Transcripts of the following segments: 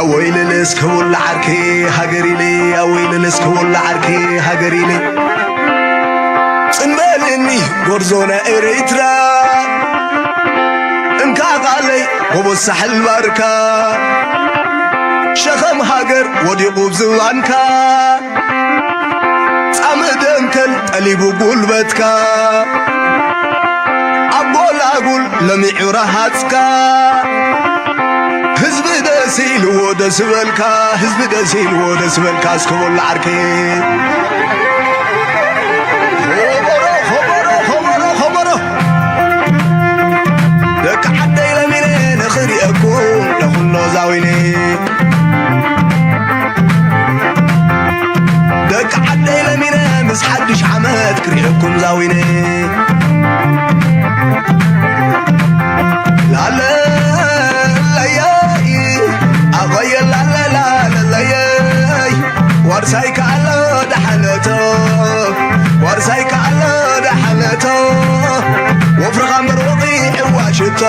ኣወይ ልልስ ክውላ ዓርከይ ሃገር ኢለ ኣወይ ልልስ ክውላ ዓርከይ ሃገር ኢለ ጽንበልኒ ጎርዞና ኤርትራ እንካ ቃለይ ጎቦዝ ሳሕል ባርካ ሸኸም ሃገር ወዲቑ ዝባንካ ጻምእ ደንከል ጠሊቡ ጉልበትካ ኣብ ጎላጉል ለሚዑ ረሃጽካ ህዝቢ ደስ ኢልዎ ደስ በልካ ህዝቢ ደስ ኢልዎ ደስ በልካ እስከ በሉ ዓርከይ ኾበሮ ኾበሮ ኾበሮ ኾበሮ ደቂ ዓደይ ለሚነ ንኽሪአኩም ለኹሎ ዛዊነ ደቂ ዓደይ ለሚነ ምስ ሓድሽ ዓመት ክሪአኩም ዛዊነ ላለለየይ ኣቐየ ላለላለለየይ ዋርሳይ ከኣሎ ደሓነቶ ዋርሳይ ከኣሎ ደሓነቶ ወፍርኻ ምርቕ ይዕዋ ሽቶ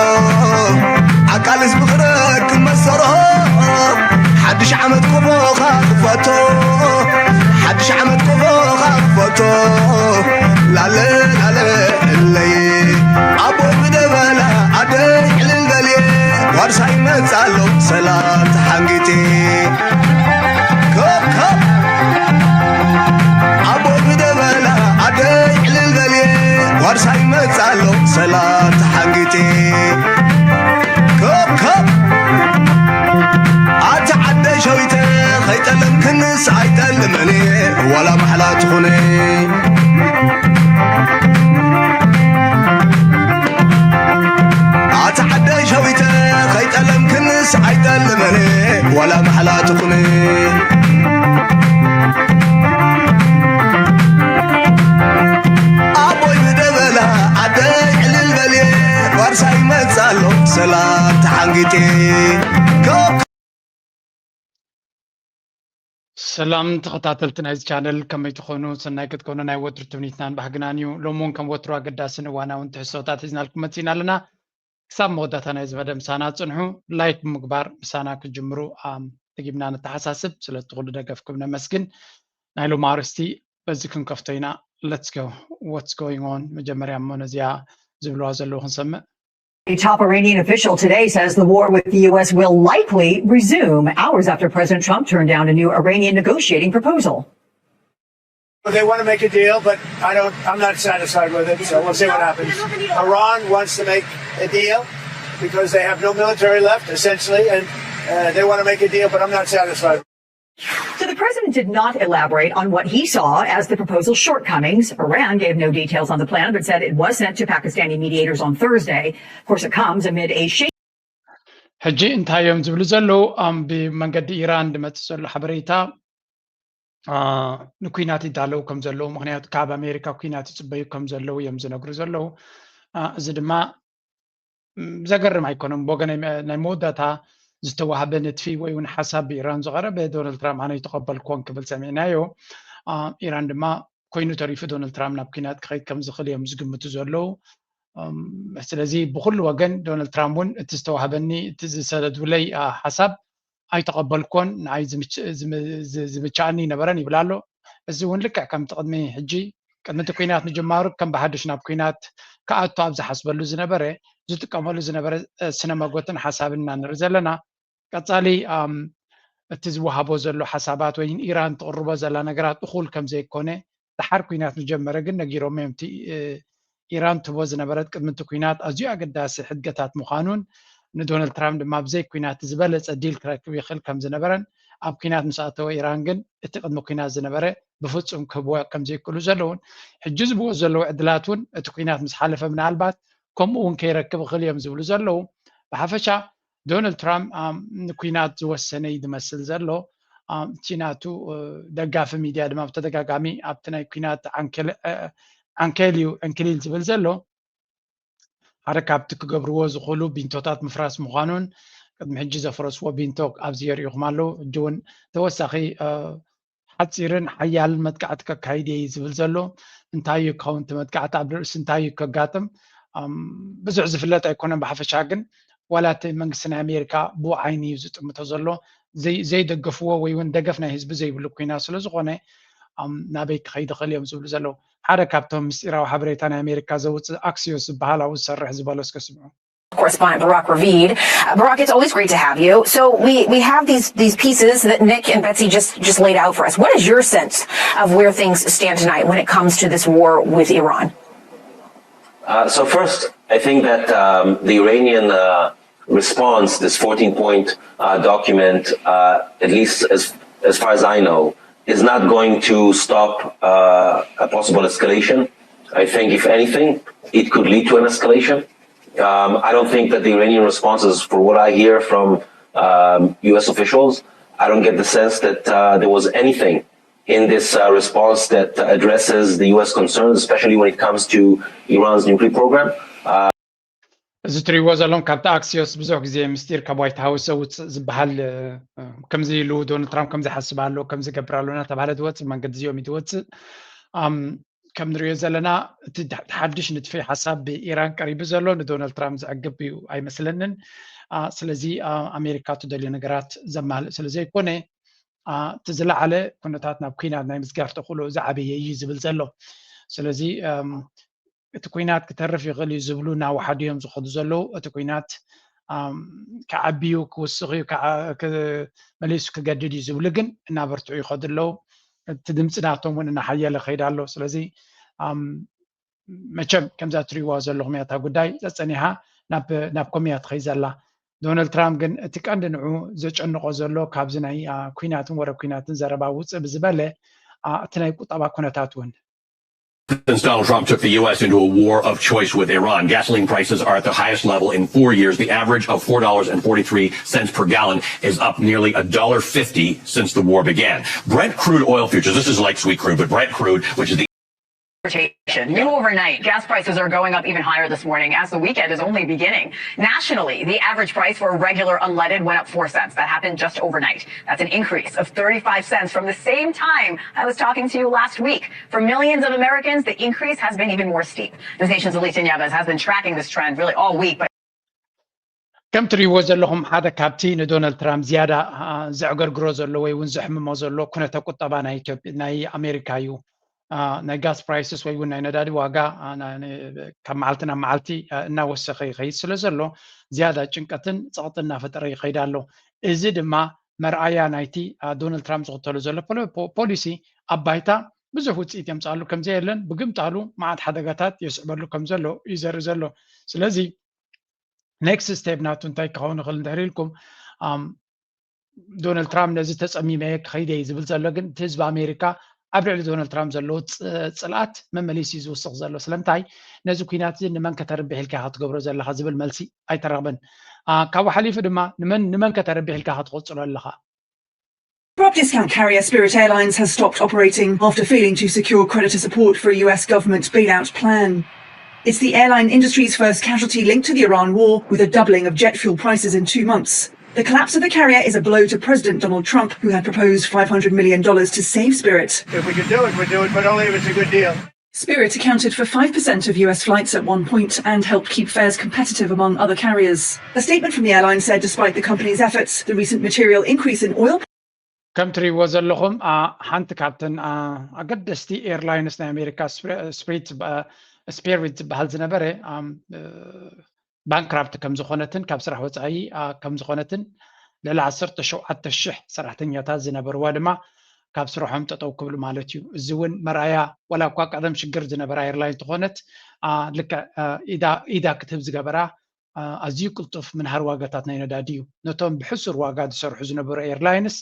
ዓቃልስ ብኽረክ መሰሮ ሓድሽ ዓመት ቆፎኻ ክፈቶ ሓድሽ ዓመት ቆፎኻ ክፈቶ ላለ ላለ እለይ ኣቦይ ብደበላ ኣደይ ዕልል በልየ ዋርሳይ መጻሎ ሰላም ተሓንጊጢ ከብ ከብ ኣቦይ ብደበላ ኣደይ ዕልል በልየ ዋርሳይ መጻሎ ሰላም ተሓንጊጢ ከብ ከብ ኣታ ዓደይ ሸዊተ ከይጠለምክንስ ኣይጠልመኒ ዋላ ማሕላ ትኹነ ኣታ ዓደይ ሸዊተ ከይጠለምክንስ ኣይጠልመኒ ዋላ ማሕላ ትኹነ ኣቦይ ብደበላ ዓደይ ዕልል በልየ ዋርሳይ መጻሎ ሰላም ተሓንጊጢ ሰላም ተኸታተልቲ ናይዚ ቻነል ከመይ ትኾኑ? ሰናይ ክትኮኑ ናይ ወትሩ ትምኒትናን ባህግናን እዩ። ሎሚ እውን ከም ወትሩ ኣገዳስን እዋናውን ትሕዝቶታት ሒዝናልኩም መፂና ኣለና። ክሳብ መወዳእታ ናይዚ መደብ ምሳና ፅንሑ። ላይክ ብምግባር ምሳና ክጅምሩ ኣም ደጊምና ነተሓሳስብ። ስለቲ ኩሉ ደገፍኩም ነመስግን። ናይ ሎሚ ኣርእስቲ በዚ ክንከፍቶ ኢና። Let's go. What's going on? መጀመርያ እሞ ነዚኣ ዝብልዋ ዘለዉ ክንሰምዕ። A top Iranian official today says the war with the U S will likely resume hours after President Trump turned down a new Iranian negotiating proposal. They want to make a deal, but I don't. I'm not satisfied with it. So we'll see what happens. Iran wants to make a deal because they have no military left, essentially, and uh, they want to make a deal. But I'm not satisfied. So the president did not elaborate on what he saw as the proposal's shortcomings. Iran gave no details on the plan, but said it was sent to Pakistani mediators on Thursday. Of course, it comes amid a shaky. ሕጂ እንታይ እዮም ዝብሉ ዘለዉ? ብመንገዲ ኢራን ዝመፅእ ዘሎ ሓበሬታ ንኩናት ይዳለዉ ከም ዘለዉ፣ ምክንያቱ ካብ ኣሜሪካ ኩናት ይፅበዩ ከም ዘለዉ እዮም ዝነግሩ ዘለዉ። እዚ ድማ ዘገርም ኣይኮነን። ብወገነይ ናይ መወዳእታ ዝተዋህበ ንድፊ ወይ እውን ሓሳብ ብኢራን ዝቐረበ ዶናልድ ትራምፕ ኣነ ይተቐበልክዎን ክብል ሰሚዕናዮ። ኢራን ድማ ኮይኑ ተሪፉ ዶናልድ ትራምፕ ናብ ኩናት ክኸይድ ከም ዝኽእል እዮም ዝግምቱ ዘለዉ። ስለዚ ብኩሉ ወገን ዶናልድ ትራምፕ እውን እቲ ዝተዋህበኒ እቲ ዝሰደዱለይ ሓሳብ ኣይተቐበልኮን፣ ንዓይ ዝምችኣኒ ይነበረን ይብል ኣሎ። እዚ እውን ልክዕ ከምቲ ቅድሚ ሕጂ ቅድሚ እቲ ኩናት ምጅማሩ ከም ብሓድሽ ናብ ኩናት ክኣቱ ኣብ ዝሓስበሉ ዝነበረ ዝጥቀመሉ ዝነበረ ስነ መጎትን ሓሳብን ኢና ንርኢ ዘለና። ቀጻሊ እቲ ዝወሃቦ ዘሎ ሓሳባት ወይ ኢራን ትቕርቦ ዘላ ነገራት እኹል ከም ዘይኮነ ደሓር ኩናት ምጀመረ ግን ነጊሮም እዮም። እቲ ኢራን ትቦ ዝነበረት ቅድሚ እቲ ኩናት ኣዝዩ ኣገዳሲ ሕድገታት ምዃኑን ንዶናልድ ትራምፕ ድማ ብዘይ ኩናት ዝበለጸ ዲል ክረክብ ይኽእል ከም ዝነበረን ኣብ ኩናት ምስ ኣተወ ኢራን ግን እቲ ቅድሚ ኩናት ዝነበረ ብፍጹም ክህብዎ ከም ዘይክእሉ ዘለውን ሕጂ ዝብዎ ዘለዉ ዕድላት እውን እቲ ኩናት ምስ ሓለፈ ምናልባት ከምኡ እውን ከይረክብ ይኽእል እዮም ዝብሉ ዘለዉ። ብሓፈሻ ዶናልድ ትራምፕ ንኩናት ዝወሰነ እዩ ዝመስል ዘሎ። እቲ ናቱ ደጋፊ ሚድያ ድማ ብተደጋጋሚ ኣብቲ ናይ ኩናት ዓንኬል እዩ ዕንክሊል ዝብል ዘሎ። ሓደ ካብቲ ክገብርዎ ዝኽእሉ ቢንቶታት ምፍራስ ምዃኑን ቅድሚ ሕጂ ዘፍረስዎ ቢንቶ ኣብዚ የርእኹም ኣለዉ። ሕጂ እውን ተወሳኺ ሓፂርን ሓያልን መጥቃዕቲ ከካይድ እየ ዝብል ዘሎ። እንታይ እዩ ክኸውን እቲ መጥቃዕቲ? ኣብ ርእሲ እንታይ እዩ ከጋጥም? ብዙሕ ዝፍለጥ ኣይኮነን። ብሓፈሻ ግን ዋላ እቲ መንግስቲ ናይ ኣሜሪካ ብኡ ዓይኒ እዩ ዝጥምቶ ዘሎ። ዘይደገፍዎ ወይ እውን ደገፍ ናይ ህዝቢ ዘይብሉ ኩናት ስለዝኾነ ናበይ ክኸይድ ይኽእል እዮም ዝብሉ ዘለዉ። ሓደ ካብቶም ምስጢራዊ ሓበሬታ ናይ ኣሜሪካ ዘውፅእ ኣክሲዮስ ዝበሃል ኣብኡ ዝሰርሕ ዝበሎ እስከ ስምዑ። Correspondent Barak Ravid. Uh, Barak, it's always great to have you. So we, we have these these pieces that Nick and Betsy just just laid out for us. What is your sense of where things stand tonight when it comes to this war with Iran? Uh, so first, I think that um, the Iranian uh, response, this fourteen-point uh, document, uh, at least as as far as I know, is not going to stop uh, a possible escalation. I think, if anything, it could lead to an escalation. Um, I don't think that the Iranian response is, for what I hear from um, U S officials, I don't get the sense that uh, there was anything in this uh, response that addresses the U S concerns, especially when it comes to Iran's nuclear program. Uh, እዚ ትሪእዎ ዘለኹም ካብቲ ኣክሲዮስ ብዙሕ ግዜ ምስጢር ካብ ዋይት ሃውስ ዘውፅእ ዝበሃል ከምዚ ኢሉ ዶናልድ ትራምፕ ከምዚ ሓስብ ኣሎ ከምዚ ገብር ኣሎ እናተባሃለ ዝወፅእ መንገዲ እዚኦም እዩ ዝወፅእ። ከም ንሪኦ ዘለና እቲ ሓድሽ ንጥፊ ሓሳብ ብኢራን ቀሪቡ ዘሎ ንዶናልድ ትራምፕ ዘዕግብ እዩ ኣይመስለንን። ስለዚ ኣሜሪካ ትደልዮ ነገራት ዘማልእ ስለዘይኮነ እቲ ዝለዓለ ኩነታት ናብ ኩናት ናይ ምዝጋፍ ተኽእሎ ዝዓበየ እዩ ዝብል ዘሎ። ስለዚ እቲ ኩናት ክተርፍ ይኽእል እዩ ዝብሉ እናወሓዱ እዮም ዝኸዱ ዘለዉ። እቲ ኩናት ክዓቢ እዩ ክውስኽ እዩ መሊሱ ክገድድ እዩ ዝብሉ ግን እናበርትዑ ይኸዱ ኣለዉ። እቲ ድምፂ ናቶም እውን እናሓየለ ከይድ ኣሎ። ስለዚ መቸም ከምዛ ትሪእዋ ዘለኹም እያ እታ ጉዳይ ፀፀኒሓ ናብ ኮምያ ትኸይ ዘላ። ዶናልድ ትራምፕ ግን እቲ ቀንዲ ንዑ ዘጨንቆ ዘሎ ካብዚ ናይ ኩናትን ወረ ኩናትን ዘረባ ውፅእ ብዝበለ እቲ ናይ ቁጠባ ኩነታት እውን Since Donald Trump took the U S into a war of choice with Iran, gasoline prices are at the highest level in four years. The average of four dollars and forty-three cents per gallon is up nearly a dollar fifty since the war began. Brent crude oil futures, this is light sweet crude, but Brent crude, which is the New overnight, gas prices are going up even higher this morning as the weekend is only beginning. Nationally, the average price for a regular unleaded went up four cents. That happened just overnight. That's an increase of thirty-five cents from the same time I was talking to you last week. For millions of Americans, the increase has been even more steep. This nation's Alita Nieves has been tracking this trend really all week. But ከም ትሪእዎ ዘለኹም ሓደ ካብቲ ንዶናልድ ትራምፕ ዝያዳ ዘዕገርግሮ ዘሎ ወይ እውን ዘሕምሞ ዘሎ ኩነተ ቁጠባ ናይ ኣሜሪካ እዩ። ናይ ጋስ ፕራይስስ ወይ እውን ናይ ነዳዲ ዋጋ ካብ መዓልቲ ናብ መዓልቲ እናወሰኸ ይኸይድ ስለ ዘሎ ዝያዳ ጭንቀትን ፀቕጥን እናፈጠረ ይኸይድ ኣሎ። እዚ ድማ መርኣያ ናይቲ ዶናልድ ትራምፕ ዝኽተሎ ዘሎ ፖሊሲ ኣብ ባይታ ብዙሕ ውፅኢት የምፅኣሉ ከምዘየለን ብግምጣሉ መዓት ሓደጋታት የስዕበሉ ከምዘሎ እዩ ዘርኢ ዘሎ። ስለዚ ኔክስት ስቴፕ ናቱ እንታይ ክኸውን ይኽእል እንድሕር ኢልኩም ዶናልድ ትራምፕ ነዚ ተፀሚመ ክኸይደ እዩ ዝብል ዘሎ ግን እቲ ህዝቢ ኣሜሪካ ኣብ ልዕሊ ዶናልድ ትራምፕ ዘለዎ ፅልኣት መመሊስ እዩ ዝውስኽ ዘሎ። ስለምንታይ ነዚ ኩናት እዚ ንመን ከተርብሕ ኢልካ ኢኻ ትገብሮ ዘለኻ ዝብል መልሲ ኣይተረኽበን። ካብኡ ሓሊፉ ድማ ንመን ከተርብሕ ኢልካ ኢኻ ትቕፅሎ ኣለኻ። Prop discount carrier Spirit Airlines has stopped operating after failing to secure creditor support for a U S government bailout plan. It's the airline industry's first casualty linked to the Iran war, with a doubling of jet fuel prices in two months. The collapse of the carrier is a blow to President Donald Trump, who had proposed five hundred million dollars to save Spirit. If we could do it, we'd do it, but only if it's a good deal. Spirit accounted for five percent of U S flights at one point and helped keep fares competitive among other carriers. A statement from the airline said despite the company's efforts, the recent material increase in oil ከም ትሪእዎ ዘለኹም ሓንቲ ካብተን ኣገደስቲ ኤርላይንስ ናይ ኣሜሪካ ስፒሪት ዝበሃል ዝነበረ ባንክራፕት ከም ዝኾነትን ካብ ስራሕ ወፃኢ ከም ዝኾነትን ልዕሊ ዓሰርተ ሸውዓተ ሽሕ ሰራሕተኛታት ዝነበርዋ ድማ ካብ ስርሖም ጠጠው ክብሉ ማለት እዩ። እዚ እውን መርኣያ ዋላ እኳ ቀደም ሽግር ዝነበራ ኤርላይን ተኾነት ልክዕ ኢዳ ክትህብ ዝገበራ ኣዝዩ ቅልጡፍ ምንሃር ዋጋታት ናይ ነዳዲ እዩ። ነቶም ብሕሱር ዋጋ ዝሰርሑ ዝነበሩ ኤርላይንስ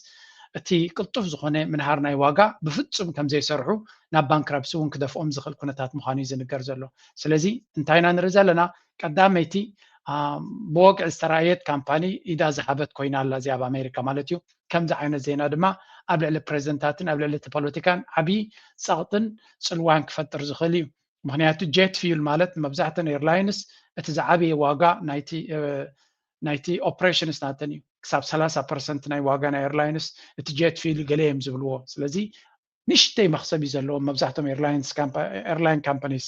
እቲ ቅልጡፍ ዝኾነ ምንሃር ናይ ዋጋ ብፍጹም ከም ዘይሰርሑ ናብ ባንክራፕሲ እውን ክደፍኦም ዝኽእል ኩነታት ምዃኑ እዩ ዝንገር ዘሎ። ስለዚ እንታይ ኢና ንርኢ ዘለና? ቀዳመይቲ ብወግዒ ዝተራእየት ካምፓኒ ኢዳ ዝሃበት ኮይና ኣላ እዚኣ ኣብ ኣሜሪካ ማለት እዩ። ከምዚ ዓይነት ዜና ድማ ኣብ ልዕሊ ፕሬዚደንታትን ኣብ ልዕሊ እቲ ፖለቲካን ዓብዪ ጸቕጥን ጽልዋን ክፈጥር ዝኽእል እዩ። ምኽንያቱ ጀት ፊዩል ማለት መብዛሕተን ኤርላይንስ እቲ ዝዓበየ ዋጋ ናይቲ ናይቲ ኦፕሬሽንስ ናተን እዩ። ክሳብ ሰላሳ ፐርሰንት ናይ ዋጋ ናይ ኤርላይንስ እቲ ጀት ፊዩል ገለ እዮም ዝብልዎ። ስለዚ ንሽተይ መኽሰብ እዩ ዘለዎም መብዛሕቶም ኤርላይን ካምፓኒስ።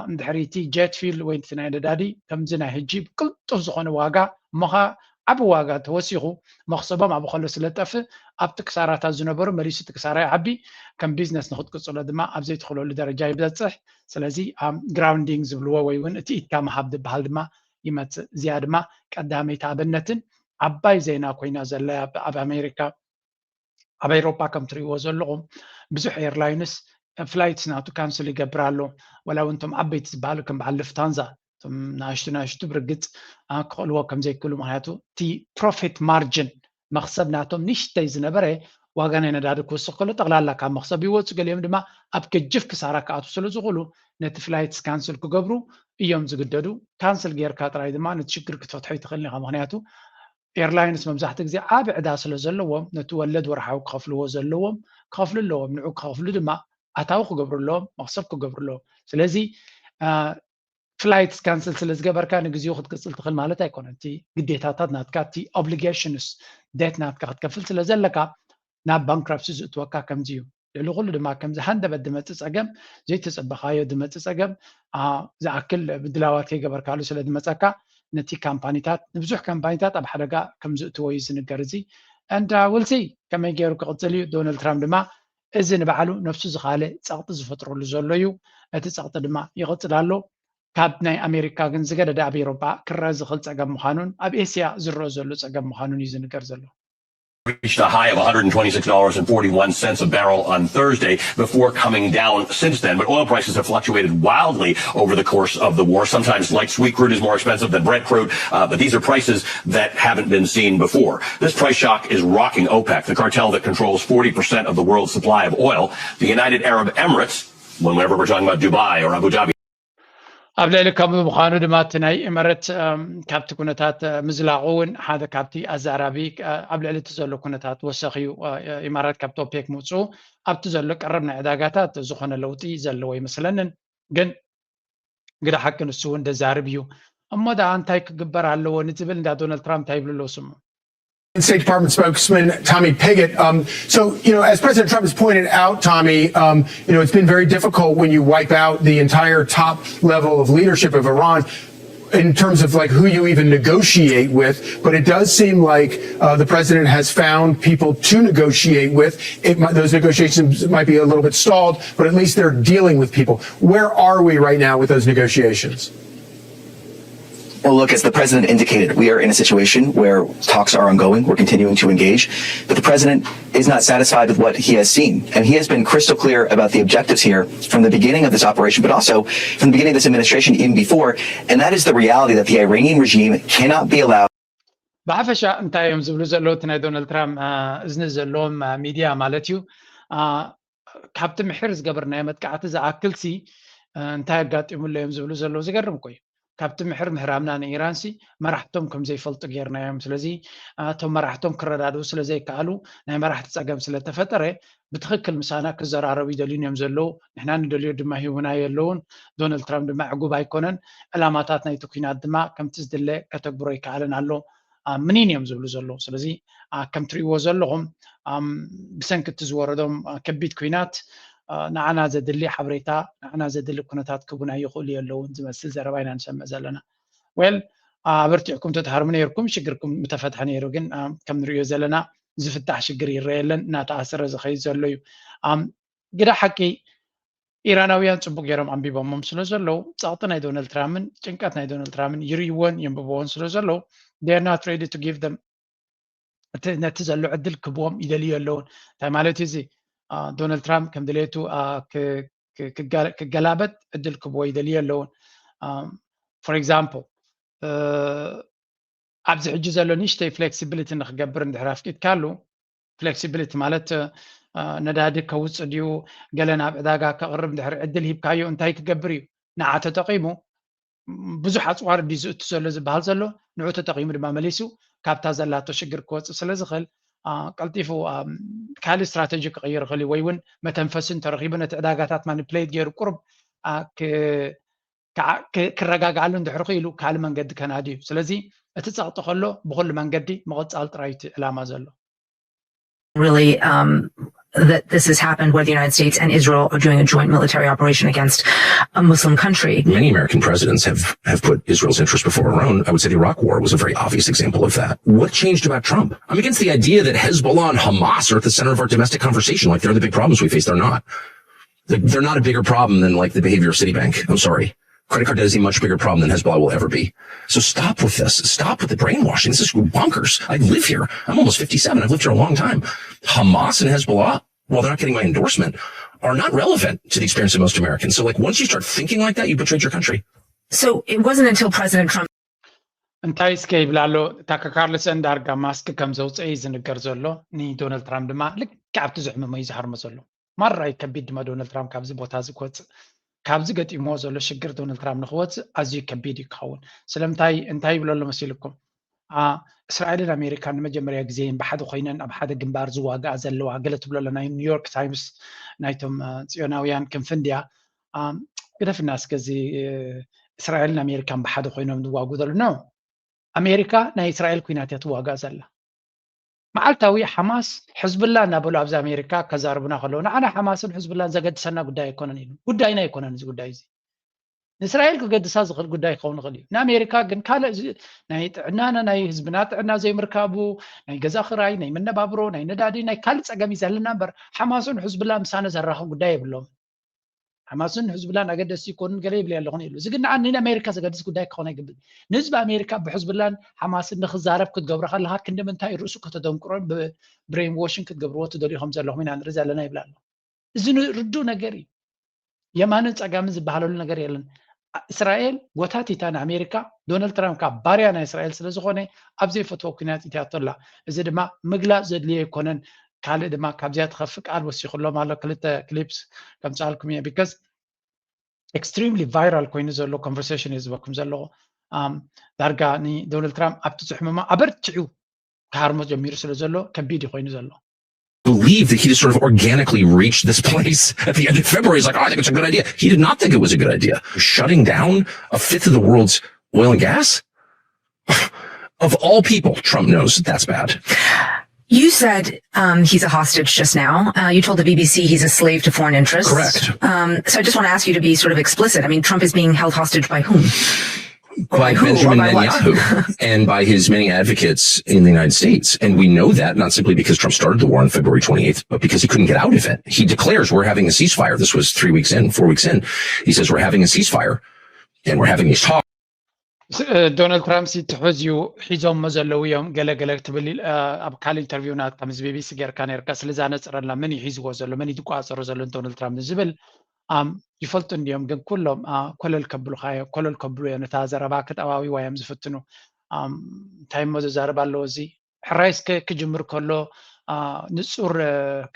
እንድሕሪ እቲ ጀት ፊል ወይ እቲ ናይ ነዳዲ ከምዚ ናይ ሕጂ ብቅልጡፍ ዝኾነ ዋጋ እሞኻ ዓቢ ዋጋ ተወሲኹ መኽሰቦም ኣብኡ ከሎ ስለ ዝጠፍእ ኣብቲ ክሳራታት ዝነበሩ መሊሱ እቲ ክሳራ ይዓቢ፣ ከም ቢዝነስ ንክትቅጽሎ ድማ ኣብ ዘይትኽእለሉ ደረጃ ይበጽሕ። ስለዚ ግራውንዲንግ ዝብልዎ ወይ እውን እቲ ኢድካ ምሃብ ዝበሃል ድማ ይመጽእ። እዚኣ ድማ ቀዳመይቲ ኣብነትን ዓባይ ዜና ኮይና ዘላ ኣብ ኣሜሪካ ኣብ ኤውሮጳ ከም ትሪእዎ ዘለኹም ብዙሕ ኤርላይንስ ፍላይትስ ናቱ ካንስል ይገብር ኣሎ። ወላ እውን እቶም ዓበይቲ ዝበሃሉ ከም በዓል ልፍታንዛ እቶም ናሽቱ ናሽቱ ብርግፅ ክኽእልዎ ከም ዘይክእሉ፣ ምክንያቱ እቲ ፕሮፊት ማርጅን መኽሰብ ናቶም ንሽተይ ዝነበረ ዋጋ ናይ ነዳዲ ክውስኽ ከሎ ጠቕላላ ካብ መኽሰብ ይወፁ፣ ገሊኦም ድማ ኣብ ገጅፍ ክሳራ ክኣቱ ስለ ዝኽእሉ ነቲ ፍላይትስ ካንስል ክገብሩ እዮም ዝግደዱ። ካንስል ጌርካ ጥራይ ድማ ነቲ ሽግር ክትፈትሖ ይትኽእል ኢኻ። ምክንያቱ ኤርላይንስ መብዛሕትኡ ግዜ ዓቢ ዕዳ ስለ ዘለዎም ነቲ ወለድ ወርሓዊ ክኸፍልዎ ዘለዎም ክኸፍሉ ኣለዎም። ንዑ ክኸፍሉ ድማ ኣታዊ ክገብሩ ኣለዎም፣ መኽሰብ ክገብሩ ኣለዎም። ስለዚ ፍላይትስ ካንስል ስለ ዝገበርካ ንግዜኡ ክትቅጽል ትኽእል ማለት ኣይኮነን። እቲ ግዴታታት ናትካ፣ እቲ ኦብሊጌሽንስ ዴት ናትካ ክትከፍል ስለ ዘለካ ናብ ባንክራፕሲ ዝእትወካ ከምዚ እዩ። ልዕሊ ኩሉ ድማ ከምዚ ሃንደበት ዝመጽእ ጸገም፣ ዘይተጸበኻዮ ዝመጽእ ጸገም ዝኣክል ብድላዋት ከይገበርካሉ ስለ ዝመጸካ ነቲ ካምፓኒታት ንብዙሕ ካምፓኒታት ኣብ ሓደጋ ከም ዝእትዎ እዩ ዝንገር። እዚ እንዳ ውልሲ ከመይ ገይሩ ክቕጽል እዩ? ዶናልድ ትራምፕ ድማ እዚ ንባዕሉ ነብሱ ዝኻለ ጸቕጢ ዝፈጥረሉ ዘሎ እዩ። እቲ ጸቕጢ ድማ ይቕጽል ኣሎ። ካብ ናይ ኣሜሪካ ግን ዝገደደ ኣብ ኤውሮጳ ክረአ ዝኽእል ጸገም ምዃኑን ኣብ ኤስያ ዝረአ ዘሎ ጸገም ምዃኑን እዩ ዝንገር ዘሎ። Reached a high of one hundred twenty-six dollars and forty-one cents a barrel on Thursday before coming down since then. But oil prices have fluctuated wildly over the course of the war. Sometimes light sweet crude is more expensive than Brent crude, uh, but these are prices that haven't been seen before. This price shock is rocking OPEC, the cartel that controls forty percent of the world's supply of oil. The United Arab Emirates, whenever we're talking about Dubai or Abu Dhabi, ኣብ ልዕሊ ከምኡ ምዃኑ ድማ እቲ ናይ ኢመረት ካብቲ ኩነታት ምዝላቑ እውን ሓደ ካብቲ ኣዛራቢ ኣብ ልዕሊ እቲ ዘሎ ኩነታት ወሰኽ እዩ። ኢማራት ካብቲ ኦፔክ ምውፅኡ ኣብቲ ዘሎ ቀረብ ናይ ዕዳጋታት ዝኾነ ለውጢ ዘለዎ ይመስለንን፣ ግን ግደ ሓቂ ንሱ እውን ደዛርብ እዩ። እሞ ደኣ እንታይ ክግበር ኣለዎ ንዝብል እንዳ ዶናልድ ትራምፕ እንታይ ይብሉ ኣለዉ ስሙ። State Department spokesman Tommy Pigott. Um, so, you know, as President Trump has pointed out, Tommy, um, you know, it's been very difficult when you wipe out the entire top level of leadership of Iran in terms of like who you even negotiate with. But it does seem like uh, the president has found people to negotiate with. It might, those negotiations might be a little bit stalled, but at least they're dealing with people. Where are we right now with those negotiations? Well, look, as the president indicated, we are in a situation where talks are ongoing. We're continuing to engage, but the president is not satisfied with what he has seen. And he has been crystal clear about the objectives here from the beginning of this operation, but also from the beginning of this administration, even before. And that is the reality that the Iranian regime cannot be allowed. ብሓፈሻ እንታይ እዮም ዝብሉ ዘለዉ እቲ ናይ ዶናልድ ትራምፕ እዝኒ ዘለዎም ሚድያ ማለት እዩ። ካብቲ ምሕር ዝገበርናዮ መጥቃዕቲ ዝኣክልሲ እንታይ ኣጋጢሙ ኣሎ እዮም ዝብሉ ዘለዉ ዝገርም እኮ እዩ። ካብቲ ምሕር ምህራምና ንኢራንሲ መራሕቶም ከም ዘይፈልጡ ጌርናዮም። ስለዚ እቶም መራሕቶም ክረዳድኡ ስለ ዘይከኣሉ ናይ መራሕቲ ጸገም ስለ ተፈጠረ ብትኽክል ምሳና ክዘራረቡ ይደልዩን እዮም ዘለዉ። ንሕና ንደልዮ ድማ ሂቡና የለዉን። ዶናልድ ትራምፕ ድማ ዕጉብ ኣይኮነን። ዕላማታት ናይቲ ኲናት ድማ ከምቲ ዝድለ ከተግብሮ ኣይከኣለን ኣሎ። ምኒን እዮም ዝብሉ ዘለዉ። ስለዚ ከም ትርእይዎ ዘለኹም ብሰንኪ እቲ ዝወረዶም ከቢድ ኲናት ንዓና ዘድሊ ሓበሬታ ንዓና ዘድሊ ኩነታት ክቡና ይኽእሉ የለውን ዝመስል ዘረባ ኢና ንሰምዕ ዘለና። ዌል ኣበርቲዕኩም ተትሃርሙ ነይርኩም ሽግርኩም ምተፈትሐ ነይሩ። ግን ከም ንርእዮ ዘለና ዝፍታሕ ሽግር ይረአ የለን። እናተኣሰረ ዝኸይድ ዘሎ እዩ። ግዳ ሓቂ ኢራናውያን ጽቡቅ ገይሮም ኣንቢቦሞም ስለ ዘለዉ ጸቕጢ ናይ ዶናልድ ትራምፕን ጭንቀት ናይ ዶናልድ ትራምፕን ይርእይዎን የንብብዎን ስለ ዘለዉ they are not ready to give them ነቲ ዘሎ ዕድል ክብዎም ይደልዩ ኣለውን። እንታይ ማለት እዚ ዶናልድ ትራምፕ ከም ድሌቱ ክገላበጥ ዕድል ክብዎ ይደልዩ ኣለውን። For example ኣብዚ ሕጂ ዘሎ ንእሽተይ flexibility ንክገብር እንድሕር ኣፍቂድካሉ flexibility ማለት ነዳዲ ከውፅእ ድዩ ገለ ናብ ዕዳጋ ከቕርብ እንድሕር ዕድል ሂብካዮ እንታይ ክገብር እዩ? ንዓ ተጠቒሙ ብዙሕ ኣፅዋር ድዩ ዝእቱ ዘሎ ዝበሃል ዘሎ ንዑ ተጠቒሙ ድማ መሊሱ ካብታ ዘላቶ ሽግር ክወፅእ ስለ ዝኽእል ቀልጢፉ ካልእ ስትራተጂ ክቕይር ይኽእል እዩ ወይ እውን መተንፈሲ እንተረኺቡ ነቲ ዕዳጋታት ማኒፕሌት ገይሩ ቁሩብ ክረጋግኣሉ እንድሕር ክኢሉ ካልእ መንገዲ ከናዲ እዩ። ስለዚ እቲ ጸቕጢ ከሎ ብኹሉ መንገዲ ምቕጻል ጥራይ እቲ ዕላማ ዘሎ። Really um, that this has happened where the United States and Israel are doing a joint military operation against a Muslim country. Many American presidents have, have put Israel's interest before our own. I would say the Iraq War was a very obvious example of that. What changed about Trump? I'm against the idea that Hezbollah and Hamas are at the center of our domestic conversation. Like, they're the big problems we face. They're not. They're not a bigger problem than, like, the behavior of Citibank. I'm sorry. Credit card debt is a much bigger problem than Hezbollah will ever be. So stop with this. Stop with the brainwashing. This is bonkers. I live here. I'm almost fifty-seven. I've lived here a long time. Hamas and Hezbollah, while they're not getting my endorsement, are not relevant to the experience of most Americans. So, like, once you start thinking like that, you betrayed your country. So it wasn't until President Trump እንታይ እስከ ይብል ኣሎ እታ ከካርልሰን ዳርጋ ማስክ ከም ዘውፅአ እዩ ዝንገር ዘሎ። ንዶናልድ ትራምፕ ድማ ልክዕ ኣብቲ ዝሕመሞ እዩ ዝሃርሞ ዘሎ። ማራይ ከቢድ ድማ ዶናልድ ትራምፕ ካብዚ ቦታ እዚ ክወፅእ ካብዚ ገጢሞ ዘሎ ሽግር ዶናልድ ትራምፕ ንክወፅእ ኣዝዩ ከቢድ እዩ ክኸውን። ስለምንታይ እንታይ ይብሎ ኣሎ መሲልኩም? እስራኤልን ኣሜሪካን ንመጀመርያ ግዜ እየን ብሓደ ኮይነን ኣብ ሓደ ግንባር ዝዋግኣ ዘለዋ ገለ ትብሎ ኣሎ ናይ ኒውዮርክ ታይምስ ናይቶም ጽዮናውያን ክንፍንድያ ግደፍና እስከዚ እስራኤልን ኣሜሪካን ብሓደ ኮይኖም ዝዋጉ ዘሎ ነው። ኣሜሪካ ናይ እስራኤል ኩናት እያ ትዋጋእ ዘላ። መዓልታዊ ሓማስ ሕዝብላ እናበሉ ኣብዚ ኣሜሪካ ከዛርቡና ከለዉ ንዓና ሓማስን ሕዝብላን ዘገድሰና ጉዳይ ኣይኮነን ኢሉ። ጉዳይና ኣይኮነን እዚ ጉዳይ እዚ። ንእስራኤል ክገድሳ ዝኽእል ጉዳይ ክኸውን ይኽእል እዩ። ንኣሜሪካ ግን ካልእ ናይ ጥዕናና ናይ ህዝብና ጥዕና ዘይምርካቡ ናይ ገዛ ክራይ ናይ መነባብሮ ናይ ነዳዲ ናይ ካልእ ፀገም እዩ ዘለና እምበር ሓማስን ሕዝብላ ምሳና ዘራኽብ ጉዳይ የብሎም። ሓማስን ሕዝብላን ኣገደስቲ ይኮኑን ገለ ይብል ኣለኹን ኢሉ። እዚ ግን ንዓኒ ንኣሜሪካ ዘገድስ ጉዳይ ክኾን ኣይግብን። ንህዝቢ ኣሜሪካ ብሕዝብላን ሓማስን ንክዛረብ ክትገብሮ ከለካ ክንዲ ምንታይ ርእሱ ከተደንቁሮን ብብሬን ዎሽን ክትገብርዎ ትደልዩ ከም ዘለኹም ኢና ንርኢ ዘለና ይብል ኣሎ። እዚ ንርዱእ ነገር እዩ። የማንን ፀጋምን ዝበሃለሉ ነገር የለን። እስራኤል ጎታቲታ ንኣሜሪካ ዶናልድ ትራምፕ ካብ ባርያ ናይ እስራኤል ስለዝኾነ ኣብ ዘይፈትዎ ኩናት ኢትያቶ ኣላ። እዚ ድማ ምግላፅ ዘድልዮ ኣይኮነን። ካልእ ድማ ካብዚኣ ትኸፍእ ቃል ወሲኹሎም ኣሎ። ክልተ ክሊፕስ ከምፅኣልኩም እየ because extremely viral ኮይኑ ዘሎ ኮንቨርሴሽን እየ ዝበኩም ዘለኹ። ዳርጋ ንዶናልድ ትራምፕ ኣብቲ ዝሕመማ ኣበርቲዑ ክሃርሞ ጀሚሩ ስለ ዘሎ ከቢድ እዩ ኮይኑ ዘሎ። Believe that he just sort of organically reached this place at the end of February. He's like, oh, I think it's a good idea. He did not think it was a good idea. Shutting down a fifth of the world's oil and gas? Of all people, Trump knows that's bad. You said um, he's a hostage just now. Uh, you told the B B C he's a slave to foreign interests. Correct. Um, so I just want to ask you to be sort of explicit. I mean, Trump is being held hostage by whom? By, by Benjamin Netanyahu and by his many advocates in the United States. And we know that not simply because Trump started the war on February twenty-eighth, but because he couldn't get out of it. He declares we're having a ceasefire. This was three weeks in, four weeks in. He says we're having a ceasefire and we're having these talks. ዶናልድ ትራምፕ ሲ ትሕዝ እዩ ሒዞሞ ዘለዉ እዮም ገለገለ ትብል ኣብ ካልእ ኢንተርቪው ናትካ ምስ ቢቢሲ ጌርካ ነርካ ስለዛ ነፅረልና መን እዩ ሒዝዎ ዘሎ መን እዩ ዝቋፀሮ ዘሎ ዶናልድ ትራምፕ ዝብል ይፈልጡ እንዲዮም ግን ኩሎም ኮለል ከብሉካ እዮም ኮለል ከብሉ እዮም ነታ ዘረባ ክጠዋዊዋ እዮም ዝፍትኑ እንታይ እሞ ዘዛርብ ኣለዎ እዚ ሕራይ እስከ ክጅምር ከሎ ንፁር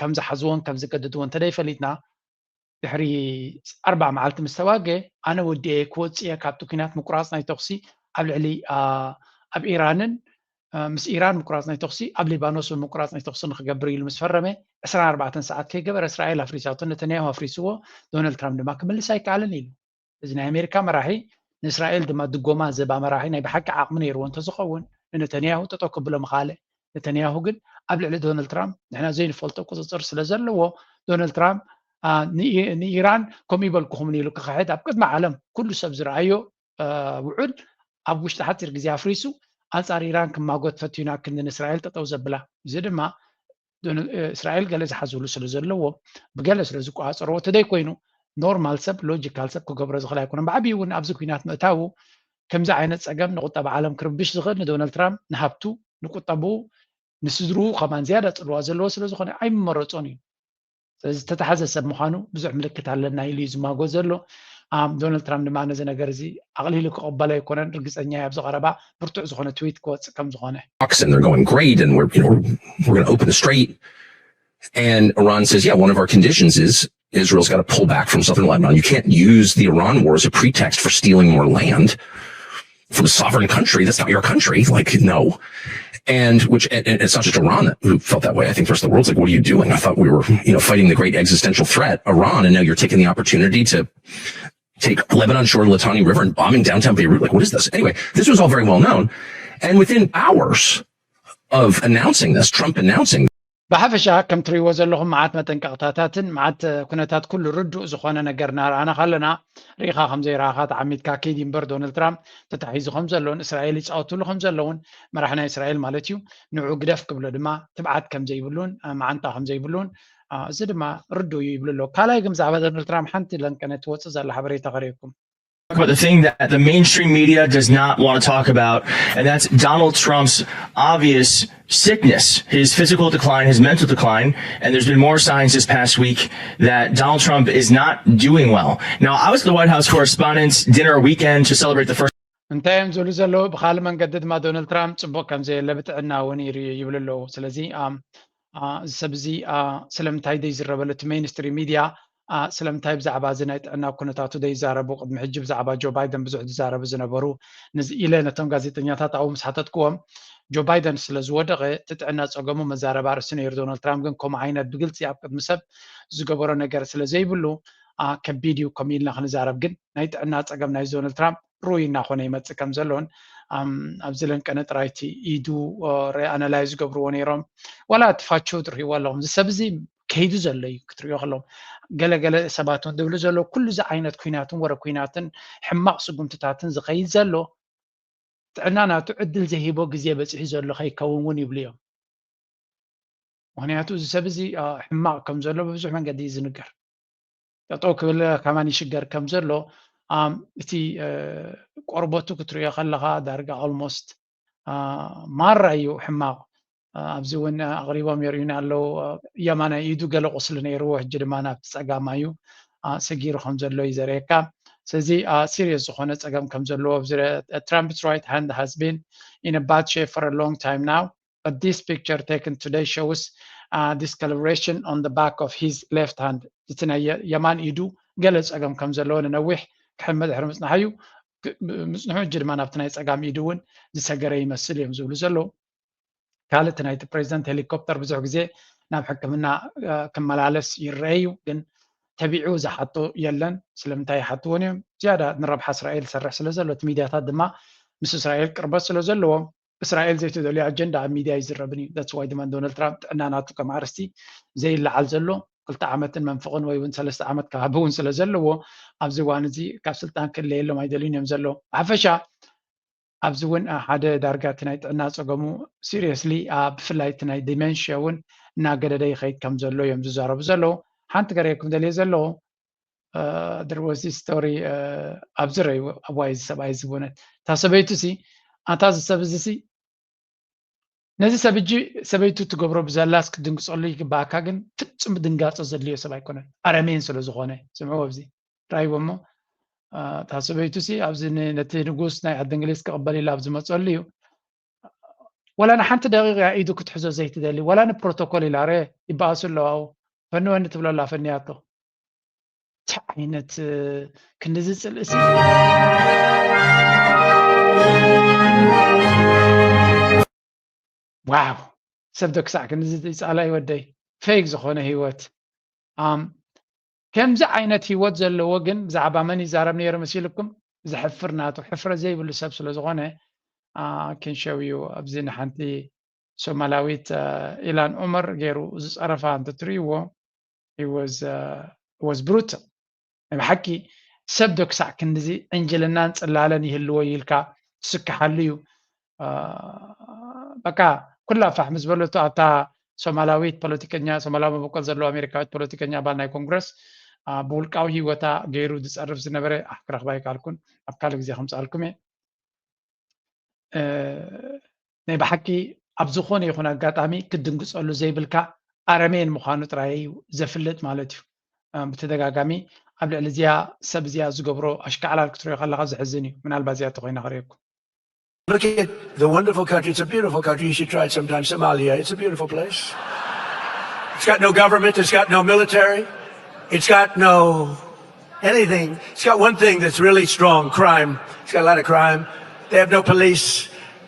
ከም ዝሓዝዎን ከም ዝገድድዎ እንተደይ ፈሊጥና ድሕሪ ኣርባዕ መዓልቲ ምስ ተዋገ ኣነ ወዲኤ ክወፅእ እየ ካብቲ ኩናት ምቁራፅ ናይ ተኩሲ ኣብ ልዕሊ ኣብ ኢራንን ምስ ኢራን ምቁራፅ ናይ ተኩሲ ኣብ ሊባኖስ እውን ምቁራፅ ናይ ተኩሲ ንክገብር ኢሉ ምስ ፈረመ ዕስራን ኣርባዕተን ሰዓት ከይገበረ እስራኤል ኣፍሪሳቶ ነተንያሁ ኣፍሪስዎ ዶናልድ ትራምፕ ድማ ክምልስ ኣይከኣልን ኢሉ እዚ ናይ ኣሜሪካ መራሒ ንእስራኤል ድማ ድጎማ ዘባ መራሒ ናይ ብሓቂ ዓቕሚ ነይርዎ እንተዝኸውን ንነተንያሁ ጠጠው ክብሎ ምኻለ ነተንያሁ ግን ኣብ ልዕሊ ዶናልድ ትራምፕ ንሕና ዘይንፈልጦ ቁፅፅር ስለ ዘለዎ ዶናልድ ትራምፕ ንኢራን ከምኡ ይበልኩኹምን ኢሉ ክኽሕድ ኣብ ቅድሚ ዓለም ኩሉ ሰብ ዝረኣዮ ውዑል ኣብ ውሽጢ ሓፂር ግዜ ኣፍሪሱ ኣንፃር ኢራን ክማጎት ፈትዩና ክንዲ ንእስራኤል ጠጠው ዘብላ እዚ ድማ እስራኤል ገለ ዝሓዝሉ ስለ ዘለዎ ብገለ ስለ ዝቆፃፀርዎ ተደይ ኮይኑ ኖርማል ሰብ ሎጂካል ሰብ ክገብሮ ዝኽእል ኣይኮነን ብዓብዩ እውን ኣብዚ ኩናት ምእታዉ ከምዚ ዓይነት ፀገም ንቁጠባ ዓለም ክርብሽ ዝኽእል ንዶናልድ ትራምፕ ንሃብቱ ንቁጠብኡ ንስድርኡ ከማን ዝያዳ ፅልዋ ዘለዎ ስለ ዝኾነ ኣይመረፆን እዩ ስለዚ ዝተተሓዘ ሰብ ምዃኑ ብዙሕ ምልክት ኣለና ኢሉ እዩ ዝማጎ ዘሎ ዶናልድ ትራምፕ ድማ ነዚ ነገር እዚ ኣቕሊሉ ክቕበሎ ኣይኮነን ርግፀኛ እየ ኣብዚ ቀረባ ብርቱዕ ዝኾነ ትዊት ክወፅእ ከም ዝኾነ Talks and they're going great and we're, you know, we're going to open the strait. And Iran says, yeah, one of our conditions is Israel's got to pull back from southern Lebanon. You can't use the Iran war as a pretext for stealing more land from a sovereign country. That's not your country. Like, no. And which, and it's not just Iran who felt that way. I think the rest of the world's like, what are you doing? I thought we were, you know, fighting the great existential threat, Iran, and now you're taking the opportunity to take Lebanon shore to the Litani River and bombing downtown Beirut. Like, what is this? Anyway, this was all very well known. And within hours of announcing this, Trump announcing ብሓፈሻ ከም ትርእይዎ ዘለኹም መዓት መጠንቀቕታታትን መዓት ኩነታት ኩሉ ርዱእ ዝኾነ ነገር እናረኣና ካለና ርኢኻ ከም ዘይረኣኻ ተዓሚትካ ከይዲ እምበር ዶናልድ ትራምፕ ተታሒዙ ከም ዘሎን እስራኤል ይፃወትሉ ከም ዘለውን መራሕ ናይ እስራኤል ማለት እዩ ንዑ ግደፍ ክብሎ ድማ ትብዓት ከም ዘይብሉን መዓንጣ ከም ዘይብሉን እዚ ድማ ርዱእ እዩ ይብሉ ኣለዉ። ካልኣይ ግን ብዛዕባ ዶናልድ ትራምፕ ሓንቲ ለንቀነ ትወፅእ ዘላ ሓበሬታ ከርእየኩም። Talk about the thing that the mainstream media does not want to talk about, and that's Donald Trump's obvious sickness, his physical decline, his mental decline, and there's been more signs this past week that Donald Trump is not doing well. Now, I was at the White House Correspondents' Dinner weekend to celebrate the first. እንታይ እዮም ዝብሉ ዘለዉ? ብካልእ መንገዲ ድማ ዶናልድ ትራምፕ ፅቡቅ ከም ዘየለ ብጥዕና እውን ይብሉ ኣለዉ። ስለዚ እዚ ሰብ እዚ ስለምንታይ ዘይዝረበሉ እቲ ሜይንስትሪም ሚድያ ስለምንታይ ብዛዕባ እዚ ናይ ጥዕና ኩነታቱ ዘይዛረቡ? ቅድሚ ሕጂ ብዛዕባ ጆ ባይደን ብዙሕ ዝዛረቡ ዝነበሩ ኢለ ነቶም ጋዜጠኛታት ኣብኡ ምስ ሓተትክዎም ጆ ባይደን ስለ ዝወደቐ እቲ ጥዕና ፀገሙ መዛረቢ ኣርእስቲ ነይሩ። ዶናልድ ትራምፕ ግን ከምኡ ዓይነት ብግልፂ ኣብ ቅድሚ ሰብ ዝገበሮ ነገር ስለ ዘይብሉ ከቢድ እዩ ከምኡ ኢልና ክንዛረብ። ግን ናይ ጥዕና ፀገም ናይ ዶናልድ ትራምፕ ርኡይ እናኾነ ይመፅእ ከም ዘሎን ኣብዚ ለንቀነ ጥራይቲ ኢዱ ኣናላይዝ ዝገብርዎ ነይሮም። ዋላ እቲ ፋቹ ትርእይዎ ኣለኹም እዚ ሰብ እዚ ከይዱ ዘሎ እዩ ክትርእዮ ከለኹም። ገለገለ ሰባት እውን ዝብሉ ዘሎ ኩሉ እዚ ዓይነት ኩናትን ወረ ኩናትን ሕማቕ ስጉምትታትን ዝኸይድ ዘሎ ጥዕና ናቱ ዕድል ዘይሂቦ ግዜ በፂሑ ዘሎ ከይከውን እውን ይብሉ እዮም። ምክንያቱ እዚ ሰብ እዚ ሕማቕ ከም ዘሎ ብብዙሕ መንገዲ እዩ ዝንገር። ጠጠው ክብል ከማን ይሽገር ከም ዘሎ እቲ ቆርበቱ ክትሪኦ ከለኻ ዳርጋ ኦልሞስት ማራ እዩ ሕማቕ። ኣብዚ እውን ኣቕሪቦም የርእዩና ኣለዉ። የማናይ ኢዱ ገለ ቁስሊ ነይርዎ፣ ሕጂ ድማ ናብቲ ጸጋማዩ ሰጊሩ ከም ዘሎ እዩ ዘርእየካ። ስለዚ ሲሪየስ ዝኾነ ጸገም ከም ዘለዎ ኣብዚ Trump's right hand has been in a bad shape for a long time now. But this picture taken today shows uh, discoloration on the back of his left hand. እቲ ናይ የማን ኢዱ ገለ ጸገም ከም ዘለዎ ንነዊሕ ክሕመ ድሕሪ ምጽናሓዩ ምጽንሑ እጂ ድማ ናብቲ ናይ ጸጋም ኢዱ እውን ዝሰገረ ይመስል እዮም ዝብሉ ዘለዉ። ካልእ እቲ ናይቲ ፕሬዚደንት ሄሊኮፕተር ብዙሕ ግዜ ናብ ሕክምና ክመላለስ ይረአ እዩ፣ ግን ተቢዑ ዝሓቶ የለን። ስለምንታይ ይሓትዎን እዮም? ዝያዳ ንረብሓ እስራኤል ዝሰርሕ ስለ ዘሎ፣ እቲ ሚድያታት ድማ ምስ እስራኤል ቅርበት ስለ ዘለዎም እስራኤል ዘይትደልዮ ኣጀንዳ ኣብ ሚድያ ኣይዝረብን እዩ። That's why ድማ ዶናልድ ትራምፕ ጥዕና ናቱ ከም ኣርእስቲ ዘይለዓል ዘሎ ክልተ ዓመትን መንፍቕን ወይ እውን ሰለስተ ዓመት ከባቢ እውን ስለ ዘለዎ ኣብዚ እዋን እዚ ካብ ስልጣን ክለየሎም ኣይደልዩን እዮም ዘለዉ። ብሓፈሻ ኣብዚ እውን ሓደ ዳርጋ እቲ ናይ ጥዕና ፀገሙ ሲሪየስሊ ብፍላይ እቲ ናይ ዲሜንሽያ እውን እናገደደ ይኸይድ ከም ዘሎ እዮም ዝዛረቡ ዘለዉ። ሓንቲ ከርእየኩም ደልየ ዘለኹ there was this story ኣብዚ ረዩ ኣብዋይ እዚ ሰብኣይ እዚ ብእውነት እታ ሰበይቱ ሲ ኣታ እዚ ሰብ እዚ ሲ ነዚ ሰብ እጂ ሰበይቱ ትገብሮ ብዘላስ ክትድንግፀሉ ይግባኣካ፣ ግን ፍጹም ድንጋፀ ዘድልዮ ሰብ ኣይኮነን። ኣረሜን ስለ ዝኾነ ስምዕዎ ኣብዚ ራይዎ እሞ እታ ሰበይቱ ሲ ኣብዚ ነቲ ንጉስ ናይ ዓዲ እንግሊዝ ክቕበል ኢላ ኣብ ዝመፀሉ እዩ። ወላ ንሓንቲ ደቂቕ እያ ኢዱ ክትሕዞ ዘይትደሊ፣ ወላ ንፕሮቶኮል ኢላ ረ ይበኣሱ ኣለዋው ፈንወኒ ትብለላ ፈንያቶ። እንታይ ዓይነት ክንድዚ ፅልእሲ ዋው ሰብ ዶ ክሳዕ ክንድዚ ይፃላ ይወደይ ፌክ ዝኾነ ህይወት ኣም ከምዚ ዓይነት ህይወት ዘለዎ ግን ብዛዕባ መን ይዛረብ ነይሩ መሲልኩም? ዘሕፍር ናቱ ሕፍረት ዘይብሉ ሰብ ስለ ዝኾነ ክንሸው እዩ። ኣብዚ ንሓንቲ ሶማላዊት ኢላን ዑመር ገይሩ ዝፀረፋ እንተትርእይዎ was brutal። ናይ ብሓቂ ሰብ ዶ ክሳዕ ክንድዚ ዕንጅልናን ፅላለን ይህልዎ ኢልካ ትስክሓሉ እዩ። በቃ ኩላ ፋሕ ምስ በለቶ ኣብታ ሶማላዊት ፖለቲከኛ ሶማላዊ መበቆል ዘለዎ ኣሜሪካዊት ፖለቲከኛ ኣባል ናይ ኮንግረስ ብውልቃዊ ህይወታ ገይሩ ዝፀርፍ ዝነበረ ኣሕ ክረኽባ ይከኣልኩን ኣብ ካልእ ግዜ ከምፅኣልኩም እየ። ናይ ብሓቂ ኣብ ዝኾነ ይኹን ኣጋጣሚ ክትድንግፀሉ ዘይብልካ ኣረሜን ምዃኑ ጥራይ እዩ ዘፍልጥ ማለት እዩ። ብተደጋጋሚ ኣብ ልዕሊ እዚኣ ሰብ እዚኣ ዝገብሮ ኣሽካዕላል ክትሪኦ ከለካ ዘሕዝን እዩ። ምናልባት እዚኣ ተኮይና ክርእየኩም። Look at the wonderful country. It's a beautiful country. You should try it sometime. Somalia. It's a beautiful place. It's got no government. It's got no military. It's got no anything. It's got one thing that's really strong, crime. It's got a lot of crime. They have no police.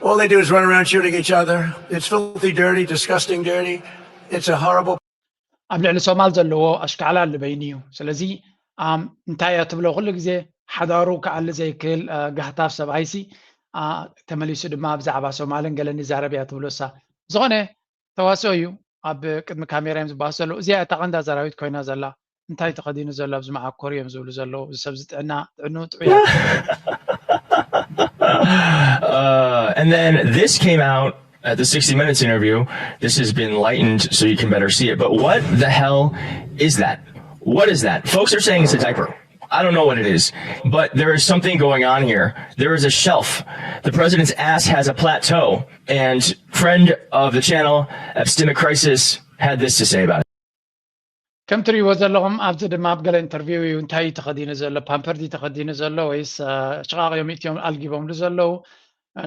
All they do is run around shooting each other. It's filthy, dirty, disgusting, dirty. It's a horrible. ኣብ ልዕሊ ሶማል ዘለዎ ኣሽካዕላል ንበይኑ እዩ። ስለዚ እንታይ እያ ትብሎ ኩሉ ግዜ ሓዳሩ ክኣሊ ዘይክእል ጋህታፍ ሰብኣይሲ ተመሊሱ ድማ ብዛዕባ ሶማልን ገለን ይዛረብ እያ ትብሎ እሳ። ዝኾነ ተዋስኦ እዩ። ኣብ ቅድሚ ካሜራ እዮም ዝበሃሱ ዘለዉ። እዚኣ እታ ቀንዲ ኣዛራቢት ኮይና ዘላ። እንታይ ተኸዲኑ ዘሎ ኣብዚ መዓኮር እዮም ዝብሉ ዘለዉ። እዚ ሰብ እዚ ጥዕና ጥዕኑ ጥዑይ Uh, and then this came out at the sixty Minutes interview. This has been lightened so you can better see it. But what the hell is that? What is that? Folks are saying it's a diaper. I don't know what it is, but there is something going on here. There is a shelf. The president's ass has a plateau. And friend of the channel, Epistemic Crisis, had this to say about it. ከም ትሪእዎ ዘለኹም ኣብዚ ድማ ኣብ ገለ ኢንተርቪው እዩ። እንታይ እዩ ተኸዲኑ ዘሎ? ፓምፐር ድዩ ተኸዲኑ ዘሎ ወይስ ሽቓቕ እዮም እትዮም ኣልጊቦምሉ ዘለዉ?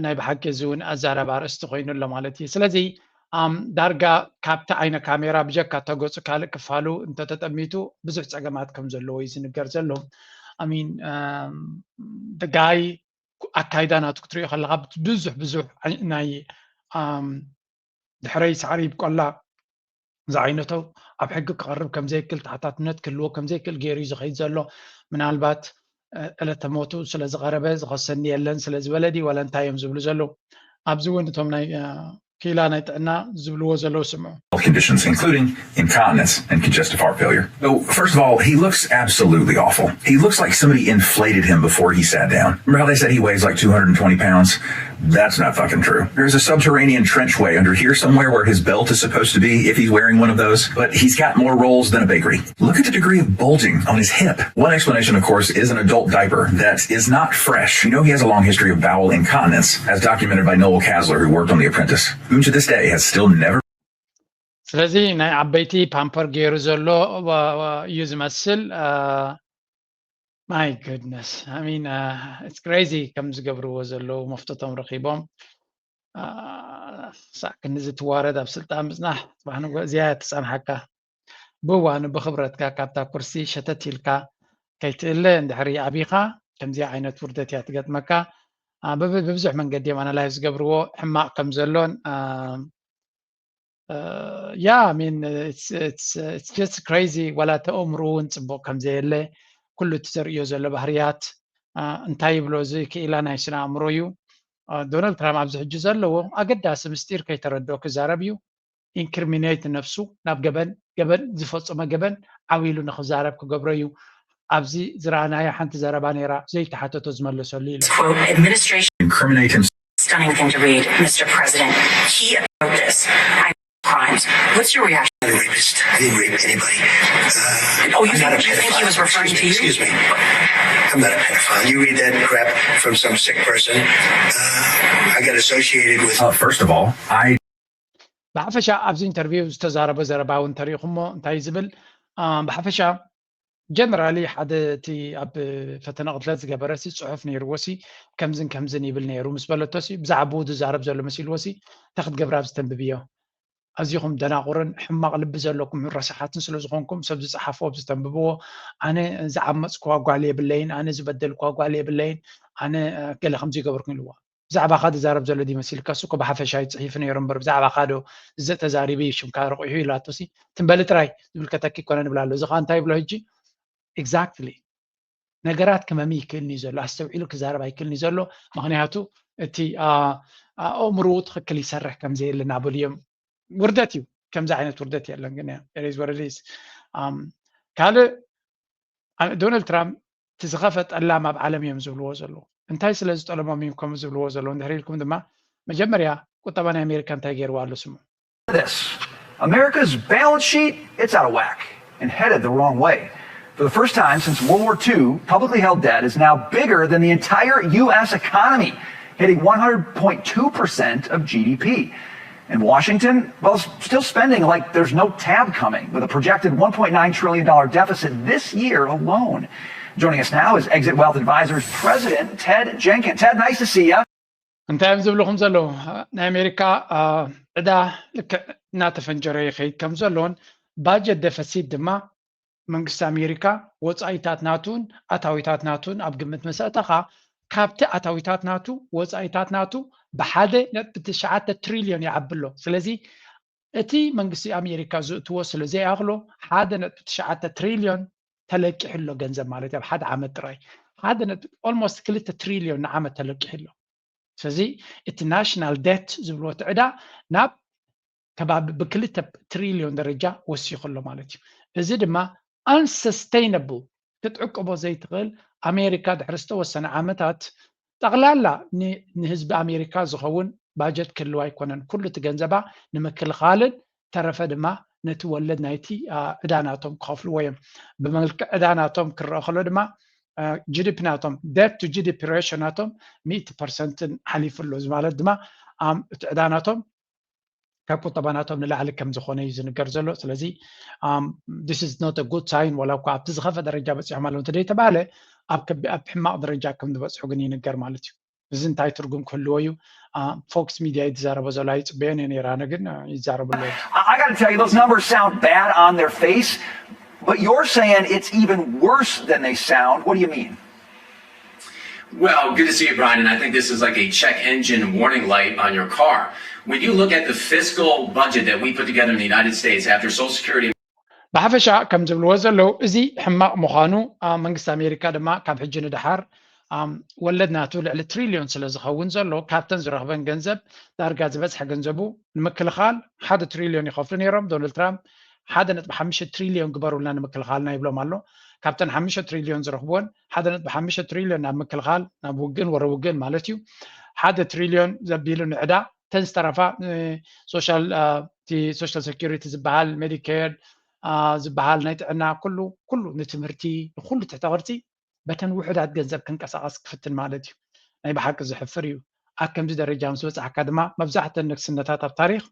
ናይ ብሓቂ እዚ እውን ኣዛራቢ ኣርእስቲ ኮይኑ ኣሎ ማለት እዩ። ስለዚ ዳርጋ ካብቲ ዓይነ ካሜራ ብጀካ ተገፁ ካልእ ክፋሉ እንተተጠሚቱ ብዙሕ ፀገማት ከም ዘለዎ እዩ ዝንገር ዘሎ። ኣሚን ጋይ ኣካይዳ ናቱ ክትሪኦ ከለካ ብዙሕ ብዙሕ ናይ ድሕረይ ሳዕሪ ይብቆላ ዝዓይነቶ ኣብ ሕጊ ክቐርብ ከምዘይክል ተሓታትነት ክህልዎ ከምዘይክል ገይሩ እዩ ዝኸይድ ዘሎ። ምናልባት ዕለተ ሞቱ ስለ ዝቐረበ ዝኸሰኒ የለን ስለ ዝበለ ድዩ ዋላ እንታይ እዮም ዝብሉ ዘለዉ? ኣብዚ እውን እቶም ናይ ክኢላ ናይ ጥዕና ዝብልዎ ዘለዉ ስምዑ። Conditions, including incontinence and congestive heart failure. So, first of all, he looks absolutely awful. He looks like somebody inflated him before he sat down. Remember how they said he weighs like two hundred twenty pounds? That's not fucking true. There's a subterranean trenchway under here somewhere where his belt is supposed to be if he's wearing one of those, but he's got more rolls than a bakery. Look at the degree of bulging on his hip. One explanation, of course, is an adult diaper that is not fresh. You know he has a long history of bowel incontinence, as documented by Noel Casler, who worked on The Apprentice, who to this day has still never ስለዚ ናይ ዓበይቲ ፓምፐር ገይሩ ዘሎ እዩ ዝመስል። My goodness, I mean, it's crazy ከም ዝገብርዎ ዘለዉ መፍቶቶም ረኺቦም ሳዕ ክንዚ ትዋረድ ኣብ ስልጣን ምፅናሕ ፅባሕ ንጎ እዚኣ ትፀንሓካ። ብእዋኑ ብኽብረትካ ካብታ ኩርሲ ሸተት ኢልካ ከይትእለ እንድሕሪ ኣቢኻ ከምዚኣ ዓይነት ውርደት እያ ትገጥመካ። ብብዙሕ መንገዲ እዮም ኣናላይዝ ዝገብርዎ ሕማቕ ከም ዘሎን yeah I mean it's it's it's just crazy ዋላ ተእምሩ እውን ፅቡቕ ከም ዘየለ ኩሉ እቲ ዘርእዮ ዘሎ ባህርያት እንታይ ይብሎ እዚ ክኢላ ናይ ስነ ኣእምሮ እዩ። ዶናልድ ትራምፕ ኣብዚ ሕጂ ዘለዎ ኣገዳሲ ምስጢር ከይተረድኦ ክዛረብ እዩ። ኢንክሪሚኔት ነፍሱ ናብ ገበን ገበን ዝፈፀመ ገበን ዓው ኢሉ ንክዛረብ ክገብሮ እዩ። ኣብዚ ዝረኣናዮ ሓንቲ ዘረባ ነይራ ዘይተሓተቶ ዝመለሰሉ ኢሉ። Stunning thing to read, Mister President. He wrote this. I crimes. What's your reaction? I'm not a rapist. I didn't rape anybody. Uh, oh, you think, you think he was referring to you? Excuse me. I'm not a pedophile. You read that crap from some sick person. Uh, I got associated with. Uh, first of all, I. ብሓፈሻ ኣብዚ ኢንተርቪው ዝተዛረበ ዘረባ እውን ተሪኢኹሞ እንታይ ዝብል ብሓፈሻ ጀነራሊ ሓደ እቲ ኣብ ፈተነ ቅትለት ዝገበረ ሲ ፅሑፍ ነይርዎ ሲ ከምዝን ከምዝን ይብል ነይሩ ምስ በለቶ ሲ ብዛዕባ ብኡ ዝዛረብ ዘሎ መሲልዎ ሲ እንታይ ክትገብር ኣብዚ ተንብብዮ ኣዚኹም ደናቑርን ሕማቕ ልቢ ዘለኩም ረሳሓትን ስለ ዝኾንኩም ሰብ ዝፀሓፍዎ ብዝተንብብዎ ኣነ ዝዓመፅኩዋ ጓል የብለይን ኣነ ዝበደልኩዋ ጓል የብለይን ኣነ ገለ ከምዚ ይገብርኩም ኢልዋ ብዛዕባኻ ዝዛረብ ዘሎ ድዩ መሲልካ እሱ እኮ ብሓፈሻ እዩ ፅሒፉ ነይሩ እምበር ብዛዕባኻ ዶ ተዛሪቡ እዩ ሽምካ ረቑሑ ኢላቶ ሲ ትንበሊ ጥራይ ዝምልከተኪ ይኮነ ንብላ ኣሎ እዚ ከዓ እንታይ ይብሎ ሕጂ exactly ነገራት ክመሚ ይክእልኒ ዘሎ ኣስተውዒሉ ክዛረብ ኣይክእልኒ ዘሎ ምክንያቱ እቲ ኣእምርኡ ትክክል ይሰርሕ ከምዘየለ እናበሉ እዮም ውርደት እዩ ከምዚ ዓይነት ውርደት የለን ግን ሪዝ ወረዲስ ካልእ ዶናልድ ትራምፕ እቲ ዝኸፈ ጠላም ኣብ ዓለም እዮም ዝብልዎ ዘለዉ እንታይ ስለ ዝጠለሞም እዮም ከምኡ ዝብልዎ ዘለዉ እንድሕር ኢልኩም ድማ መጀመርያ ቁጠባ ናይ ኣሜሪካ እንታይ ገይርዋ ኣሎ ስሙ this. America's balance sheet, it's out of whack and headed the wrong way. For the first time since World War two, publicly held debt is now bigger than the entire U S economy, hitting one hundred point two percent of G D P. And Washington, well, still spending like there's no tab coming, with a projected one point nine trillion dollar deficit this year alone. Joining us now is Exit Wealth Advisors President Ted Jenkins. Ted, nice to see you. እንታይ እዮም ዝብልኹም ዘለዉ ናይ ኣሜሪካ ዕዳ ልክዕ እናተፈንጀረ ይኸይድ ከም ዘሎን ባጀት ደፈሲት ድማ መንግስቲ ኣሜሪካ ወፃኢታት ናቱን ኣታዊታት ናቱን ኣብ ግምት መሰእተኻ ካብቲ ኣታዊታት ናቱ ወፃኢታት ናቱ ብሓደ ነጥቢ ትሽዓተ ትሪልዮን ይዓቢ ኣሎ ስለዚ እቲ መንግስቲ ኣሜሪካ ዝእትዎ ስለ ዘይኣኽሎ ሓደ ነጥቢ ትሽዓተ ትሪልዮን ተለቂሑ ኣሎ ገንዘብ ማለት ኣብ ሓደ ዓመት ጥራይ ሓደ ነጥቢ almost ክልተ ትሪልዮን ንዓመት ተለቂሑ ኣሎ ስለዚ እቲ ናሽናል ዴት ዝብልዎ እቲ ዕዳ ናብ ከባቢ ብክልተ ትሪልዮን ደረጃ ወሲኹ ኣሎ ማለት እዩ። እዚ ድማ unsustainable፣ ክትዕቅቦ ዘይትኽእል፣ ኣሜሪካ ድሕሪ ዝተወሰነ ዓመታት ጠቕላላ ንህዝቢ ኣሜሪካ ዝኸውን ባጀት ክህልዋ ኣይኮነን። ኩሉ እቲ ገንዘባ ንምክልኻልን ተረፈ ድማ ነቲ ወለድ ናይቲ ዕዳ ናቶም ክኸፍልዎ እዮም። ብመልክዕ ዕዳ ናቶም ክረአ ከሎ ድማ ጂዲፒ ናቶም፣ debt to GDP ratio ናቶም ሚእቲ ፐርሰንትን ሓሊፉ ኣሎ። እዚ ማለት ድማ እቲ ዕዳ ናቶም ካብ ቁጠባ ናቶም ንላዕሊ ከም ዝኾነ እዩ ዝንገር ዘሎ። ስለዚ this is not a good sign። ዋላ እኳ ኣብቲ ዝኸፈ ደረጃ በፂሖም ኣለዉ እንተደይተባሃለ፣ ኣብ ሕማቕ ደረጃ ከም ዝበፅሑ ግን ይንገር ማለት እዩ። እዚ እንታይ ትርጉም ክህልዎ እዩ? ፎክስ ሚድያ ይዛረቦ ዘሎ ኣይፅበዮን እየ ነይረ፣ ኣነ ግን ይዛረቡ ኣለዉ። I got to tell you, those numbers sound bad on their face, but you're saying it's even worse than they sound. What do you mean? Well, good to see you, Brian. And I think this is like a check engine warning light on your car. When you look at the fiscal budget that we put together in the United States after Social Security. ብሓፈሻ ከም ዝብልዎ ዘለዉ፣ እዚ ሕማቕ ምዃኑ መንግስቲ ኣሜሪካ ድማ ካብ ሕጂ ንደሓር ወለድ ናቱ ልዕሊ ትሪልዮን ስለ ዝኸውን ዘሎ፣ ካብተን ዝረኽበን ገንዘብ ዳርጋ ዝበዝሐ ገንዘቡ ንምክልኻል ሓደ ትሪልዮን ይኸፍሉ ነይሮም። ዶናልድ ትራምፕ ሓደ ነጥቢ ሓሙሽተ ትሪልዮን ግበሩልና ንምክልኻልና ይብሎም ኣሎ። ካብተን ሓሙሽተ ትሪልዮን ዝረኽብወን ሓደ ነጥቢ ሓሙሽተ ትሪልዮን ናብ ምክልኻል፣ ናብ ውግእን ወረ ውግእን ማለት እዩ። ሓደ ትሪልዮን ዘቢሉ ንዕዳ፣ ተን ዝተረፋ ሶሻል ሴኪሪቲ ዝበሃል፣ ሜዲኬር ዝበሃል፣ ናይ ጥዕና፣ ኩሉ ኩሉ ንትምህርቲ፣ ንኩሉ ትሕተ ቅርፂ በተን ውሑዳት ገንዘብ ክንቀሳቐስ ክፍትን ማለት እዩ። ናይ ብሓቂ ዝሕፍር እዩ። ኣብ ከምዚ ደረጃ ምስ በፃሕካ ድማ መብዛሕተን ንግስነታት ኣብ ታሪክ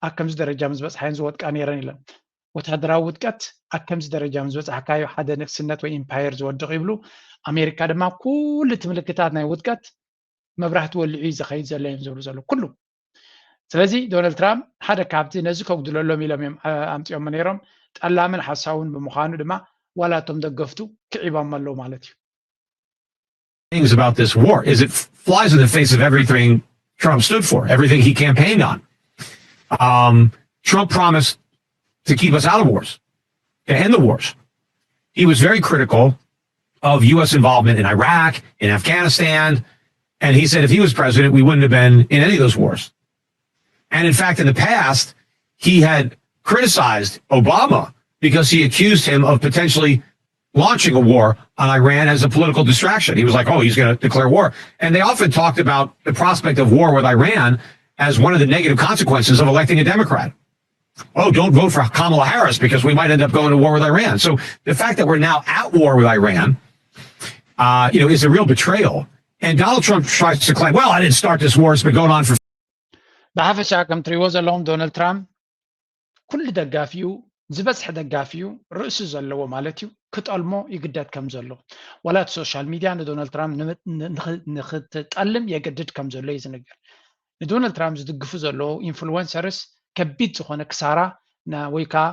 ኣብ ከምዚ ደረጃ ምስ በፅሓየን ዝወድቃ ነይረን ኢለን። ወታደራዊ ውድቀት ኣብ ከምዚ ደረጃ ምስ በፃሕካዮ ሓደ ንግስነት ወይ ኢምፓየር ዝወድቕ ይብሉ። ኣሜሪካ ድማ ኩሉ እቲ ምልክታት ናይ ውድቀት መብራህቲ ወሊዑ እዩ ዝኸይድ ዘሎ እዮም ዝብሉ ዘለዉ ኩሉ። ስለዚ ዶናልድ ትራምፕ ሓደ ካብቲ ነዚ ከጉድለሎም ኢሎም እዮም ኣምፅኦሞ ነይሮም። ጠላምን ሓሳውን ብምዃኑ ድማ ዋላ እቶም ደገፍቱ ክዒቦሞ ኣለዉ ማለት እዩ። Things about this war is it flies in the face of everything Trump stood for, everything he campaigned on. Um, Trump promised to keep us out of wars, to end the wars. He was very critical of U S involvement in Iraq, in Afghanistan, and he said if he was president, we wouldn't have been in any of those wars. And in fact, in the past, he had criticized Obama because he accused him of potentially launching a war on Iran as a political distraction. He was like, oh, he's going to declare war. And they often talked about the prospect of war with Iran as one of the negative consequences of electing a Democrat. Oh, don't vote for Kamala Harris because we might end up going to war with Iran. So the fact that we're now at war with Iran, uh, you know, is a real betrayal. And Donald Trump tries to claim, well, I didn't start this war. It's been going on for ብሓፈሻ ከም ትሪእዎ ዘለኹም ዶናልድ ትራምፕ ኩሉ ደጋፊኡ፣ ዝበዝሐ ደጋፊኡ ርእሲ ዘለዎ ማለት እዩ፣ ክጠልሞ ይግደድ ከም ዘሎ። ዋላ እቲ ሶሻል ሚድያ ንዶናልድ ትራምፕ ንክትጠልም የገድድ ከም ዘሎ እዩ ዝንገር። ንዶናልድ ትራምፕ ዝድግፉ ዘለዉ ኢንፍሉወንሰርስ ከቢድ ዝኾነ ክሳራ ወይ ከዓ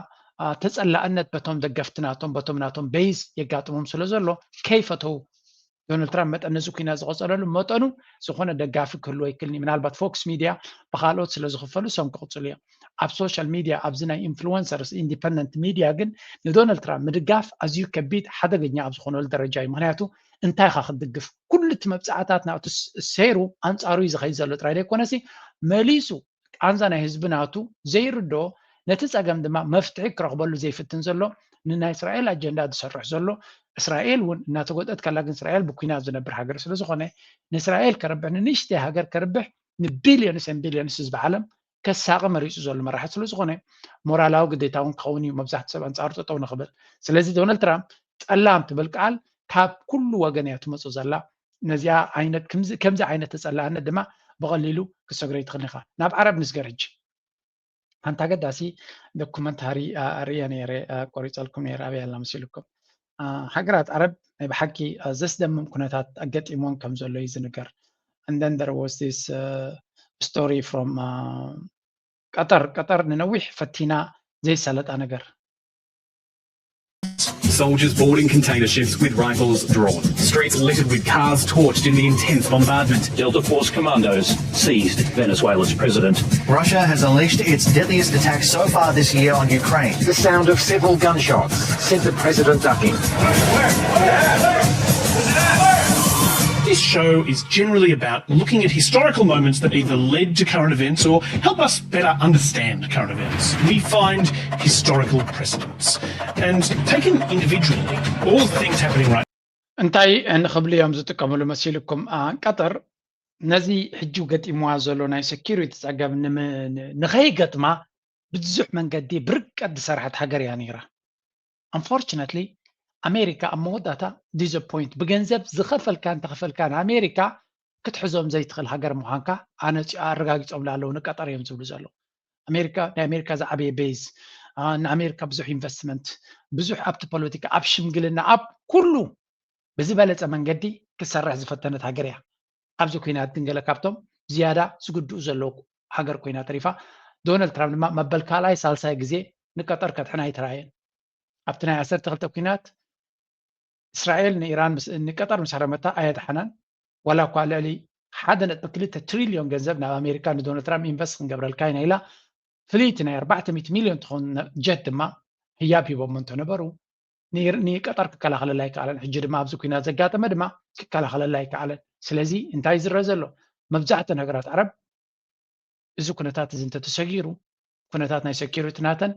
ተፀላእነት በቶም ደገፍቲ ናቶም፣ በቶም ናቶም ቤይዝ የጋጥሞም ስለ ዘሎ፣ ከይፈተው ዶናልድ ትራምፕ መጠን ነዚ ኩናት ዝቐፀለሉ መጠኑ ዝኾነ ደጋፊ ክህልዎ ኣይክእልን እዩ። ምናልባት ፎክስ ሚድያ ብካልኦት ስለ ዝኽፈሉ እሶም ክቕፅሉ እዮም። ኣብ ሶሻል ሚድያ ኣብዚ ናይ ኢንፍሉወንሰርስ ኢንዲፐንደንት ሚድያ ግን ንዶናልድ ትራምፕ ምድጋፍ ኣዝዩ ከቢድ ሓደገኛ ኣብ ዝኾነሉ ደረጃ እዩ። ምክንያቱ እንታይ ኢኻ ክትድግፍ? ኩሉ እቲ መብፃዕታት ናቱ ሰይሩ ኣንፃሩ እዩ ዝኸይድ ዘሎ ጥራይ ዘይኮነሲ መሊሱ ቃንዛ ናይ ህዝቢ ናቱ ዘይርድኦ ነቲ ፀገም ድማ መፍትሒ ክረኽበሉ ዘይፍትን ዘሎ ንናይ እስራኤል ኣጀንዳ ዝሰርሕ ዘሎ እስራኤል እውን እናተጎድአት ከላ ግን እስራኤል ብኩናት ዝነብር ሃገር ስለ ዝኾነ ንእስራኤል ከርብሕ ንንእሽተይ ሃገር ከርብሕ ንቢልዮንስ ን ቢልዮንስ ህዝቢ ዓለም ከሳቂ መሪፁ ዘሎ መራሒ ስለ ዝኾነ ሞራላዊ ግዴታ እውን ክኸውን እዩ መብዛሕትኡ ሰብ ኣንፃሩ ጠጠው ንኽብል። ስለዚ ዶናልድ ትራምፕ ጠላም ትብል ቃል ካብ ኩሉ ወገን እያ ትመፁ ዘላ። ነዚኣ ዓይነት ከምዚ ዓይነት ተፀላእነት ድማ ብቐሊሉ ክሰግሮ ይትኽእል ኢኻ። ናብ ዓረብ ንስገር ሕጂ። ሓንቲ ኣገዳሲ ዶኩመንታሪ ርእየ ነይረ፣ ቆሪፀልኩም ነይረ፣ ኣበይ ኣላ መሲልኩም። ሃገራት ዓረብ ናይ ብሓቂ ዘስደምም ኩነታት ኣገጢሞን ከም ዘሎ እዩ ዝንገር። And then there was this story from ቀጠር። ቀጠር ንነዊሕ ፈቲና ዘይሳለጣ ነገር። Soldiers boarding container ships with rifles drawn. Streets littered with cars torched in the intense bombardment. Delta Force commandos seized Venezuela's president. Russia has unleashed its deadliest attack so far this year on Ukraine. The sound of several gunshots sent the president ducking. show is generally about looking at historical moments that either led to current events or help us better understand current events. We find historical precedents. And taken individually, all the things happening right እንታይ ንኽብሉ እዮም ዝጥቀምሉ መሲልኩም? ቀጠር ነዚ ሕጂ ገጢምዋ ዘሎ ናይ ሴኩሪቲ ፀገም ንኸይገጥማ ብዙሕ መንገዲ ብርቀት ዝሰርሐት ሃገር እያ ነይራ። Unfortunately ኣሜሪካ ኣብ መወዳእታ disappoint ብገንዘብ ዝኸፈልካ እንተኸፈልካ ንኣሜሪካ ክትሕዞም ዘይትኽእል ሃገር ምዃንካ ኣነፂ ኣረጋጊፆም ላለዉ ንቀጠር እዮም ዝብሉ ዘለዉ። ኣሜሪካ ናይ ኣሜሪካ ዝዓበየ ቤዝ ንኣሜሪካ ብዙሕ ኢንቨስትመንት ብዙሕ ኣብቲ ፖለቲካ ኣብ ሽምግልና ኣብ ኩሉ ብዝበለፀ መንገዲ ክትሰርሕ ዝፈተነት ሃገር እያ። ኣብዚ ኩናት ግን ገለ ካብቶም ዝያዳ ዝግድኡ ዘለዉ ሃገር ኮይና ተሪፋ። ዶናልድ ትራምፕ ድማ መበል ካልኣይ ሳልሳይ ግዜ ንቀጠር ከድሕና ኣይተራእየን። ኣብቲ ናይ ዓሰርተ ክልተ ኩናት እስራኤል ንኢራን ንቀጠር ምስ ሃረመታ ኣየድሓናን። ዋላ እኳ ልዕሊ ሓደ ነጥቢ ክልተ ትሪልዮን ገንዘብ ናብ ኣሜሪካ ንዶናልድ ትራምፕ ኢንቨስት ክንገብረልካ ኢና ኢላ ፍልይቲ ናይ ኣርባዕተ ሚእቲ ሚልዮን ትኸውን ጀት ድማ ህያብ ሂቦሞ እንተነበሩ ንቀጠር ክከላኸለላ ኣይከኣለን። ሕጂ ድማ ኣብዚ ኩናት ዘጋጠመ ድማ ክከላኸለላ ኣይከኣለን። ስለዚ እንታይ ዝረአ ዘሎ? መብዛሕትአን ሃገራት ዓረብ እዚ ኩነታት እዚ እንተተሰጊሩ ኩነታት ናይ ሴኩሪቲ ናተን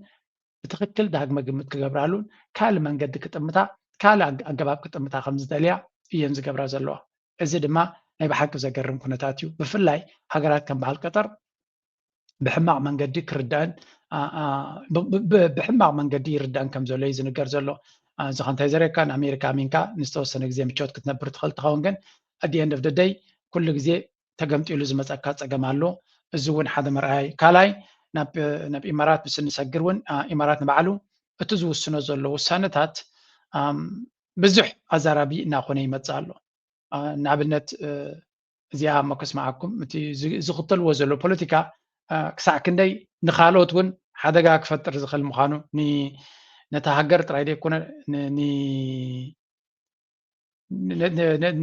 ብትኽክል ዳግመ ግምት ክገብራሉን ካልእ መንገዲ ክጥምታ ካልእ ኣገባብ ክጥምታ ከም ዝደልያ እየን ዝገብራ ዘለዋ። እዚ ድማ ናይ ብሓቂ ዘገርም ኩነታት እዩ። ብፍላይ ሃገራት ከም በዓል ቀጠር ብሕማቕ መንገዲ ክርዳእን ብሕማቕ መንገዲ ይርዳእን ከም ዘሎ እዩ ዝንገር ዘሎ። እዚ ከንታይ ዘረካ ንኣሜሪካ ኣሚንካ ንዝተወሰነ ግዜ ምቾት ክትነብር ትኽእል ትኸውን፣ ግን at the end of the day ኩሉ ግዜ ተገምጢሉ ዝመፀካ ፀገም ኣሎ። እዚ እውን ሓደ መርኣያ እዩ። ካልኣይ ናብ ኢማራት ምስ እንሰግር እውን ኢማራት ንባዕሉ እቲ ዝውስኖ ዘሎ ውሳነታት ብዙሕ ኣዛራቢ እናኾነ ይመፅእ ኣሎ። ንኣብነት እዚኣ እሞ ከስምዓኩም፣ እቲ ዝኽተልዎ ዘሎ ፖለቲካ ክሳዕ ክንደይ ንኻልኦት እውን ሓደጋ ክፈጥር ዝኽእል ምዃኑ ነታ ሃገር ጥራይ ዘይኮነ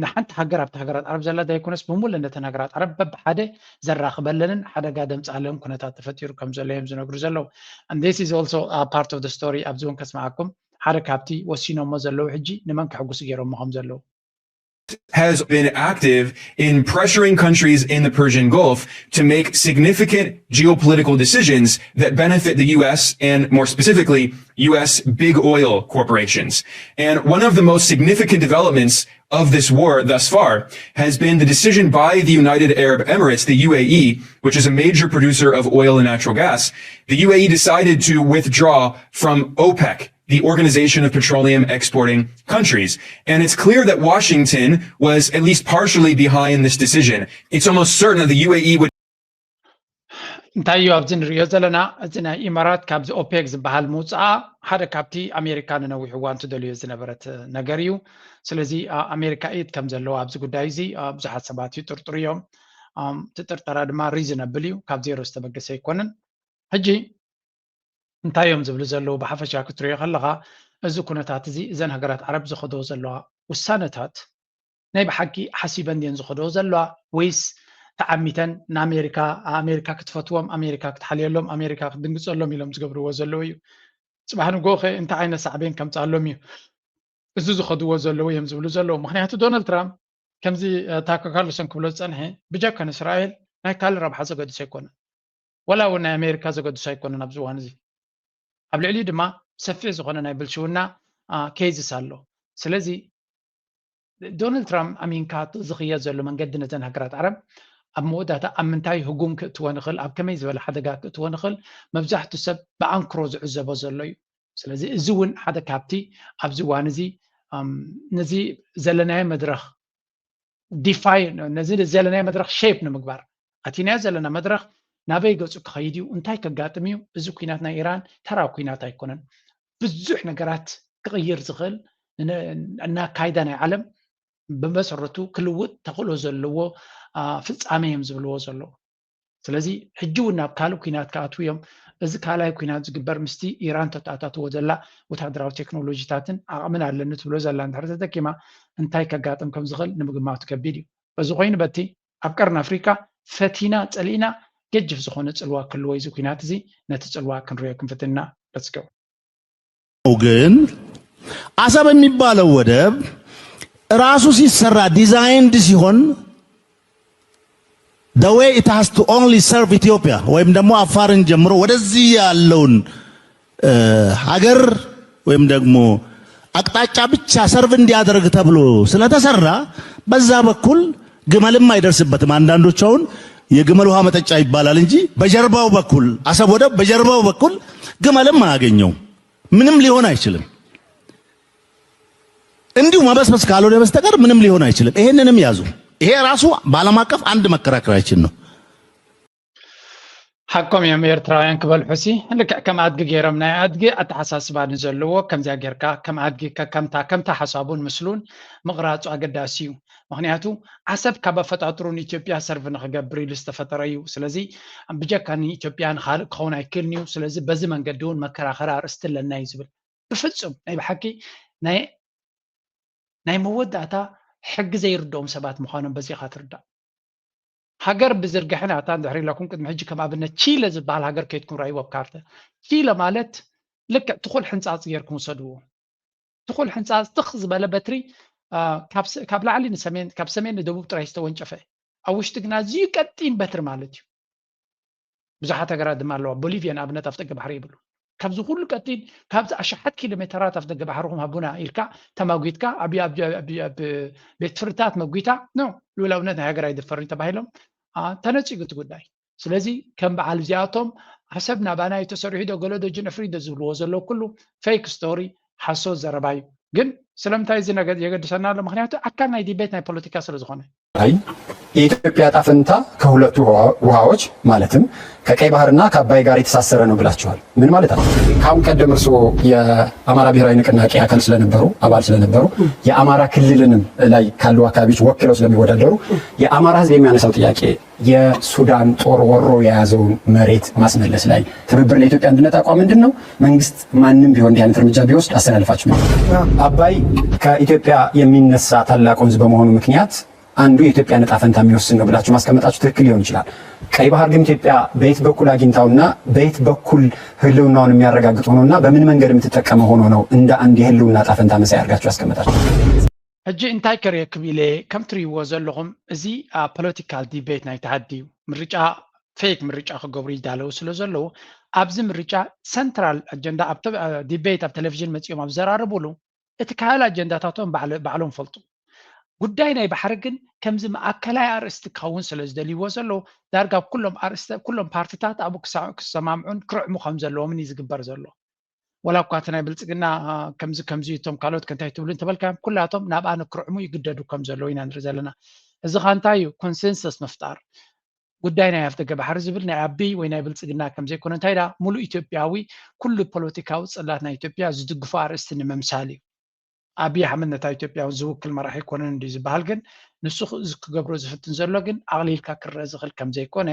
ንሓንቲ ሃገር ኣብቲ ሃገራት ዓረብ ዘላ ዘይኮነስ ብምሉእ ነተን ሃገራት ዓረብ በብሓደ ዘራኽበለንን ሓደጋ ደምፅኣለን ኩነታት ተፈጢሩ ከም ዘሎ እዮም ዝነግሩ ዘለዉ። And this is also a part of the story። ኣብዚ እውን ከስምዓኩም ሓደ ካብቲ ወሲኖሞ ዘለዉ ሕጂ ንመን ከሕጉሱ ገይሮሞ ከም ዘለዉ has been active in pressuring countries in the Persian Gulf to make significant geopolitical decisions that benefit the U S and, more specifically, U S big oil corporations. And one of the most significant developments of this war thus far has been the decision by the United Arab Emirates, the U A E, which is a major producer of oil and natural gas. The U A E decided to withdraw from OPEC, the Organization of Petroleum Exporting Countries. And it's clear that Washington was at least partially behind this decision. It's almost certain that the U A E would እንታይ እዩ ኣብዚ ንሪኦ ዘለና? እዚ ናይ ኢማራት ካብዚ ኦፔክ ዝበሃል ምውፅኣ ሓደ ካብቲ ኣሜሪካ ንነዊሕ እዋን ትደልዮ ዝነበረት ነገር እዩ። ስለዚ ኣሜሪካ ኢድ ከም ዘለዋ ኣብዚ ጉዳይ እዚ ብዙሓት ሰባት ይጥርጥሩ እዮም። እቲ ጥርጠራ ድማ ሪዝነብል እዩ፣ ካብ ዜሮ ዝተበገሰ ኣይኮነን። ሕጂ እንታይ እዮም ዝብሉ ዘለዉ? ብሓፈሻ ክትሪኦ ከለኻ እዚ ኩነታት እዚ እዘን ሃገራት ዓረብ ዝኸዶ ዘለዋ ውሳነታት ናይ ብሓቂ ሓሲበን ድየን ዝኸዶ ዘለዋ ወይስ ተዓሚተን ንኣሜሪካ ኣሜሪካ ክትፈትዎም ኣሜሪካ ክትሓልየሎም ኣሜሪካ ክትድንግፀሎም ኢሎም ዝገብርዎ ዘለዉ እዩ? ፅባሕ ንግሆ ከ እንታይ ዓይነት ሳዕቤን ከምፅኣሎም እዩ? እዚ ዝኸድዎ ዘለዉ እዮም ዝብሉ ዘለዉ። ምክንያቱ ዶናልድ ትራምፕ ከምዚ ታከር ካርልሰን ክብሎ ዝፀንሐ ብጀካ ንእስራኤል ናይ ካልእ ረብሓ ዘገድሶ ኣይኮነን። ወላ እውን ናይ ኣሜሪካ ዘገድሶ ኣይኮነን ኣብዚ እዋን እዚ። ኣብ ልዕሊኡ ድማ ሰፊሕ ዝኾነ ናይ ብልሽውና ኬዝስ ኣሎ። ስለዚ ዶናልድ ትራምፕ ኣሚንካ ዝኽየድ ዘሎ መንገዲ ነዘን ሃገራት ዓረብ ኣብ መወዳእታ ኣብ ምንታይ ህጉም ክእትወን ይኽእል፣ ኣብ ከመይ ዝበለ ሓደጋ ክእትወን ይኽእል መብዛሕቱ ሰብ ብኣንክሮ ዝዕዘቦ ዘሎ እዩ። ስለዚ እዚ እውን ሓደ ካብቲ ኣብዚ እዋን እዚ ነዚ ዘለናዮ መድረኽ ዲፋይ ነዚ ዘለናዮ መድረኽ ሼፕ ንምግባር ኣቲናዮ ዘለና መድረኽ ናበይ ገፁ ክኸይድ እዩ፣ እንታይ ከጋጥም እዩ። እዚ ኩናት ናይ ኢራን ተራ ኩናት ኣይኮነን። ብዙሕ ነገራት ክቕይር ዝኽእል እናካይዳ ናይ ዓለም ብመሰረቱ ክልውጥ ተኽእሎ ዘለዎ ፍፃመ እዮም ዝብልዎ ዘለዉ። ስለዚ ሕጂ እውን ናብ ካልእ ኩናት ክኣትዉ እዮም። እዚ ካልኣይ ኩናት ዝግበር ምስቲ ኢራን ተተኣታትዎ ዘላ ወታደራዊ ቴክኖሎጂታትን ዓቕምን ኣለኒ ትብሎ ዘላ እንድሕር ተጠቂማ እንታይ ከጋጥም ከም ዝኽእል ንምግማቱ ከቢድ እዩ። በዚ ኮይኑ በቲ ኣብ ቀርኒ ኣፍሪካ ፈቲና ፀሊእና ገጅፍ ዝኾነ ፅልዋ ክህልዎ እዚ ኩናት እዚ ነቲ ፅልዋ ክንሪኦ ክንፍትን ኢና። Let's go። ግን አሰብ የሚባለው ወደብ ራሱ ሲሰራ designed ሲሆን the way it has to only serve ኢትዮጵያ ወይም ደግሞ አፋርን ጀምሮ ወደዚህ ያለውን ሀገር ወይም ደግሞ አቅጣጫ ብቻ serve እንዲያደርግ ተብሎ ስለተሰራ በዛ በኩል ግመልም አይደርስበትም። አንዳንዶች አሁን የግመል ውሃ መጠጫ ይባላል እንጂ በጀርባው በኩል አሰብ ወደብ በጀርባው በኩል ግመልም አያገኘው፣ ምንም ሊሆን አይችልም። እንዲሁ መበስበስ ካልሆነ በስተቀር ምንም ሊሆን አይችልም። ይሄንንም ያዙ። ይሄ ራሱ በዓለም አቀፍ አንድ መከራከሪያችን ነው። ሓቆም እዮም ኤርትራውያን ክበልሑሲ ልክዕ ከም ኣድጊ ገይሮም ናይ ኣድጊ ኣተሓሳስባ ንዘለዎ ከምዚያ ጌርካ ከም ኣድጊ ከከምታ ከምታ ሓሳቡን ምስሉን ምቕራጹ ኣገዳሲ እዩ። ምኽንያቱ ዓሰብ ካብ ኣፈጣጥሩ ንኢትዮጵያ serve ንኽገብር ኢሉ ዝተፈጠረ እዩ። ስለዚ ብጀካ ንኢትዮጵያ ንኻልእ ክኸውን ኣይክእልን እዩ። ስለዚ በዚ መንገዲ እውን መከራኸሪ ኣርእስቲ ኣለና እዩ ዝብል። ብፍጹም ናይ ብሓቂ ናይ ናይ መወዳእታ ሕጊ ዘይርድኦም ሰባት ምዃኖም በዚኻ ትርዳእ። ሃገር ብዝርግሐ ናታ እንድሕር ኢለኩም ቅድሚ ሕጂ ከም ኣብነት ቺለ ዝበሃል ሃገር ከይድኩም ራእይዎ ኣብ ካርተ። ቺለ ማለት ልክዕ ትኹል ሕንፃፅ ጌርኩም ውሰድዎ። ትኹል ሕንፃፅ ትኽ ዝበለ በትሪ ካብ ላዕሊ ንሰሜን ካብ ሰሜን ንደቡብ ጥራይ ዝተወንጨፈ ኣብ ውሽጢ ግና ኣዝዩ ቀጢን በትሪ ማለት እዩ። ብዙሓት ሃገራት ድማ ኣለዋ። ቦሊቪያ ንኣብነት ኣፍደገ ባሕሪ ይብሉ። ካብዚ ኩሉ ቀጢን ካብዚ ኣሽሓት ኪሎ ሜተራት ኣፍደገ ባሕርኹም ሃቡና ኢልካ ተማጒትካ ኣብ ቤት ፍርድታት መጒታ ኖ ልኡላውነት ናይ ሃገር ኣይድፈርን ተባሂሎም ተነጺጉ እቲ ጉዳይ። ስለዚ ከም በዓል እዚኣቶም ዓሰብ ናባና እዩ ተሰሪሑ ዶ ገለ ዶ ጅንዕፍሪ ዶ ዝብልዎ ዘለዉ ኩሉ fake story ሓሶት ዘረባ እዩ። ግን ስለምንታይ እዚ ነገር የገድሰና ኣሎ? ምክንያቱ ኣካል ናይ ዲቤት ናይ ፖለቲካ ስለ ዝኾነ። የኢትዮጵያ ዕጣ ፈንታ ከሁለቱ ውሃዎች ማለትም ከቀይ ባህርና ከአባይ ጋር የተሳሰረ ነው ብላችኋል። ምን ማለት ነው? ካሁን ቀደም እርስዎ የአማራ ብሔራዊ ንቅናቄ አካል ስለነበሩ አባል ስለነበሩ የአማራ ክልልንም ላይ ካሉ አካባቢዎች ወክለው ስለሚወዳደሩ የአማራ ሕዝብ የሚያነሳው ጥያቄ የሱዳን ጦር ወሮ የያዘውን መሬት ማስመለስ ላይ ትብብር ለኢትዮጵያ አንድነት አቋም ምንድን ነው? መንግስት ማንም ቢሆን እንዲህ አይነት እርምጃ ቢወስድ አስተላልፋችሁ ምንድን ነው? አባይ ከኢትዮጵያ የሚነሳ ታላቅ ወንዝ በመሆኑ ምክንያት አንዱ የኢትዮጵያን ዕጣ ፈንታ የሚወስን ነው ብላችሁ ማስቀመጣችሁ ትክክል ሊሆን ይችላል። ቀይ ባህር ግን ኢትዮጵያ በየት በኩል አግኝታውና በየት በኩል ህልውናውን የሚያረጋግጥ ሆኖና በምን መንገድ የምትጠቀመው ሆኖ ነው እንደ አንድ የህልውና ዕጣ ፈንታ መሳይ አድርጋችሁ ያስቀመጣችሁ? ሕጂ እንታይ ከርእየኩም ኢለ ከም ትርእይዎ ዘለኹም እዚ ፖለቲካል ዲቤት ናይ ተሃዲ እዩ። ምርጫ ፌክ ምርጫ ክገብሩ ይዳለዉ ስለ ዘለዉ ኣብዚ ምርጫ ሰንትራል ኣጀንዳ ዲቤት ኣብ ቴሌቪዥን መፂኦም ኣብ ዘራርቡሉ እቲ ካልእ ኣጀንዳታቶም ባዕሎም ፈልጡ። ጉዳይ ናይ ባሕሪ ግን ከምዚ ማእከላይ ኣርእስቲ ክኸውን ስለ ዝደልይዎ ዘለዉ ዳርጋ ኩሎም ኣርእስቲ ኩሎም ፓርቲታት ኣብኡ ክሰማምዑን ክርዕሙ ከም ዘለዎምን እዩ ዝግበር ዘሎ። ወላ እኳ እቲ ናይ ብልፅግና ከምዚ ከምዚ እቶም ካልኦት ከንታይ ትብሉ እንተበልካዮም ኩላቶም ናብኣ ንክርዕሙ ይግደዱ ከም ዘለዉ ኢና ንርኢ ዘለና። እዚ ኸ እንታይ እዩ? ኮንሰንሰስ ምፍጣር። ጉዳይ ናይ ኣፍደገ ባሕሪ ዝብል ናይ ኣቢ ወይ ናይ ብልፅግና ከም ዘይኮነ እንታይ ዳ ሙሉእ ኢትዮጵያዊ ኩሉ ፖለቲካዊ ፅላት ናይ ኢትዮጵያ ዝድግፎ ኣርእስቲ ንምምሳል እዩ። ኣብይ ኣሕመድ ነታ ኢትዮጵያ ዝውክል መራሒ ኣይኮነን እንድዩ ዝበሃል ግን ንሱ ክገብሮ ዝፍትን ዘሎ ግን ኣቕሊልካ ክረአ ዝኽእል ከም ዘይኮነ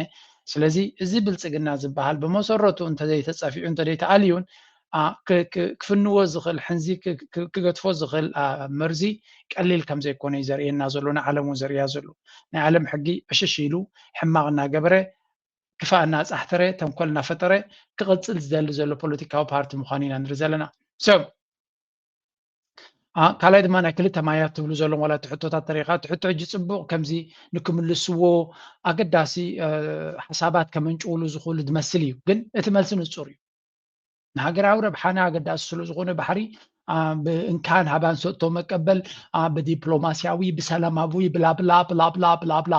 ስለዚ እዚ ብልፅግና ዝበሃል ብመሰረቱ እንተዘይተፀፊዑ እንተዘይተኣልዩን ክፍንዎ ዝኽእል ሕንዚ ክገድፎ ዝኽእል መርዚ ቀሊል ከም ዘይኮነ እዩ ዘርእየና ዘሎ ንዓለም እውን ዘርእያ ዘሎ ናይ ዓለም ሕጊ ዕሽሽ ኢሉ ሕማቕ እናገበረ ክፋእ እናፃሕተረ ተንኮል እናፈጠረ ክቕፅል ዝደሊ ዘሎ ፖለቲካዊ ፓርቲ ምዃኑ ኢና ንርኢ ዘለና ሰብ ካልኣይ ድማ ናይ ክልተ ማያት ትብሉ ዘለኹም ዋላ እቲ ሕቶታት ተሪኻ እቲ ሕቶ ሕጂ ፅቡቕ ከምዚ ንክምልስዎ ኣገዳሲ ሓሳባት ከመንጭውሉ ዝኽእሉ ዝመስል እዩ ግን እቲ መልሲ ንፁር እዩ ንሃገራዊ ረብሓና ኣገዳሲ ስለ ዝኾነ ባሕሪ ብእንካን ሃባን ሰጥቶ መቀበል ብዲፕሎማስያዊ ብሰላማዊ ብላብላ ብላብላ ብላብላ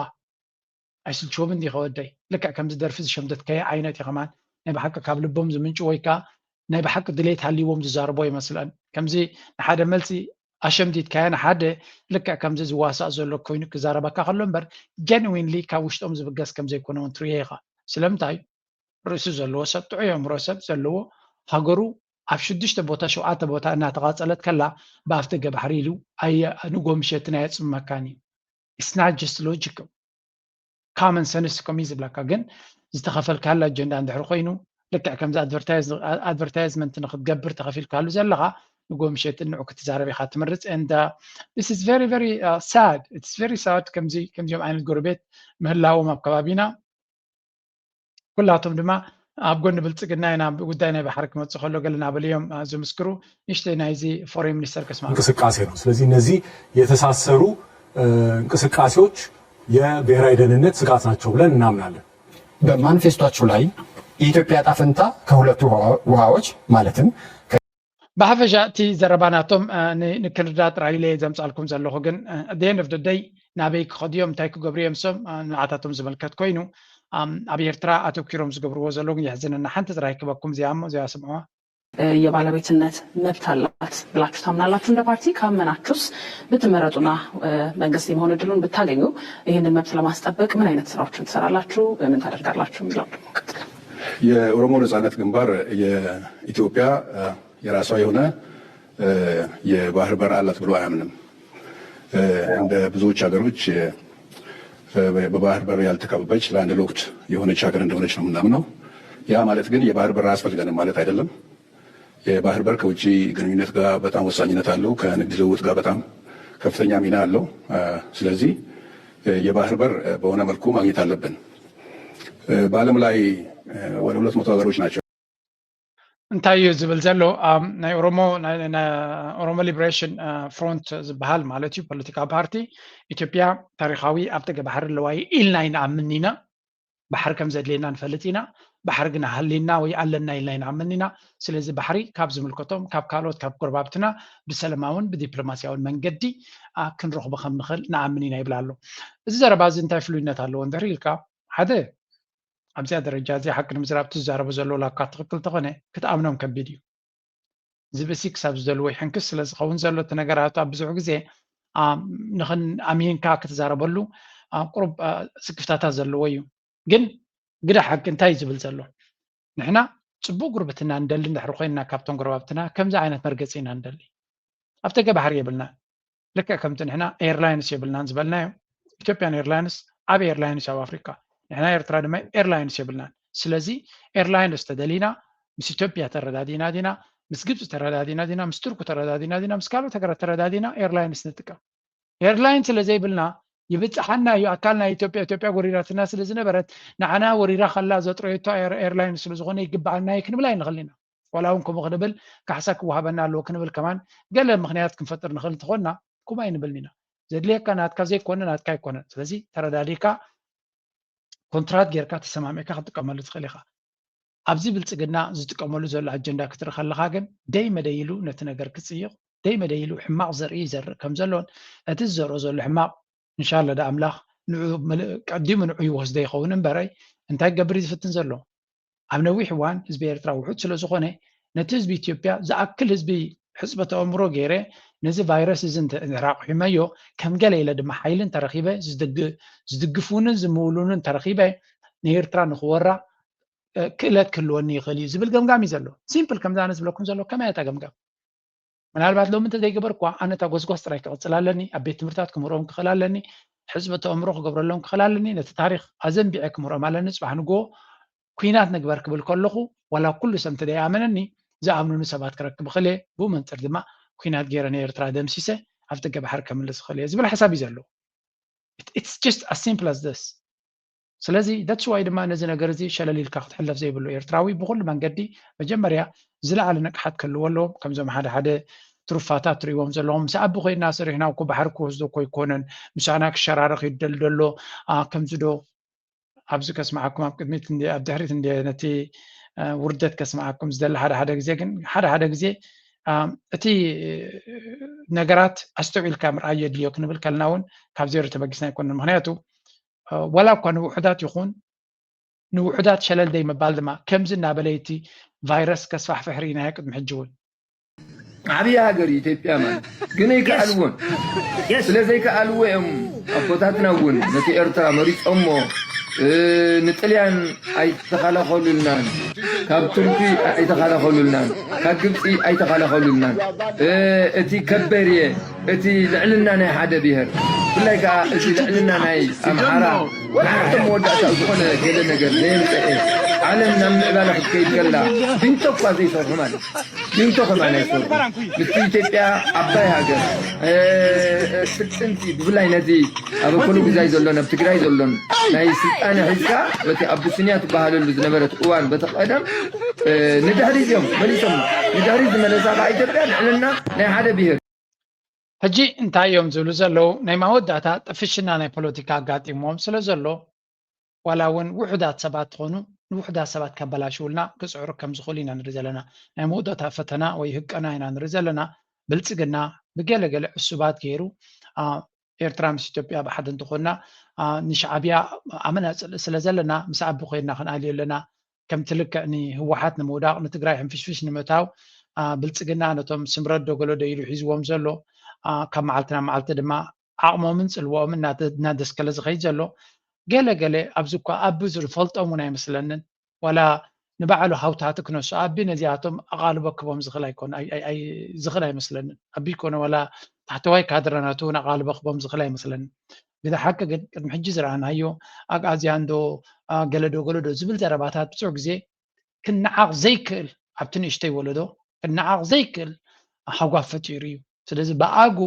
ኣይስልችዎም እንዲ ከወደይ ልክዕ ከምዚ ደርፊ ዝሸምደትከየ ዓይነት እዩ ከማን ናይ ብሓቂ ካብ ልቦም ዝምንጭ ወይ ከዓ ናይ ብሓቂ ድሌት ሃልይዎም ዝዛረቦ ይመስለን ከምዚ ንሓደ መልሲ ኣሸምዲድካዮ ንሓደ ልክዕ ከምዚ ዝዋሳእ ዘሎ ኮይኑ ክዛረበካ ከሎ እምበር ጀንዊንሊ ካብ ውሽጦም ዝብገስ ከምዘይኮነ እውን ትርዮ ኢኻ ስለምንታይ ርእሲ ዘለዎ ሰብ ጥዑይ ኣእምሮ ሰብ ዘለዎ ሃገሩ ኣብ ሽዱሽተ ቦታ ሸውዓተ ቦታ እናተቓፀለት ከላ ብኣፍደገ ባሕሪ ኢሉ ኣየ ንጎ ምሸትን ኣየፅምመካን እዩ it's not just logical common sense ኮም እዩ ዝብለካ ግን ዝተኸፈልካሉ ኣጀንዳ እንድሕር ኮይኑ ልክዕ ከምዚ advertisement ንክትገብር ተኸፊልካሉ ዘለኻ ንጎ ምሸትን ንዑ ክትዛረብ ኢኻ ትመርፅ and this is very very sad it's very sad ከምዚኦም ዓይነት ጎረቤት ምህላዎም ኣብ ከባቢና ኩላቶም ድማ ኣብ ጎኒ ብልፅግና ኢና ጉዳይ ናይ ባሕሪ ክመፅእ ከሎ ገለ ናበሉ እዮም ዝምስክሩ። ንእሽተይ ናይዚ ፎሬን ሚኒስተር ከስማ እንቅስቃሴ ነው። ስለዚህ እነዚህ የተሳሰሩ እንቅስቃሴዎች የብሔራዊ ደህንነት ስጋት ናቸው ብለን እናምናለን። በማኒፌስቶአችሁ ላይ የኢትዮጵያ ዕጣ ፈንታ ከሁለቱ ውሃዎች ማለትም ብሓፈሻ እቲ ዘረባ ናቶም ንክንዳ ጥራይ ኢለ ዘምፃልኩም ዘለኹ፣ ግን ደን ኦፍ ደይ ናበይ ክኸዱ እዮም፣ እንታይ ክገብሩ እዮም፣ ሶም ንዓታቶም ዝመልከት ኮይኑ ኣብ ኤርትራ ኣተኪሮም ዝገብርዎ ዘለዉ ግን የሕዝነና። ሓንቲ ጥራይ ክበኩም እዚኣ እሞ እዚኣ ስምዑዋ። የባለቤትነት መብት አላት ብላችሁ ታምናላችሁ? እንደ ፓርቲ ካመናችሁስ ብትመረጡና መንግስት የመሆን እድሉን ብታገኙ ይህንን መብት ለማስጠበቅ ምን አይነት ስራዎችን ትሰራላችሁ? ምን ታደርጋላችሁ? የሚለው ደግሞ ቀጥለን የኦሮሞ ነጻነት ግንባር የኢትዮጵያ የራሷ የሆነ የባህር በር አላት ብሎ አያምንም። እንደ ብዙዎች ሀገሮች በባህር በር ያልተከበበች ላንድ ሎክድ የሆነች ሀገር እንደሆነች ነው የምናምነው። ያ ማለት ግን የባህር በር አያስፈልገንም ማለት አይደለም። የባህር በር ከውጭ ግንኙነት ጋር በጣም ወሳኝነት አለው። ከንግድ ልውውጥ ጋር በጣም ከፍተኛ ሚና አለው። ስለዚህ የባህር በር በሆነ መልኩ ማግኘት አለብን። በዓለም ላይ ወደ ሁለት መቶ ሀገሮች ናቸው። እንታይ እዩ ዝብል ዘሎ? ናይ ኦሮሞ ኦሮሞ ሊበሬሽን ፍሮንት ዝበሃል ማለት እዩ ፖለቲካ ፓርቲ፣ ኢትዮጵያ ታሪካዊ ኣብ ጥገ ባሕሪ ኣለዋ ኢልና ይንኣምን ኢና። ባሕሪ ከም ዘድልየና ንፈልጥ ኢና። ባሕሪ ግና ሃልይና ወይ ኣለና ኢልና ይንኣምን ኢና። ስለዚ ባሕሪ ካብ ዝምልከቶም ካብ ካልኦት ካብ ጎረባብትና ብሰለማውን ብዲፕሎማሲያውን መንገዲ ክንረኽቦ ከም ንኽእል ንኣምን ኢና ይብል ኣሎ። እዚ ዘረባ እዚ እንታይ ፍሉይነት ኣለዎ እንድሕር ኢልካ፣ ሓደ ኣብዚኣ ደረጃ እዚኣ ሓቂ ንምዝራብ እቲ ዝዛረቦ ዘሎ ላካ ትኽክል ተኾነ ክትኣምኖም ከቢድ እዩ። ዝብእሲ ክሳብ ዝደልዎ ይሕንክስ ስለ ዝኸውን ዘሎ እቲ ነገራት ኣብ ብዙሕ ግዜ ንኽን ኣሚንካ ክትዛረበሉ ቁሩብ ስክፍታታት ዘለዎ እዩ። ግን ግዳ ሓቂ እንታይ እዩ ዝብል ዘሎ? ንሕና ፅቡቅ ጉርብትና ንደሊ እንድሕር ኮይንና ካብቶም ጎረባብትና ከምዚ ዓይነት መርገፂ ኢና ንደሊ። ኣብ ተገባሕሪ የብልናን። ልክዕ ከምቲ ንሕና ኤርላይንስ የብልናን ዝበልናዮ፣ ኢትዮጵያን ኤርላይንስ ዓቢ ኤርላይንስ ኣብ ኣፍሪካ፣ ንሕና ኤርትራ ድማ ኤርላይንስ የብልናን። ስለዚ ኤርላይንስ ተደሊና ምስ ኢትዮጵያ ተረዳዲና ዲና፣ ምስ ግብፂ ተረዳዲና ዲና፣ ምስ ቱርኩ ተረዳዲና ዲና፣ ምስ ካልኦት ሃገራት ተረዳዲና ኤርላይንስ ንጥቀም። ኤርላይን ስለ ዘይብልና ይብፅሓና እዩ። ኣካል ናይ ኢትዮጵያ ኢትዮጵያ ጎሪራትና ስለ ዝነበረት ንዓና ወሪራ ከላ ዘጥረየቶ ኤርላይን ስለ ዝኾነ ይግበኣና እዩ ክንብል ኣይንኽእል ኢና። ዋላ እውን ከምኡ ክንብል ካሕሳ ክወሃበና ኣለዎ ክንብል ከማን ገለ ምኽንያት ክንፈጥር ንኽእል እንተኾንና፣ ከምኡ ኣይንብልን ኢና። ዘድልየካ ናትካ ዘይኮነ ናትካ ኣይኮነን። ስለዚ ተረዳዲካ ኮንትራት ጌርካ ተሰማሚዕካ ክትጥቀመሉ ትኽእል ኢኻ። ኣብዚ ብልፅግና ዝጥቀመሉ ዘሎ ኣጀንዳ ክትርኢ ከለኻ ግን ደይ መደይ ኢሉ ነቲ ነገር ክፅይቕ፣ ደይ መደይ ኢሉ ሕማቕ ዘርኢ ይዘርእ ከም ዘሎን እቲ ዝዘርኦ ዘሎ ሕማቕ እንሻላ ዳ ኣምላኽ ንዑ ቀዲሙ ንዑ ይወስዶ ይኸውን እምበረይ እንታይ ክገብር እዩ ዝፍትን ዘሎ? ኣብ ነዊሕ እዋን ህዝቢ ኤርትራ ውሑድ ስለ ዝኾነ ነቲ ህዝቢ ኢትዮጵያ ዝኣክል ህዝቢ ሕፅበተ ኣእምሮ ገይረ ነዚ ቫይረስ እዚ እንድሕር ኣቑሒመዮ ከም ገለ ኢለ ድማ ሓይሊ እንተረኺበ ዝድግፉንን ዝምውሉንን እንተረኺበ ንኤርትራ ንኽወራ ክእለት ክህልወኒ ይኽእል እዩ ዝብል ገምጋም እዩ ዘሎ። ሲምፕል ከምዚ ኣነ ዝብለኩም ዘሎ ከመይ እያ እታ ገምጋም? ምናልባት ሎሚ እንተዘይገበርኳ ኣነ እታ ጎስጓስ ጥራይ ክቕፅል ኣለኒ፣ ኣብ ቤት ትምህርታት ክምህሮም ክኽእል ኣለኒ፣ ሕፅበተ ኣእምሮ ክገብረሎም ክኽእል ኣለኒ፣ ነቲ ታሪኽ ኣዘንቢዐ ክምህሮም ኣለኒ። ፅባሕ ንግሆ ኲናት ንግበር ክብል ከለኹ ዋላ ኩሉ ሰብ እንተደይኣመነኒ ዝኣምኑኒ ሰባት ክረክብ እኽእል እየ። ብኡ መንፅር ድማ ኲናት ገይረ ንኤርትራ ደምሲሰ ኣብ ጥገ ባሕሪ ከምልስ እኽእል እየ ዝብል ሓሳብ እዩ ዘለዎ። It's just as simple as this። ስለዚ that's why ድማ ነዚ ነገር እዚ ሸለል ኢልካ ክትሕለፍ ዘይብሉ ኤርትራዊ ብኩሉ መንገዲ መጀመርያ ዝለዓለ ንቕሓት ክህልዎ ኣለዎም። ከምዞም ሓደ ሓደ ትሩፋታት ትርእይዎም ዘለኹም ምስ ኣቢ ኮይና ሰሪሕና እኮ ባሕሪ ክወስዶ እኮ ኣይኮነን፣ ምሳና ክሸራረኽ ይደል ደሎ ከምዚ ዶ ኣብዚ ከስምዓኩም ኣብ ቅድሚት እንዲ ኣብ ድሕሪት እንዲ ነቲ ውርደት ከስምዓኩም ዝደሊ ሓደ ሓደ ግዜ ግን ሓደ ሓደ ግዜ እቲ ነገራት ኣስተውዒልካ ምርኣይ የድልዮ ክንብል ከልና እውን ካብ ዜሮ ተበጊስና ኣይኮነን። ምክንያቱ ዋላ እኳ ንውሑዳት ይኹን ንውሑዳት ሸለል ደይ ምባል ድማ ከምዚ እናበለ እቲ ቫይረስ ከስፋሕፍሕ ርኢናዮ ቅድሚ ሕጂ እውን። ዓብዪ ሃገር እዩ ኢትዮጵያ ማለት ግን ኣይከኣልዎን። ስለ ዘይከኣልዎ እዮም ኣቦታትና እውን ነቲ ኤርትራ መሪጾሞ። ንጥልያን ኣይተኸላኸሉልናን፣ ካብ ቱርኪ ኣይተኸላኸሉልናን፣ ካብ ግብፂ ኣይተኸላኸሉልናን። እቲ ከበርየ እቲ ልዕልና ናይ ሓደ ብሄር ብፍላይ ከዓ እዚ ልዕልና ናይ ኣምሓራ ወላ ሓንቲ መወዳእታ ዝኾነ ገለ ነገር ዘየምፀአ፣ ዓለም ናብ ምዕባለ ክትከይድ ከላ ቢንቶ እኳ ዘይሰርሑ ማለት እዩ። ቢንቶ ከማን ኣይሰርሑ። ምስቲ ኢትዮጵያ ዓባይ ሃገር፣ እ፣ እ፣ ስልጥንቲ፣ ብፍላይ ነዚ ኣብ ኣኮሉ ግዛይ ዘሎን ኣብ ትግራይ ዘሎን ናይ ስልጣነ ሒዝካ በቲ ኣቢሲንያ ትበሃለሉ ዝነበረት እዋን በቲ ቀደም፣ እ፣ ንድሕሪት እዮም መሊሶም። ንድሕሪት ዝመለሳ ከዓ ኢትዮጵያ ልዕልና ናይ ሓደ ብሄር። ሕጂ እንታይ እዮም ዝብሉ ዘለዉ? ናይ መወዳእታ ጥፍሽና ናይ ፖለቲካ ኣጋጢምዎም ስለ ዘሎ፣ ዋላ እውን ውሑዳት ሰባት ትኾኑ፣ ንውሑዳት ሰባት ከበላሽውልና ክፅዕሩ ከም ዝኽእሉ ኢና ንርኢ ዘለና። ናይ መወዳእታ ፈተና ወይ ህቀና ኢና ንርኢ ዘለና። ብልፅግና ብገለገለ ዕሱባት ገይሩ፣ አ፣ ኤርትራ ምስ ኢትዮጵያ ብሓደ እንተኾንና፣ አ፣ ንሻዕብያ ኣመና ፅልኢ ስለ ዘለና፣ ምስ ኣቢ ኮይንና ክንኣልዮ ኣለና። ከምቲ ልክዕ ንህወሓት ንምውዳቕ፣ ንትግራይ ሕንፍሽፍሽ ንምእታው፣ አ፣ ብልፅግና ነቶም ስምረት ዶ ገለ ዶ ኢሉ ሒዝዎም ዘሎ፣ አ፣ ካብ መዓልቲ ናብ መዓልቲ ድማ ዓቕሞምን ጽልዋኦምን እናተ-፣ እናደስከለ ዝኸይድ ዘሎ፣ ገለ ገለ ኣብዚ እኳ ኣቢ ዝፈልጦም እውን ኣይመስለንን። ዋላ ንባዕሉ ሃውታቲ ክነሱ ኣቢ ነዚኣቶም ኣቓልቦ ክቦም ዝኽእል ኣይኮን-፣ ኣይ-፣ ኣይ-፣ ኣይ-፣ ዝኽእል ኣይመስለንን። ኣቢ ይኮነ ዋላ ታሕተዋይ ካድረናቱ እውን ኣቓልቦ ክቦም ዝኽእል ኣይመስለንን። ግደ ሓቂ ግን ቅድሚ ሕጂ ዝረኣናዮ ኣግኣዝያን ዶ፣ አ፣ ገለ ዶ ገለ ዶ ዝብል ዘረባታት ብዙሕ ግዜ ክነዓቕ ዘይክእል፣ ኣብቲ ንእሽተይ ወለዶ ክነዓቕ ዘይክእል ሃጓፍ ፈጢሩ እዩ። ስለዚ ብኣግኡ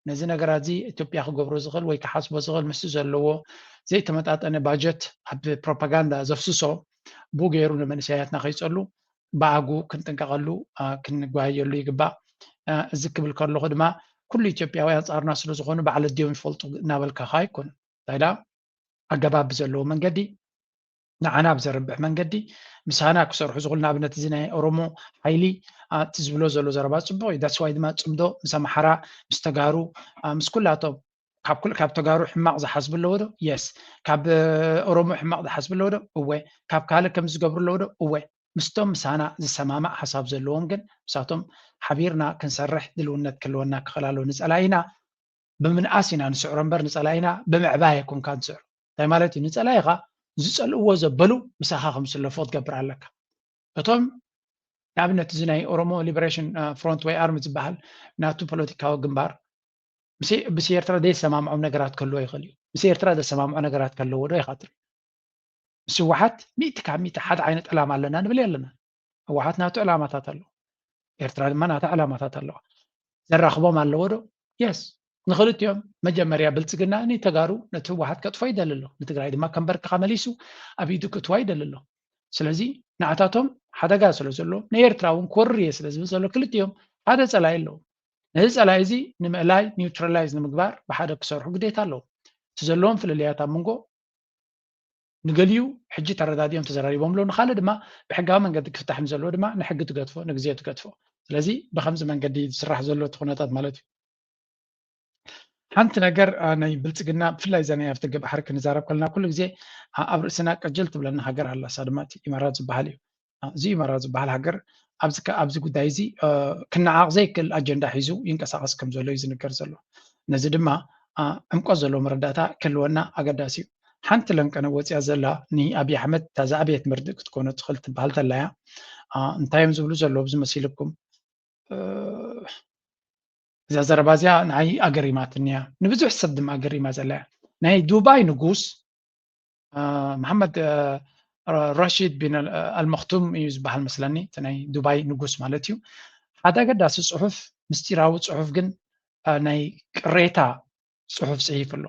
ነዚ ነገራት እዚ ኢትዮጵያ ክገብሮ ዝኽእል ወይ ክሓስቦ ዝኽእል ምስቲ ዘለዎ ዘይተመጣጠነ ባጀት ኣብ ፕሮፓጋንዳ ዘፍስሶ ብኡ ገይሩ ንመንእሰያትና ከይጸሉ ብኣግኡ ክንጥንቀቐሉ፣ አ፣ ክንጓየየሉ ይግባእ። አ፣ እዚ ክብል ከለኹ ድማ ኩሉ ኢትዮጵያዊ ኣንጻርና ስለ ዝኾኑ ባዕለዲኦም ይፈልጡ እናበልካ ከኣ ኣይኮኑን። እንታይ ደኣ ኣገባብ ብዘለዎ መንገዲ ንዓና ብዘርብሕ መንገዲ ምሳና ክሰርሑ ዝኽእሉ፣ ንኣብነት እዚ ናይ ኦሮሞ ሓይሊ፣ አ፣ እቲ ዝብሎ ዘሎ ዘረባ ጽቡቕ እዩ። That's why ድማ ጽምዶ ምስ ኣምሓራ፣ ምስ ተጋሩ፣ አ፣ ምስ ኩላቶም ካብ ኩል-፣ ካብ ተጋሩ ሕማቕ ዝሓስቡ ኣለዎ ዶ? የስ። ካብ፣ እ፣ ኦሮሞ ሕማቕ ዝሓስቡ ኣለዎ ዶ? እወ። ካብ ካልእ ከምዚ ዝገብሩ ኣለዎ ዶ? እወ። ምስቶም ምሳና ዝሰማማዕ ሓሳብ ዘለዎም ግን ምሳቶም ሓቢርና ክንሰርሕ ድልውነት ክህልወና ክኽእል ኣለዎ። ንጸላኢና ብምንኣስ ኢና ንስዕሮ እምበር ንጸላኢና ብምዕባይ ኣይኮንካ ንስዕሮ። እንታይ ማለት እዩ? ንጸላኢኻ ዝጸልእዎ ዘበሉ ምሳኻ ከም ዝስለፉ ክትገብር ኣለካ። እቶም ንኣብነት እዚ ናይ ኦሮሞ ሊበሬሽን፣ እ፣ ፍሮንት ወይ ኣርሚ ዝበሃል ናቱ ፖለቲካዊ ግንባር ምስ፣ ምስ ኤርትራ ዘይሰማምዖም ነገራት ክህልዎ ይኽእል እዩ። ምስ ኤርትራ ዘሰማምዖ ነገራት ከለዎ ዶ ይኻትል? ምስ ህወሓት ሚእቲ ካብ ሚእቲ ሓደ ዓይነት ዕላማ ኣለና ንብል ኣለና። ህወሓት ናቱ ዕላማታት ኣለዎ። ኤርትራ ድማ ናታ ዕላማታት ኣለዋ። ዘራኽቦም ኣለዎ ዶ? የስ። ንኽልቲኦም መጀመርያ ብልጽግና ንተጋሩ ነቲ ህወሓት ከጥፎ ይደሊ ኣሎ። ንትግራይ ድማ ከንበርክኻ መሊሱ ኣብ ኢዱ ክትዋ ይደሊ ኣሎ። ስለዚ ንዓታቶም ሓደጋ ስለ ዘሎ ንኤርትራ እውን ክወርር እየ ስለ ዝብል ዘሎ ክልቲኦም ሓደ ጸላኢ ኣለዎም። ነዚ ጸላኢ እዚ ንምእላይ ኒውትራላይዝ ንምግባር ብሓደ ክሰርሑ ግዴታ ኣለዎም። እቲ ዘለዎም ፍልልያት ኣብ መንጎ ንገሊኡ ሕጂ ተረዳዲኦም ተዘራሪቦም ኣለዉ፣ ንኻልእ ድማ ብሕጋዊ መንገዲ ክፍታሕ ንዘለዎ ድማ ንሕጊ ትገድፎ፣ ንግዜ ትገድፎ። ስለዚ ብኸምዚ መንገዲ ዝስራሕ ዘሎ እቲ ኩነታት ማለት እዩ። ሓንቲ ነገር፣ አ፣ ናይ ብልጽግና ብፍላይ እዛ ናይ ኣፍደገ ባሕሪ ክንዛረብ ከለና ኩሉ ግዜ፣ አ፣ ኣብ ርእስና ቅጅል ትብለና ሃገር ኣላ፣ እሳ ድማ እቲ ኢማራት ዝበሃል እዩ። አ፣ እዚ ኢማራት ዝበሃል ሃገር ኣብዚ ከ-፣ ኣብዚ ጉዳይ እዚ፣ አ፣ ክነዓቕ ዘይክእል ኣጀንዳ ሒዙ ይንቀሳቐስ ከም ዘሎ እዩ ዝንገር ዘሎ። ነዚ ድማ፣ አ፣ ዕምቆት ዘለዎ መረዳእታ ክህልወና ኣገዳሲ እዩ። ሓንቲ ለንቀነ ወፂኣ ዘላ ንኣብይ ኣሕመድ እታ ዝዓበየት መርድእ ክትኮኖ ትኽእል ትበሃል ተላ እያ። አ፣ እንታይ እዮም ዝብሉ ዘለዉ ኣብዚ መሲልኩም? እ፣ እዛ ዘረባ እዚኣ ንዓይ ኣገሪማትኒ እያ። ንብዙሕ ሰብ ድማ ኣገሪማ ዘላ እያ። ናይ ዱባይ ንጉስ፣ እ፣ መሓመድ፣ እ፣ ራሺድ ቢን ኣል-፣ ኣልመክቱም እዩ ዝበሃል መስለኒ፣ እቲ ናይ ዱባይ ንጉስ ማለት እዩ። ሓደ ኣገዳሲ ጽሑፍ፣ ምስጢራዊ ጽሑፍ ግን፣ እ፣ ናይ ቅሬታ ጽሑፍ ጽሒፉ ኣሎ።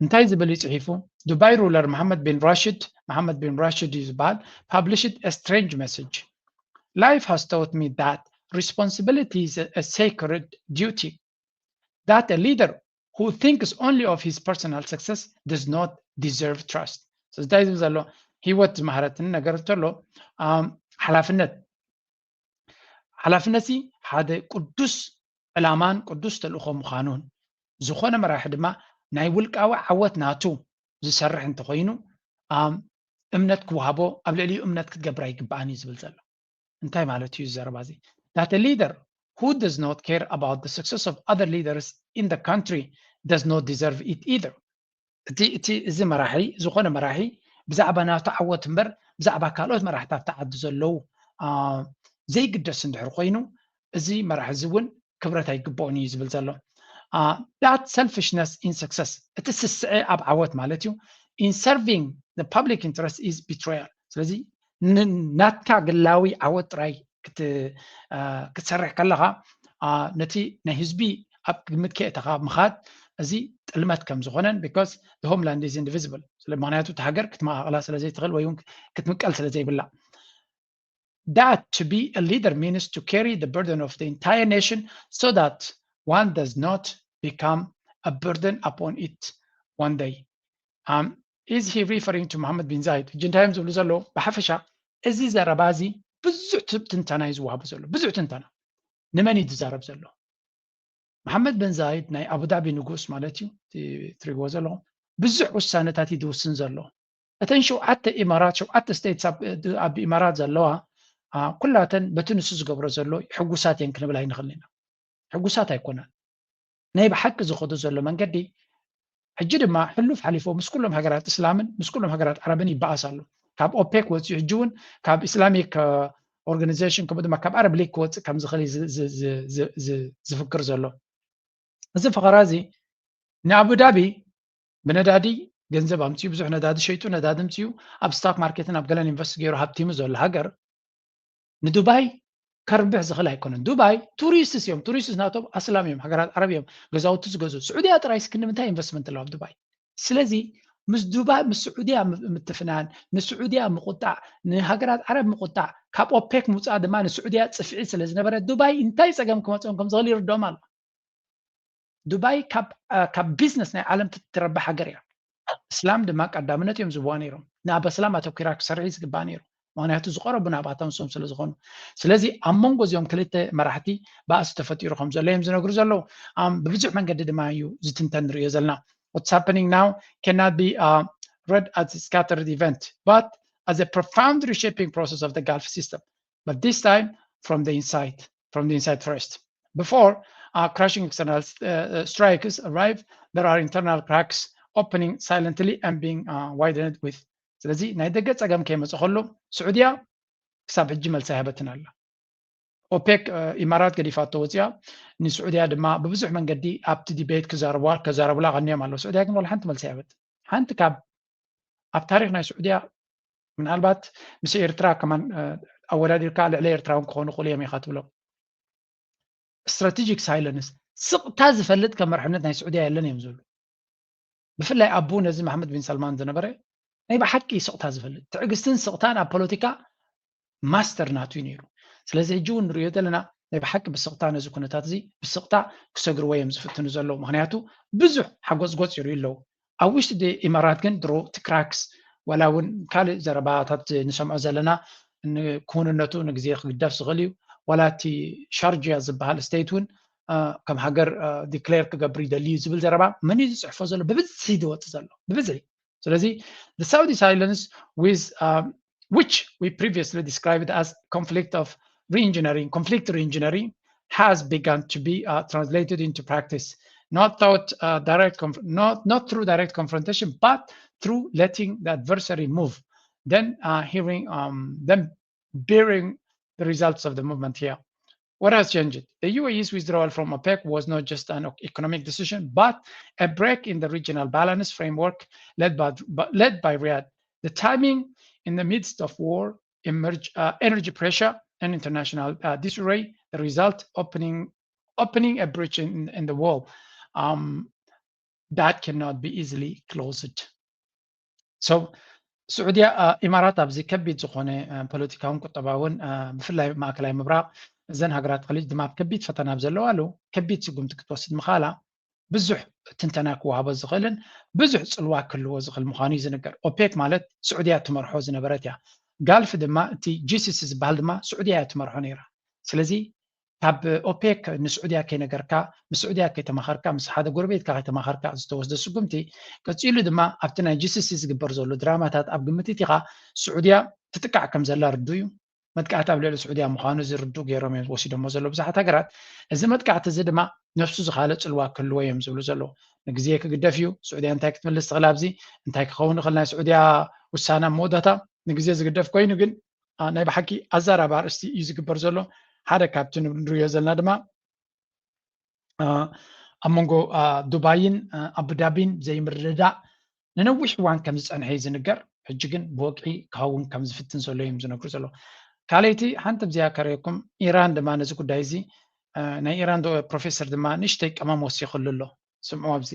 እንታይ ዝብል እዩ ጽሒፉ? Dubai ruler Mohammed bin Rashid፣ መሓመድ ቢን ራሽድ እዩ ዝበሃል፣ published a strange message. Life has taught me that responsibility is a, a sacred duty, that a leader who thinks only of his personal success does not deserve trust. ስለዚ እንታይ ዝብል ዘሎ? ህይወት ዝመሃረትኒ ነገር እንተሎ፣ ኣም፣ ሓላፍነት፣ ሓላፍነት እዚ ሓደ ቅዱስ ዕላማን ቅዱስ ተልእኾ ምዃኑን፣ ዝኾነ መራሒ ድማ ናይ ውልቃዊ ዓወት ናቱ ዝሰርሕ እንተኾይኑ፣ ኣም፣ እምነት ክወሃቦ፣ ኣብ ልዕሊኡ እምነት ክትገብር ኣይግባኣን እዩ ዝብል ዘሎ። እንታይ ማለት እዩ እዚ ዘረባ እዚ? That a leader who does not care about the success of other leaders in the country does not deserve it either. እቲ፣ እቲ፣ እዚ መራሒ፣ ዝኾነ መራሒ ብዛዕባ ናቱ ዓወት እምበር ብዛዕባ ካልኦት መራሕቲ ኣብቲ ዓዲ ዘለዉ፣ አ፣ ዘይግደስ እንድሕር ኮይኑ፣ እዚ መራሒ እዚ እውን ክብረት ኣይግብኦን እዩ ዝብል ዘሎ። that selfishness in success, እቲ ስስዐ ኣብ ዓወት ማለት እዩ። In serving the public interest is betrayal። ስለዚ ናትካ ግላዊ ዓወት ጥራይ ክትሰርሕ ከለኻ ነቲ ናይ ህዝቢ ኣብ ግምት ከየእተኻ ምኻድ እዚ ጥልመት ከም ዝኾነን because the homeland is indivisible። ምክንያቱ እቲ ሃገር ክትመቓቕላ ስለ ዘይትኽእል ወይ እውን ክትምቀል ስለ ዘይብላ። That to be a leader means to carry the burden of the entire nation so that one does not become a burden upon it one day. Um, is he referring to Mohammed bin Zayed? ሕጂ እንታይ እዮም ዝብሉ ዘለዉ? ብሓፈሻ እዚ ዘረባ እዚ ብዙሕ ትንተና እዩ ዝወሃቡ ዘሎ፣ ብዙሕ ትንተና። ንመን እዩ ዝዛረብ ዘሎ? መሓመድ ብን ዛይድ ናይ ኣቡዳቢ ንጉስ ማለት እዩ፣ ትሪእዎ ዘለኹም ብዙሕ ውሳነታት እዩ ዝውስን ዘሎ። እተን ሸውዓተ ኢማራት፣ ሸውዓተ ስቴትስ ኣብ ኢማራት ዘለዋ ኩላተን በቲ ንሱ ዝገብሮ ዘሎ ሕጉሳት እየን ክንብል ኣይንኽእል ኢና። ሕጉሳት ኣይኮናን። ናይ ብሓቂ ዝኸዶ ዘሎ መንገዲ ሕጂ ድማ ሕሉፍ ሓሊፎ ምስ ኩሎም ሃገራት እስላምን ምስ ኩሎም ሃገራት ዓረብን ይበኣስ ኣሎ። ካብ ኦፔክ ወፂኡ ሕጂ እውን ካብ ኢስላሚክ ኦርጋናይዜሽን ከምኡ ድማ ካብ ኣረብ ሊግ ክወፅእ ከም ዝኽእል ዝፍክር ዘሎ። እዚ ፈኸራ እዚ ንኣቡዳቢ ብነዳዲ ገንዘብ ኣምፅኡ፣ ብዙሕ ነዳዲ ሸይጡ፣ ነዳዲ ምፅኡ ኣብ ስታክ ማርኬትን ኣብ ገለን ኢንቨስት ገይሩ ሃብቲሙ ዘሎ ሃገር ንዱባይ ከርብሕ ዝኽእል ኣይኮነን። ዱባይ ቱሪስትስ እዮም፣ ቱሪስትስ ናቶም ኣስላም እዮም፣ ሃገራት ዓረብ እዮም ገዛውቲ ዝገዝኡ። ስዑድያ ጥራይ እስኪ ንምንታይ ኢንቨስትመንት ኣለዋ ኣብ ዱባይ? ስለዚ ምስ ዱባይ ምስ ስዑድያ ምትፍናን፣ ንስዑድያ ምቁጣዕ፣ ንሃገራት ዓረብ ምቁጣዕ፣ ካብ ኦፔክ ምውፃእ ድማ ንስዑድያ ፅፍዒ ስለ ዝነበረ ዱባይ እንታይ ፀገም ክመፅኦም ከም ዝኽእል ይርድኦም ኣሎ። ዱባይ ካብ ቢዝነስ ናይ ዓለም ትረብሕ ሃገር እያ። እስላም ድማ ቀዳምነት እዮም ዝብዋ ነይሮም። ናብ ኣስላም ኣተኪራ ክሰርሕ ዝግባእ ነይሩ። ምክንያቱ ዝቀረቡ ናብኣቶም ንሶም ስለ ዝኾኑ። ስለዚ ኣብ መንጎ እዚኦም ክልተ መራሕቲ ባእሲ ተፈጢሩ ከም ዘሎ እዮም ዝነግሩ ዘለዉ። ብብዙሕ መንገዲ ድማ እዩ ዝትንተን ንሪኦ ዘለና። What's happening now cannot be read as a scattered event but as a profound reshaping process of the Gulf system, but this time from the inside, from the inside first. Before crushing external strikes arrive, there are internal cracks opening silently and being widened with. ስለዚ ናይ ደገ ፀገም ከይመፀ ከሎ ስዑድያ ክሳብ ሕጂ መልሲ ኣይሃበትን ኣላ። ኦፔክ ኢማራት ገዲፋቶ ወፂኣ። ንስዑድያ ድማ ብብዙሕ መንገዲ ኣብቲ ዲቤት ክዛረቡዋ ከዛረቡላ ቀኒዮም ኣለዉ። ስዑድያ ግን ዋላ ሓንቲ መልሲ ኣይሃበት። ሓንቲ ካብ ኣብ ታሪክ ናይ ስዑድያ ምናልባት ምስ ኤርትራ ከማን ኣወዳዲርካ ልዕሊ ኤርትራ እውን ክኾኑ ይኽእሉ እዮም ኢኻ ትብሎም። ስትራቴጂክ ሳይለንስ፣ ስቕታ ዝፈልጥ ከም መርሕነት ናይ ስዑድያ የለን እዮም ዝብሉ። ብፍላይ ኣቡ ነዚ መሓመድ ቢን ሰልማን ዝነበረ ናይ ብሓቂ ስቕታ ዝፈልጥ፣ ትዕግስትን ስቕታን ኣብ ፖለቲካ ማስተር ናቱ እዩ ነይሩ። ስለዚ ሕጂ እውን ንሪኦ ዘለና ናይ ብሓቂ ብስቕታ ነዚ ኩነታት እዚ ብስቕታ ክሰግርዎ እዮም ዝፍትኑ ዘለዉ። ምክንያቱ ብዙሕ ሓጎፅጎፅ ይርእዩ ኣለዉ። ኣብ ውሽጢ ኢማራት ግን ድሮ እቲ ክራክስ ዋላ እውን ካልእ ዘረባታት ንሰምዖ ዘለና ክውንነቱ ንግዜ ክግደፍ ዝኽእል እዩ። ዋላ እቲ ሻርጅያ ዝበሃል ስቴት እውን ከም ሃገር ዲክሌር ክገብር ይደሊ እዩ ዝብል ዘረባ መን እዩ ዝፅሕፎ ዘሎ? ብብዝሒ ዝወፅእ ዘሎ ብብዝሒ። ስለዚ the Saudi silence with which we previously described as conflict of re-engineering, conflict re-engineering, has begun to be uh, translated into practice, not through uh, direct, not, not through direct confrontation, but through letting the adversary move, then uh, hearing, um, then bearing the results of the movement here. What has changed? The U A E's withdrawal from OPEC was not just an economic decision, but a break in the regional balance framework led by, led by Riyadh. The timing in the midst of war, emerge, uh, energy pressure, and international uh, disarray, the result opening opening a breach in, in the wall um, that cannot be easily closed. So ስዑድያ ኢማራት ኣብዚ ከቢድ ዝኾነ ፖለቲካውን ቁጠባውን ብፍላይ ማእከላይ ምብራቕ እዘን ሃገራት ኸሊጅ ድማ ኣብ ከቢድ ፈተና ኣብ ዘለዋሉ ከቢድ ስጉምቲ ክትወስድ ምኻላ ብዙሕ ትንተና ክወሃቦ ዝኽእልን ብዙሕ ፅልዋ ክህልዎ ዝኽእል ምዃኑ እዩ ዝንገር። ኦፔክ ማለት ስዑድያ ትመርሖ ዝነበረት እያ። ጋልፍ ድማ እቲ ጂሲሲ ዝበሃል ድማ ስዑድያ እያ ትመርሖ ነይራ። ስለዚ ካብ ኦፔክ ንስዑድያ ከይነገርካ፣ ምስ ስዑድያ ከይተማኸርካ፣ ምስ ሓደ ጎረቤትካ ከይተማኸርካ ዝተወስደ ስጉምቲ፣ ቀፂሉ ድማ ኣብቲ ናይ ጂሲሲ ዝግበር ዘሎ ድራማታት ኣብ ግምት እቲኻ ስዑድያ ትጥቃዕ ከም ዘላ ርዱ እዩ። መጥቃዕቲ ኣብ ልዕሊ ስዑድያ ምዃኑ እዚ ርዱ ገይሮም እዮም ወሲዶሞ ዘለዉ ብዙሓት ሃገራት። እዚ መጥቃዕቲ እዚ ድማ ነብሱ ዝኻለ ፅልዋ ክህልዎ እዮም ዝብሉ ዘለዉ። ንግዜ ክግደፍ እዩ። ስዑድያ እንታይ ክትምልስ ትኽእል? ኣብዚ እንታይ ክኸውን ይኽእል? ናይ ስዑድያ ውሳነ ኣብ መወዳእታ ንግዜ ዝግደፍ ኮይኑ ግን ናይ ብሓቂ ኣዛራቢ ኣርእስቲ እዩ ዝግበር ዘሎ። ሓደ ካብቲ ንሪኦ ዘለና ድማ ኣብ መንጎ ዱባይን ኣቡዳቢን ዘይምርድዳእ ንነዊሕ እዋን ከም ዝፀንሐ እዩ ዝንገር። ሕጂ ግን ብወግዒ ክኸውን ከም ዝፍትን ዘሎ እዮም ዝነግሩ ዘለዉ። ካልኣይቲ ሓንቲ ብዚኣ ከርእየኩም፣ ኢራን ድማ ነዚ ጉዳይ እዚ ናይ ኢራን ፕሮፌሰር ድማ ንእሽተይ ቀመም ወሲኽሉ ኣሎ። ስምዑ ኣብዚ።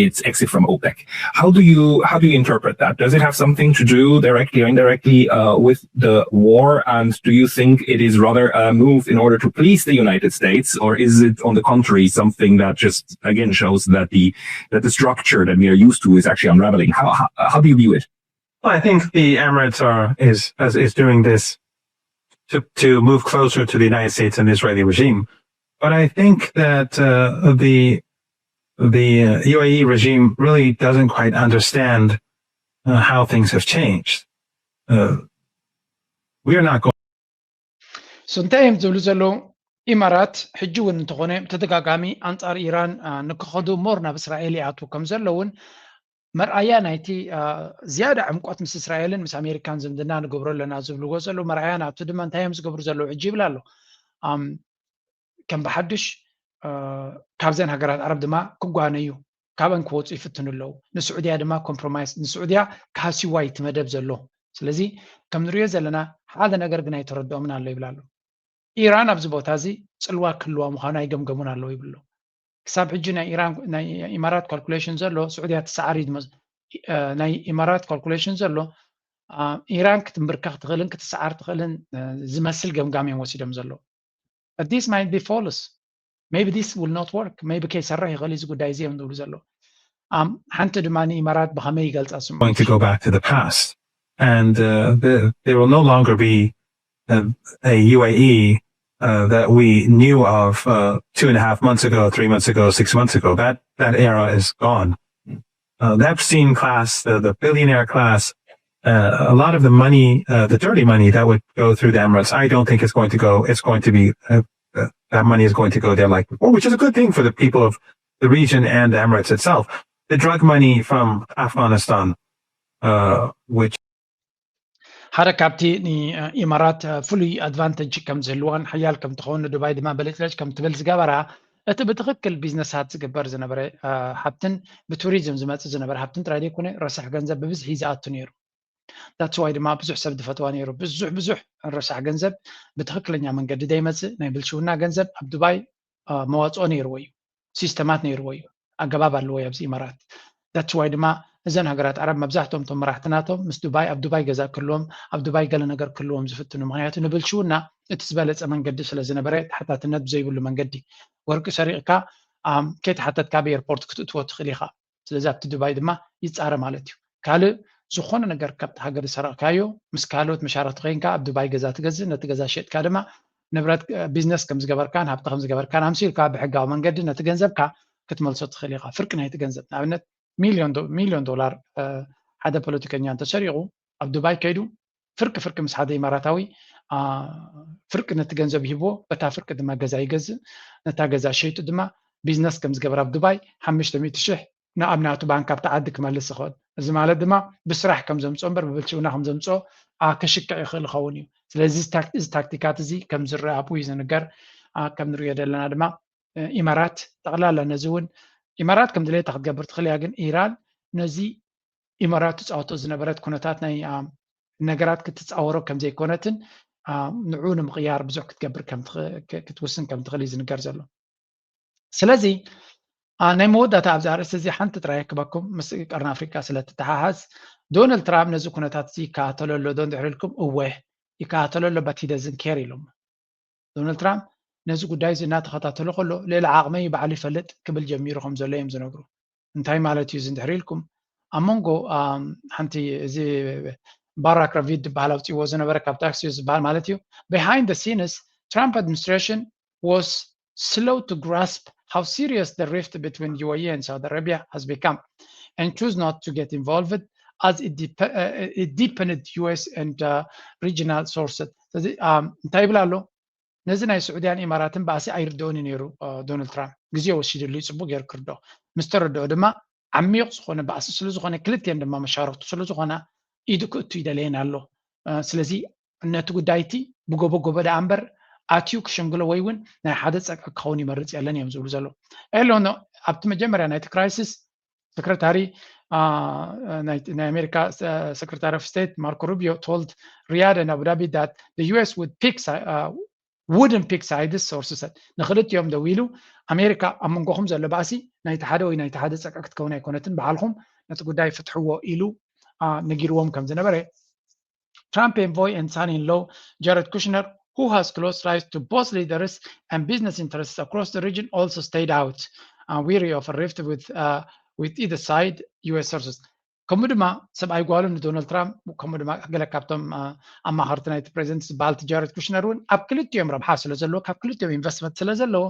Its exit from OPEC. How do you how do you interpret that? Does it have something to do directly or indirectly uh, with the war? And do you think it is rather a move in order to please the United States, or is it, on the contrary, something that just again shows that the that the structure that we are used to is actually unraveling? How how, how do you view it? Well, I think the Emirates are is is, is doing this to to move closer to the United States and Israeli regime. But I think that uh, the the uh, U A E regime really doesn't quite understand uh, how things have changed. Uh, we are not going. So እንታይ እዮም ዝብሉ ዘለዉ? ኢማራት ሕጂ እውን እንተኾነ ብተደጋጋሚ ኣንጻር ኢራን ንክኸዱ ሞር ናብ እስራኤል ይኣትዉ ከም ዘለውን መርኣያ ናይቲ ዝያዳ ዕምቆት ምስ እስራኤልን ምስ ኣሜሪካን ዝምድና ንገብሮ ኣለና ዝብልዎ ዘለዉ መርኣያ ናብቲ ድማ እንታይ እዮም ዝገብሩ ዘለዉ ሕጂ ይብል ኣሎ። ከም ብሓዱሽ ካብዘን ሃገራት ዓረብ ድማ ክጓነዩ ካብአን ክወፁ ይፍትኑ ኣለዉ። ንስዑድያ ድማ ኮምፕሮማይስ ንስዑድያ ክሃስይዋ እዩ እቲ መደብ ዘሎ። ስለዚ ከም ንሪኦ ዘለና ሓደ ነገር ግን ኣይተረድኦምን ኣሎ ይብል ኣሎ። ኢራን ኣብዚ ቦታ እዚ ፅልዋ ክህልዋ ምዃኑ ኣይገምገሙን ኣለዉ ይብል ኣሎ። ክሳብ ሕጂ ናይ ኢራን ናይ ኢማራት ካልኩሌሽን ዘሎ ስዑድያ ትሰዓር እዩ ዝመስ- እ፣ ናይ ኢማራት ካልኩሌሽን ዘሎ እ፣ ኢራን ክትንብርከኽ ትኽእልን ክትሰዓር ትኽእልን እ፣ ዝመስል ገምጋም እዮም ወሲዶም ዘለዉ። But this might be false. Maybe this will not work. Maybe ከይሰርሕ ይኽእል እዩ እዚ ጉዳይ እዚ እዮም ዝብሉ ዘለዉ። ኣም፣ ሓንቲ ድማ ንኢማራት ብኸመይ ይገልጻ ስምዑ። going to go back to the past. And uh, the, there will no longer be a, a U A E uh, that we knew of uh, two and a half months ago, three months ago, six months ago. That that era is gone. Uh, the Epstein class, the, the billionaire class, uh, a lot of the money, uh, the dirty money that would go through the Emirates, I don't think it's going to go. It's going to be uh, uh, that money is going to go there like before, which is a good thing for the people of the region and the Emirates itself. The drug money from Afghanistan, uh, which ሓደ ካብቲ ንኢማራት ፍሉይ ኣድቫንተጅ ከም ዝህልዋን ሓያል ከም ትኸውን ንዱባይ ድማ በለጭለጭ ከም ትብል ዝገበራ እቲ ብትኽክል ቢዝነሳት ዝግበር ዝነበረ እ፣ ሃብትን ብቱሪዝም ዝመፅእ ዝነበረ ሃብትን ጥራይ ዘይኮነ ረሳሕ ገንዘብ ብብዝሒ ይዝኣቱ ነይሩ። That's why ድማ ብዙሕ ሰብ ዝፈትዋ ነይሩ። ብዙሕ ብዙሕ ረሳሕ ገንዘብ ብትኽክለኛ መንገዲ ዘይመፅእ ናይ ብልሽውና ገንዘብ ኣብ ዱባይ እ፣ መዋፅኦ ነይርዎ እዩ። ሲስተማት ነይርዎ እዩ። ኣገባብ ኣለዎ እዩ ኣብዚ ኢማራት። That's why ድማ እዘን ሃገራት ዓረብ መብዛሕትኦም እቶም መራሕቲ ናቶም ምስ ዱባይ ኣብ ዱባይ ገዛ ክህልዎም ኣብ ዱባይ ገለ ነገር ክህልዎም ዝፍትኑ። ምክንያቱ ንብልሽውና እቲ ዝበለፀ መንገዲ ስለ ዝነበረ ተሓታትነት ብዘይብሉ መንገዲ ወርቂ ሰሪቕካ ኣም፣ ከይተሓተትካ ብኤርፖርት ክትእትዎ ትኽእል ኢኻ። ስለዚ ኣብቲ ዱባይ ድማ ይፃረ ማለት እዩ። ካልእ ዝኾነ ነገር ካብቲ ሃገር ዝሰረቕካዮ ምስ ካልኦት መሻርክቲ ኮይንካ ኣብ ዱባይ ገዛ ትገዝእ፣ ነቲ ገዛ ሸጥካ ድማ ንብረት እ፣ ቢዝነስ ከም ዝገበርካን ሃብቲ ከም ዝገበርካን ኣምሲልካ ብሕጋዊ መንገዲ ነቲ ገንዘብካ ክትመልሶ ትኽእል ኢኻ። ፍርቂ ናይቲ ገንዘብ ንኣብነት ሚልዮን ዶ- ሚልዮን ዶላር እ፣ ሓደ ፖለቲከኛ እንተሰሪቑ ኣብ ዱባይ ከይዱ ፍርቂ ፍርቂ ምስ ሓደ ኢማራታዊ እ፣ ፍርቂ ነቲ ገንዘብ ይህብዎ፣ በታ ፍርቂ ድማ ገዛ ይገዝእ። ነታ ገዛ ሸይጡ ድማ ቢዝነስ ከም ዝገበር ኣብ ዱባይ ሓሙሽተ ሚእቲ ሽሕ ንኣብ ናቱ ባንክ ኣብቲ ዓዲ ክመልስ ይኽእል። እዚ ማለት ድማ ብስራሕ ከም ዘምፅኦ እምበር ብብልሽውና ከም ዘምፅኦ ኣ፣ ክሽክዕ ይኽእል ይኸውን እዩ። ስለዚ እዚ ታክ- እዚ ታክቲካት እዚ ከም ዝረአ ኣብኡ እዩ ዝንገር። ኣ፣ ከም ንሪኦ ዘለና ድማ እ፣ ኢማራት ጠቕላላ ነዚ እውን ኢማራት ከም ድሌታ ክትገብር ትኽእል እያ፣ ግን ኢራን ነዚ ኢማራት ትፃወቶ ዝነበረት ኩነታት ናይ ኣ፣ ነገራት ክትፃወሮ ከም ዘይኮነትን ኣ፣ ንዑ ንምቕያር ብዙሕ ክትገብር ከም ትኽ- ክ- ክትውስን ከም ትኽእል እዩ ዝንገር ዘሎ። ስለዚ ኣ፣ ናይ መወዳእታ ኣብዚ ኣርእስቲ እዚ ሓንቲ ጥራይ ክበኩም ምስ ቀርኒ ኣፍሪቃ ስለ ትተሓሓዝ ዶናልድ ትራምፕ ነዚ ኩነታት እዚ ይከታተሎ ኣሎ ዶ እንድሕር ኢልኩም እወ ይከታተሎ ኣሎ but he doesn't care ኢሎም። ዶናልድ ትራምፕ ነዚ ጉዳይ እዚ እናተኸታተሎ ከሎ ልዕሊ ዓቕመይ ባዕሉ ይፈልጥ ክብል ጀሚሩ ከም ዘሎ እዮም ዝነግሩ። እንታይ ማለት እዩ እዚ እንድሕር ኢልኩም ኣብ መንጎ ኣም፣ ሓንቲ እዚ ባራክ ራቪድ ዝበሃል ኣውፅዎ ዝነበረ ካብ ታክሲዮ ዝበሃል ማለት እዩ behind the scenes Trump administration was slow to grasp how serious the rift between U A E and Saudi Arabia has become and choose not to get involved as it, dep- uh, it deepened U S and uh, regional sources. ስለዚ ኣም፣ እንታይ ይብል ኣሎ ነዚ ናይ ስዑድያን ኢማራትን ባእሲ ኣይርድኦን እዩ ነይሩ እ፣ ዶናልድ ትራምፕ ግዜ ወሲድሉ እዩ ፅቡቅ ገይሩ ክርድኦ ምስ ተረድኦ ድማ ዓሚቕ ዝኾነ ባእሲ ስለ ዝኾነ ክልቲኤን ድማ መሻርክቱ ስለ ዝኾና ኢዱ ክእቱ ይደለየን ኣሎ እ፣ ስለዚ ነቲ ጉዳይ እቲ ብጎቦ ጎቦ ደኣ እምበር ኣትዩ ክሽምግሎ ወይ እውን ናይ ሓደ ጸቅዒ ክኸውን ይመርጽ የለን እዮም ዝብሉ ዘለዉ። ኤሎን ኣብቲ መጀመርያ ናይቲ ክራይሲስ ሰክረታሪ ናይ ኣሜሪካ ሰክረታሪ ኦፍ ስቴት ማርኮ ሩቢዮ told Riyadh and Abu Dhabi that the U S would pick wouldn't pick sides sources ንክልቲኦም ደው ኢሉ ኣሜሪካ ኣብ መንጎኹም ዘሎ ባእሲ ናይቲ ሓደ ወይ ናይቲ ሓደ ጸቅዒ ክትከውን ኣይኮነትን፣ በዓልኹም ነቲ ጉዳይ ፍትሕዎ ኢሉ ነጊርዎም ከም ዝነበረ Trump envoy and son-in-law Jared Kushner, who has close ties to both leaders and business interests across the region, also stayed out, uh, weary of a rift with, uh, with either side, U S sources. ከምኡ ድማ ሰብኣይ ጓሉ ንዶናልድ ትራምፕ ከምኡ ድማ ገለ ካብቶም ኣማኸርቲ ናይቲ ፕሬዚደንት ዝበሃል ጃረድ ኩሽነር እውን ኣብ ክልቲኦም ረብሓ ስለ ዘለዎ ካብ ክልቲኦም ኢንቨስትመንት ስለ ዘለዎ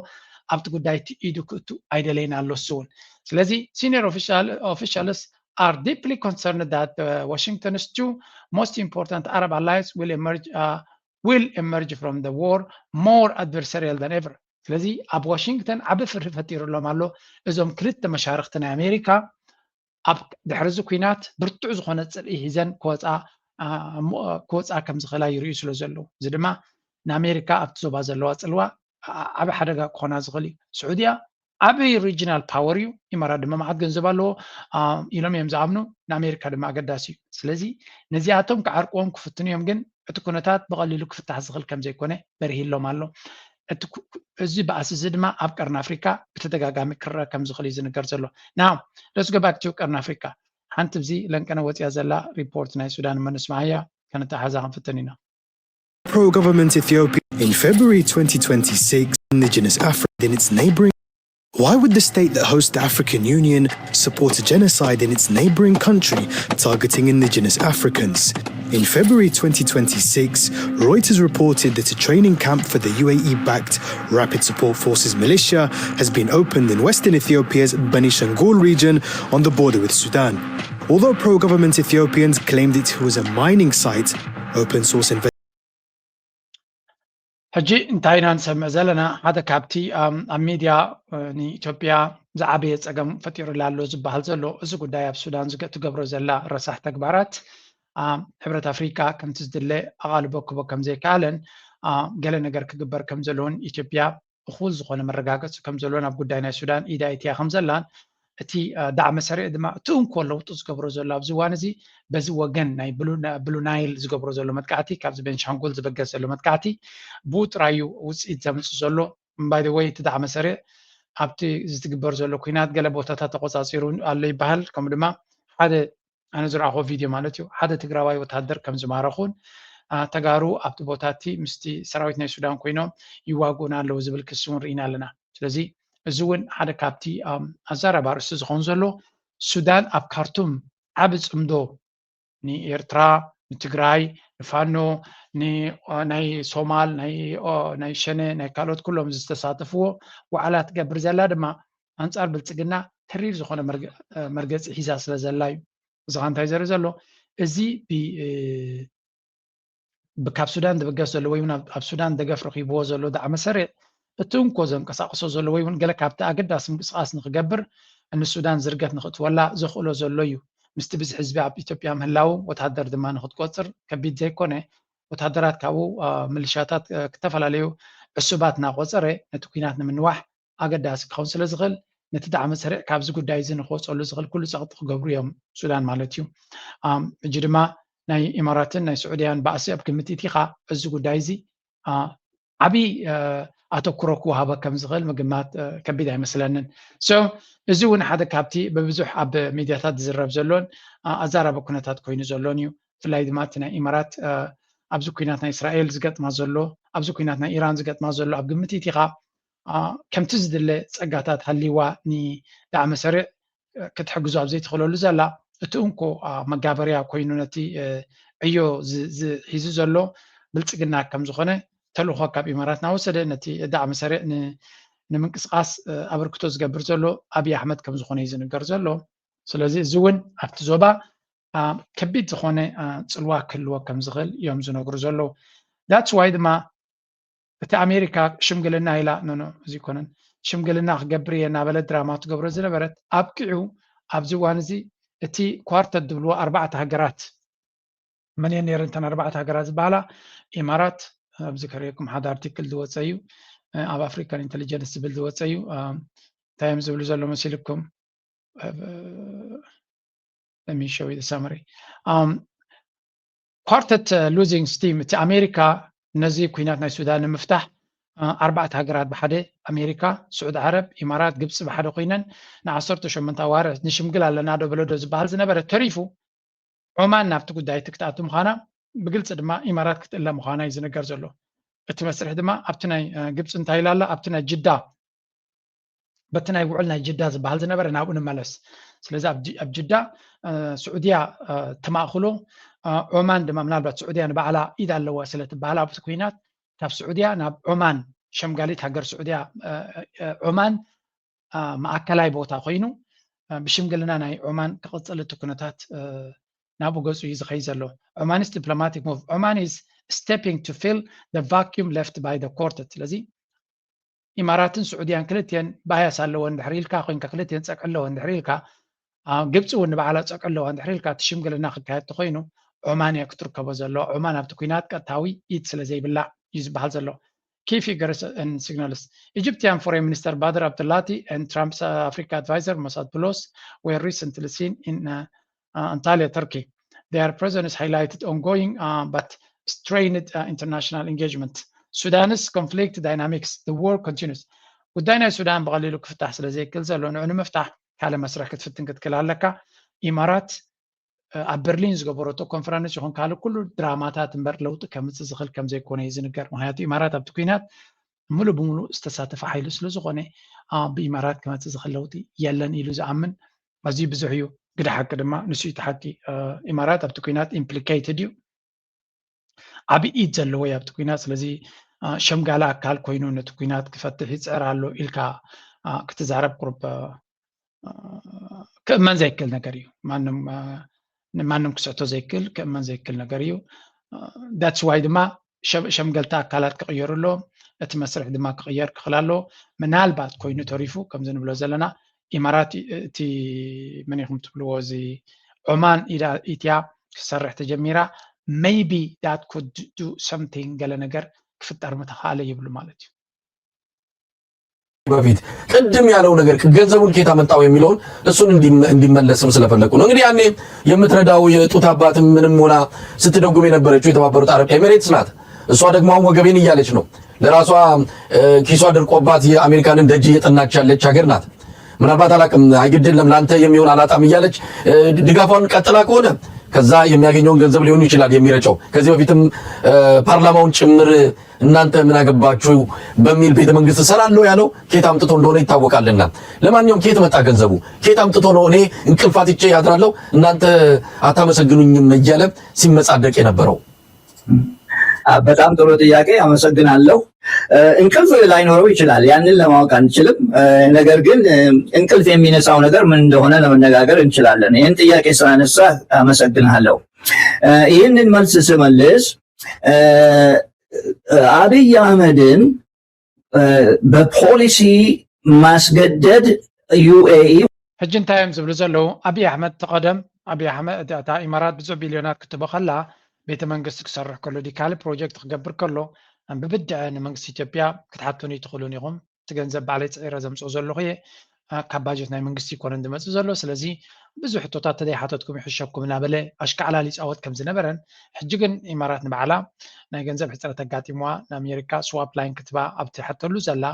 ኣብቲ ጉዳይ እቲ ኢዱ ክእቱ ኣይደለይን ኣሎ እሱ እውን። ስለዚ senior officials are deeply concerned that Washington's two most important Arab allies will emerge, uh, will emerge from the war more adversarial than ever. ስለዚ ኣብ ዋሽንግተን ዓቢ ፍርሂ ፈጢሩሎም ኣሎ። እዞም ክልተ መሻርኽቲ ናይ ኣሜሪካ ኣብ ድሕሪ እዚ ኲናት ብርቱዕ ዝኾነ ጽልኢ ሒዘን ክወጻ ክወጻ ከም ዝኽእላ ይርእዩ ስለ ዘለዉ፣ እዚ ድማ ንኣሜሪካ ኣብቲ ዞባ ዘለዋ ጽልዋ ዓቢ ሓደጋ ክኾና ዝኽእል እዩ። ስዑድያ ዓቢ ሪጂናል ፓወር እዩ። ኢማራት ድማ መዓት ገንዘብ ኣለዎ ኢሎም እዮም ዝኣምኑ። ንኣሜሪካ ድማ ኣገዳሲ እዩ። ስለዚ ነዚኣቶም ክዓርቅዎም ክፍትኑ እዮም፣ ግን እቲ ኩነታት ብቐሊሉ ክፍታሕ ዝኽእል ከም ዘይኮነ በርሂሎም ኣሎ። እዚ ባእሲ እዚ ድማ ኣብ ቀርኒ ኣፍሪካ ብተደጋጋሚ ክረአ ከም ዝኽእል እዩ ዝንገር ዘሎ። Now let's go back to ቀርኒ ኣፍሪካ። ሓንቲ ብዚ ለንቀነ ወፅያ ዘላ ሪፖርት ናይ ሱዳን እሞ ንስምዓያ፣ ከነተሓዛ ክንፍትን ኢና። Pro-government Ethiopia in February twenty twenty-six, indigenous Africa in its neighboring. Why would the state that hosts the African Union support a genocide in its neighboring country targeting indigenous Africans? In February twenty twenty-six, Reuters reported that a training camp for the U A E-backed Rapid Support Forces militia has been opened in western Ethiopia's Benishangul region on the border with Sudan. Although pro-government Ethiopians claimed it was a mining site, open source invest- ሕጂ እንታይ ኢና ንሰምዕ ዘለና? ሓደ ካብቲ ኣብ ሚድያ ንኢትዮጵያ ዝዓበየ ፀገም ፈጢሩላ ኣሎ ዝበሃል ዘሎ እዚ ጉዳይ ኣብ ሱዳን ትገብሮ ዘላ ረሳሕ ተግባራት ሕብረት ኣፍሪካ ከምቲ ዝድለ ኣቓልቦ ክቦ ከም ዘይከኣለን ገለ ነገር ክግበር ከም ዘለዎን ኢትዮጵያ እኹል ዝኾነ መረጋገፂ ከም ዘለዎን ኣብ ጉዳይ ናይ ሱዳን ኢዳ ኢትያ ከም ዘላን እቲ ዳዕመ ሰሪዕ ድማ እቲ እንኮ ለውጢ ዝገብሮ ዘሎ ኣብዚ እዋን እዚ በዚ ወገን ናይ ብሉ ናይል ዝገብሮ ዘሎ መጥቃዕቲ ካብዚ ቤንሻንጉል ዝበገስ ዘሎ መጥቃዕቲ ብኡ ጥራዩ ውፅኢት ዘምፅእ ዘሎ። ባይ ወይ እቲ ዳዕመ ሰሪዕ ኣብቲ ዝትግበር ዘሎ ኩናት ገለ ቦታታት ተቆፃፂሩ ኣሎ ይበሃል። ከምኡ ድማ ሓደ ኣነ ዝረኣኹዎ ቪድዮ ማለት እዩ ሓደ ትግራዋይ ወታደር ከም ዝማረኹን ተጋሩ ኣብቲ ቦታ እቲ ምስቲ ሰራዊት ናይ ሱዳን ኮይኖም ይዋግኡና ኣለዉ ዝብል ክሲ እውን ርኢና ኣለና። ስለዚ እዚ እውን ሓደ ካብቲ ኣዛራቢ ኣርእስቲ ዝኸውን ዘሎ ሱዳን ኣብ ካርቱም ዓቢ ፅምዶ ንኤርትራ፣ ንትግራይ፣ ንፋኖ፣ ናይ ሶማል፣ ናይ ሸነ፣ ናይ ካልኦት ኩሎም ዝተሳተፍዎ ዋዕላ ትገብር ዘላ ድማ ኣንፃር ብልፅግና ተሪር ዝኾነ መርገፂ ሒዛ ስለ ዘላ እዩ። እዚ ኸ እንታይ ዘርኢ ዘሎ? እዚ ካብ ሱዳን ዝብገስ ዘሎ ወይ እውን ኣብ ሱዳን ደገፍ ረኺብዎ ዘሎ ዳዕመ ሰሪዕ እቲ እንኮ ዘንቀሳቕሶ ዘሎ ወይ እውን ገለ ካብቲ ኣገዳሲ ምንቅስቓስ ንክገብር ንሱዳን ዝርገት ንክእትወላ ዘኽእሎ ዘሎ እዩ። ምስቲ ብዝሒ ህዝቢ ኣብ ኢትዮጵያ ምህላው ወታደር ድማ ንክትቆፅር ከቢድ ዘይኮነ ወታደራት ካብኡ ምልሻታት ዝተፈላለዩ ዕሱባት እናቆፀረ ነቲ ኲናት ንምንዋሕ ኣገዳሲ ክኸውን ስለ ዝኽእል ነቲ ዳዕመ ሰሪዕ ካብዚ ጉዳይ እዚ ንክወፀሉ ዝኽእል ኩሉ ፀቕጢ ክገብሩ እዮም ሱዳን ማለት እዩ። ሕጂ ድማ ናይ ኢማራትን ናይ ስዑድያን ባእሲ ኣብ ግምት ኢቲኻ እዚ ጉዳይ እዚ ዓብዪ ኣተኩሮ ክወሃቦ ከም ዝኽእል ምግማት ከቢድ ኣይመስለንን። So እዚ እውን ሓደ ካብቲ ብብዙሕ ኣብ ሚድያታት ዝዝረብ ዘሎን ኣዛራቢ ኩነታት ኮይኑ ዘሎን እዩ። ብፍላይ ድማ እቲ ናይ ኢማራት ኣብዚ ኩናት ናይ እስራኤል ዝገጥማ ዘሎ ኣብዚ ኩናት ናይ ኢራን ዝገጥማ ዘሎ ኣብ ግምት ኢቲኻ ከምቲ ዝድለ ፀጋታት ሃልይዋ ንዳዕመ ሰሪዕ ክትሕግዞ ኣብ ዘይትኽእለሉ ዘላ እቲ እንኮ መጋበርያ ኮይኑ ነቲ ዕዮ ሒዙ ዘሎ ብልፅግና ከም ዝኾነ ተልእኾ ካብ ኢማራት እናወሰደ ነቲ ዳዕመ ሰሪዕ ንምንቅስቃስ ኣበርክቶ ዝገብር ዘሎ ኣብይ ኣሕመድ ከም ዝኾነ እዩ ዝንገር ዘሎ። ስለዚ እዚ እውን ኣብቲ ዞባ ከቢድ ዝኾነ ፅልዋ ክህልዎ ከም ዝኽእል እዮም ዝነግሩ ዘለዉ። That's why ድማ እቲ ኣሜሪካ ሽምግልና ኢላ ኖኖ እዚ ኣይኮነን ሽምግልና ክገብር እየ እናበለት ድራማ ትገብሮ ዝነበረት ኣብቂዑ ኣብዚ እዋን እዚ እቲ ኳርተት ዝብልዎ ኣርባዕተ ሃገራት መን እየን ነይረን እተን ኣርባዕተ ሃገራት ዝበሃላ ኢማራት ኣብዚ ከርእየኩም ሓደ ኣርቲክል ዝወፀ እዩ። ኣብ ኣፍሪካን ኢንቴሊጀንስ ዝብል ዝወፀ እዩ። እንታይ እዮም ዝብሉ ዘሎ መሲልኩም? Let me show you the summary. Quartet losing steam. እቲ ኣሜሪካ ነዚ ኩናት ናይ ሱዳን ንምፍታሕ ኣርባዕተ ሃገራት ብሓደ፣ ኣሜሪካ፣ ስዑዲ ዓረብ፣ ኢማራት፣ ግብፂ ብሓደ ኮይነን ንዓሰርተ ሸሞንተ ኣዋርሕ ንሽምግል ኣለና ዶ በሎ ዶ ዝበሃል ዝነበረ ተሪፉ፣ ዖማን ናብቲ ጉዳይ ክትኣቱ ምዃና፣ ብግልፂ ድማ ኢማራት ክትእለ ምዃና እዩ ዝንገር ዘሎ። እቲ መስርሕ ድማ ኣብቲ ናይ ግብፂ እንታይ ኢላ ኣላ? ኣብቲ ናይ ጅዳ፣ በቲ ናይ ውዕል ናይ ጅዳ ዝበሃል ዝነበረ ናብኡ ንመለስ። ስለዚ ኣብ ጅዳ ስዑድያ ተማእኽሎ፣ ዖማን ድማ ምናልባት ስዑድያ ንባዕላ ኢድ ኣለዋ ስለ ትበሃል ኣብቲ ኩናት ካብ ስዑድያ ናብ ዖማን፣ ሸምጋሊት ሃገር ስዑድያ፣ ዖማን ማእከላይ ቦታ ኮይኑ ብሽምግልና ናይ ዖማን ክቕፅል እቲ ኩነታት ናብኡ ገፁ እዩ ዝኸይ ዘሎ። Oman's diplomatic move. Oman is stepping to fill the vacuum left by the quartet. ስለዚ ኢማራትን ስዑድያን ክልቲአን ባያስ ኣለወን ድሕሪ ኢልካ ኮይንካ፣ ክልቲአን ፀቅዒ ኣለወን ድሕሪ ኢልካ፣ ግብፂ እውን ንባዕላ ፀቅዒ ኣለዋ ድሕሪ ኢልካ፣ እቲ ሽምግልና ክካየድ ተኮይኑ ዖማን እያ ክትርከቦ ዘሎ። ዖማን ኣብቲ ኩናት ቀጥታዊ ኢድ ስለ ዘይብላ እዩ ዝበሃል ዘሎ። Key figures and signals. Egyptian Foreign Minister Badr Abdulati and Trump's Africa advisor Mossad Boulos were recently seen in Antalya, Turkey. Their presence highlighted ongoing but strained international engagement. Sudan's conflict dynamics. The war continues. ጉዳይ ናይ ሱዳን ብቐሊሉ ክፍታሕ ስለ ዘይክእል ዘሎ ንዑ ንምፍታሕ ካልእ መስርሕ ክትፍትን ክትክእል ኣለካ። ኢማራት ኣብ በርሊን ዝገበረቶ ኮንፈረንስ ይኹን ካልእ ኩሉ ድራማታት እምበር ለውጢ ከምፅእ ዝኽእል ከም ዘይኮነ እዩ ዝንገር። ምክንያቱ ኢማራት ኣብቲ ኩናት ሙሉ ብሙሉ ዝተሳተፈ ሓይሊ ስለ ዝኾነ ብኢማራት ክመፅእ ዝኽእል ለውጢ የለን ኢሉ ዝኣምን ኣዝዩ ብዙሕ እዩ። ግደ ሓቂ ድማ ንሱ እቲ ሓቂ። ኢማራት ኣብቲ ኩናት ኢምፕሊኬትድ እዩ፣ ዓብዪ ኢድ ዘለዎ እዩ ኣብቲ ኩናት። ስለዚ ሸምጋሊ ኣካል ኮይኑ ነቲ ኩናት ክፈትሕ ይፅዕር ኣሎ ኢልካ ክትዛረብ ቁሩብ ክእመን ዘይክእል ነገር እዩ። ማንም ንማንም ክስሕቶ ዘይክእል ክእመን ዘይክእል ነገር እዩ። That's why ድማ ሸምገልቲ ኣካላት ክቕየሩ ኣለዎም። እቲ መስርሕ ድማ ክቕየር ክኽእል ኣለዎ። ምናልባት ኮይኑ ተሪፉ ከምዚ ንብሎ ዘለና ኢማራት እቲ መን ኢኹም ትብልዎ እዚ ዖማን ኢዳ ኢትያ ክሰርሕ ተጀሚራ maybe that could do something ገለ ነገር ክፍጠር ምተኻእለ ይብሉ ማለት እዩ። በፊት ቅድም ያለው ነገር ገንዘቡን ኬት አመጣው የሚለውን እሱን እንዲመለስም ስለፈለኩ ነው። እንግዲህ ያኔ የምትረዳው የጡት አባትም ምንም ሆና ስትደጉም የነበረችው የተባበሩት አረብ ኤሚሬትስ ናት። እሷ ደግሞ አሁን ወገቤን እያለች ነው። ለራሷ ኪሷ ደርቆባት የአሜሪካንን ደጅ እየጠናች ያለች ሀገር ናት። ምናልባት አላቅም አይግድለም ለአንተ የሚሆን አላጣም እያለች ድጋፏን ቀጥላ ከሆነ ከዛ የሚያገኘውን ገንዘብ ሊሆን ይችላል የሚረጨው። ከዚህ በፊትም ፓርላማውን ጭምር እናንተ ምን አገባችሁ በሚል ቤተመንግስት እሰራለሁ ያለው ኬት አምጥቶ እንደሆነ ይታወቃልና። ለማንኛውም ኬት መጣ ገንዘቡ? ኬት አምጥቶ ነው እኔ እንቅልፍ አጥቼ አድራለሁ እናንተ አታመሰግኑኝም እያለ ሲመጻደቅ የነበረው? በጣም ጥሩ ጥያቄ፣ አመሰግናለሁ። እንቅልፍ ላይኖረው ይችላል፣ ያንን ለማወቅ አንችልም። ነገር ግን እንቅልፍ የሚነሳው ነገር ምን እንደሆነ ለመነጋገር እንችላለን። ይህን ጥያቄ ስላነሳ አመሰግናለሁ። ይህንን መልስ ስመልስ አብይ አህመድን በፖሊሲ ማስገደድ ዩኤኢ ሕጂ እንታይ እዮም ዝብሉ ዘለዉ? ኣብይ ኣሕመድ ተቐደም ኣብይ ኣሕመድ እታ ኢማራት ብዙሕ ቢልዮናት ክትቦ ከላ ቤተ መንግስቲ ክሰርሕ ከሎ ዲ ካልእ ፕሮጀክት ክገብር ከሎ ብብድዐ ንመንግስቲ ኢትዮጵያ ክትሓቱኒ ትኽእሉን ኢኹም። እቲ ገንዘብ ባዕለይ ፅዒረ ዘምፅኦ ዘለኹ እየ። ካብ ባጀት ናይ መንግስቲ ይኮነን ዝመፅእ ዘሎ። ስለዚ ብዙሕ ሕቶታት ተደይሓተትኩም ይሕሸኩም እናበለ ኣሽካዕላል ይፃወት ከም ዝነበረን ሕጂ ግን ኢማራት ንባዕላ ናይ ገንዘብ ሕፅረት ኣጋጢምዋ ንኣሜሪካ ስዋፕ ላይን ክትባ ኣብ ትሓተሉ ዘላ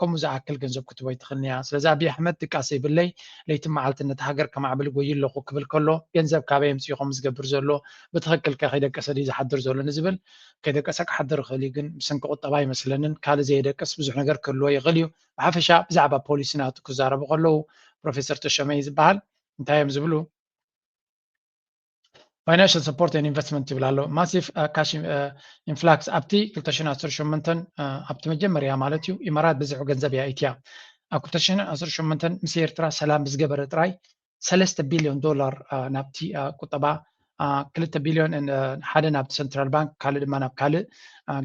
ከምኡ ዝኣክል ገንዘብ ክትቦ ኣይትኽእልን እያ። ስለዚ ኣብይ ኣሕመድ ድቃስ ዘይብለይ ለይትን መዓልትን ነቲ ሃገር ከማዕብል ጎዩ ኣለኹ ክብል ከሎ ገንዘብ ካበይ ኣምፅኡ ከም ዝገብር ዘሎ ብትኽክል ከ ከይደቀሰ ድዩ ዝሓድር ዘሎ ንዝብል ከይደቀሰ ክሓድር ይኽእል እዩ፣ ግን ብሰንኪ ቁጠባ ኣይመስለንን። ካልእ ዘየደቅስ ብዙሕ ነገር ክህልዎ ይኽእል እዩ። ብሓፈሻ ብዛዕባ ፖሊሲ ናቱ ክዛረቡ ከለዉ ፕሮፌሰር ተሾመ እዩ ዝበሃል። እንታይ እዮም ዝብሉ? Financial support and investment ይብል ኣሎ። Massive cash influx ኣብቲ ክልተ ሽሕን ዓሰርተ ሸሞንተን ኣብቲ መጀመርያ ማለት እዩ ኢማራት ብዙሕ ገንዘብ እያ ኢትያ ኣብ ክልተ ሽሕን ዓሰርተ ሸሞንተን ምስ ኤርትራ ሰላም ብዝገበረ ጥራይ ሰለስተ ቢልዮን ዶላር ናብቲ ቁጠባ ክልተ ቢልዮን ሓደ ናብቲ ሰንትራል ባንክ ካልእ ድማ ናብ ካልእ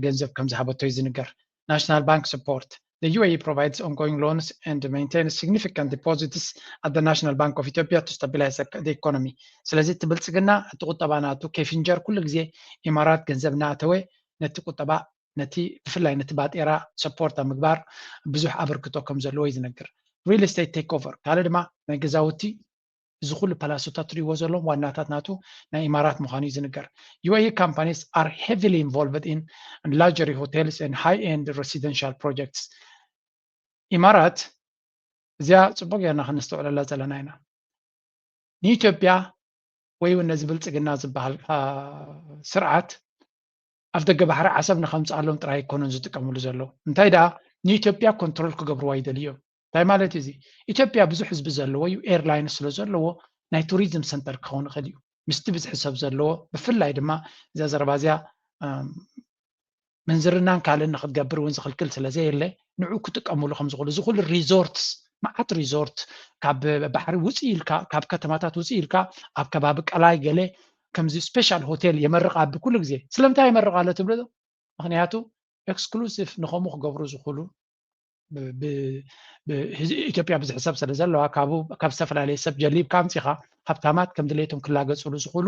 ገንዘብ ከም ዝሃበቶ እዩ ዝንገር። National Bank support. The U A E provides ongoing loans and maintains significant deposits at the National Bank of Ethiopia to stabilize the economy. ስለዚ እቲ ብልፅግና እቲ ቁጠባ ናቱ ኬፊንጀር ኩሉ ግዜ ኢማራት ገንዘብ እናኣተወ ነቲ ቁጠባ ነቲ ብፍላይ ነቲ ባጤራ ሰፖርት ኣብ ምግባር ብዙሕ ኣበርክቶ ከም ዘለዎ እዩ ዝነግር። ሪል ስቴት ቴክ ኦቨር ካልእ ድማ ናይ ገዛውቲ እዚ ኩሉ ፓላሶታት ትሪእዎ ዘለዎም ዋናታት ናቱ ናይ ኢማራት ምዃኑ እዩ ዝንገር። UAE companies are heavily involved in luxury hotels and high end residential projects። ኢማራት እዚኣ ፅቡቅ ጌርና ክንስተውዕለላ ዘለና ኢና። ንኢትዮጵያ ወይ እውን ነዚ ብልፅግና ዝበሃል ስርዓት ኣብ ደገ ባሕሪ ዓሰብ ንኸምፅኣሎም ጥራይ ኣይኮኑን ዝጥቀምሉ ዘለዉ። እንታይ ደኣ ንኢትዮጵያ ኮንትሮል ክገብርዋ ይደልዩ እዮም። እንታይ ማለት እዩ እዚ? ኢትዮጵያ ብዙሕ ህዝቢ ዘለዎ እዩ። ኤርላይን ስለ ዘለዎ ናይ ቱሪዝም ሰንተር ክኸውን ይኽእል እዩ ምስቲ ብዝሒ ሰብ ዘለዎ። ብፍላይ ድማ እዛ ዘረባ እዚኣ ምንዝርናን ካልእን ንክትገብር እውን ዝኽልክል ስለ ዘየለ ንዑ ክጥቀምሉ ከም ዝኽእሉ እዚ ኩሉ ሪዞርትስ መዓት ሪዞርት ካብ ባሕሪ ውፅእ ኢልካ ካብ ከተማታት ውፅእ ኢልካ ኣብ ከባቢ ቀላይ ገለ ከምዚ ስፔሻል ሆቴል የመርቕ ኣብ ኩሉ ግዜ። ስለምንታይ የመርቕ ኣሎ ትብሎ? ምክንያቱ ኤክስክሉሲቭ ንኸምኡ ክገብሩ ዝኽእሉ ኢትዮጵያ ብዙሕ ሰብ ስለ ዘለዋ ካብ ዝተፈላለየ ሰብ ጀሊብካ ኣምፂኻ ሃብታማት ከም ድሌቶም ክላገፅሉ ዝኽእሉ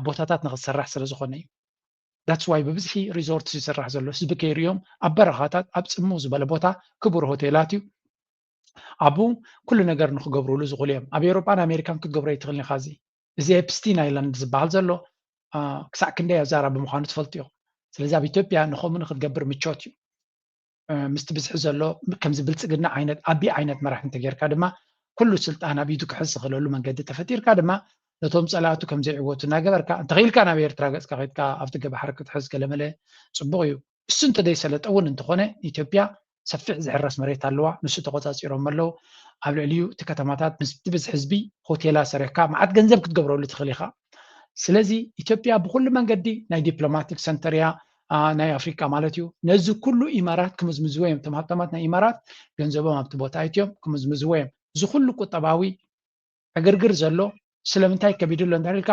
ቦታታት ንክትሰራሕ ስለ ዝኾነ እዩ። That's why ብብዝሒ ሪዞርት ይስራሕ ዘሎ ህዝቢ ከይርእዮም ኣብ በረኻታት ኣብ ፅምው ዝበለ ቦታ ክቡር ሆቴላት እዩ። ኣብኡ ኩሉ ነገር ንክገብሩሉ ዝኽእሉ እዮም። ኣብ ኤውሮጳን ኣሜሪካን ክትገብሮ ኣይትኽእልን ኢኻ። እዚ እዚ ኤፕስቲን ኣይላንድ ዝበሃል ዘሎ ክሳዕ ክንደይ ኣዛራቢ ምዃኑ ትፈልጡ ኢኹም። ስለዚ ኣብ ኢትዮጵያ ንኸምኡ ንክትገብር ምቾት እዩ። ምስቲ ብዝሒ ዘሎ ከምዚ ብልፅግና ዓይነት ኣቢ ዓይነት መራሒ እንተጌርካ ድማ ኩሉ ስልጣን ኣብ ኢዱ ክሕዝ ዝኽእለሉ መንገዲ ተፈጢርካ ድማ ነቶም ፀላእቱ ከም ዘይዕወቱ እናገበርካ እንተኽኢልካ ናብ ኤርትራ ገፅካ ከድካ ኣብ ደገ ባሕሪ ክትሕዝ ገለመለ ፅቡቕ እዩ። እሱ እንተዘይሰለጠ እውን እንተኾነ ኢትዮጵያ ሰፊሕ ዝሕረስ መሬት ኣለዋ። ንሱ ተቆፃፂሮም ኣለዉ። ኣብ ልዕሊኡ እቲ ከተማታት ምስቲ ብዝሒ ህዝቢ ሆቴላ ሰሪሕካ መዓት ገንዘብ ክትገብረሉ ትኽእል ኢኻ። ስለዚ ኢትዮጵያ ብኩሉ መንገዲ ናይ ዲፕሎማቲክ ሰንተር እያ ናይ ኣፍሪቃ ማለት እዩ። ነዚ ኩሉ ኢማራት ክምዝምዝዎ እዮም። እቶም ሃብታማት ናይ ኢማራት ገንዘቦም ኣብቲ ቦታ ኣይትዮም ክምዝምዝዎ እዮም። እዚ ኩሉ ቁጠባዊ ዕግርግር ዘሎ ስለምንታይ ከቢዱ ኣሎ እንተልካ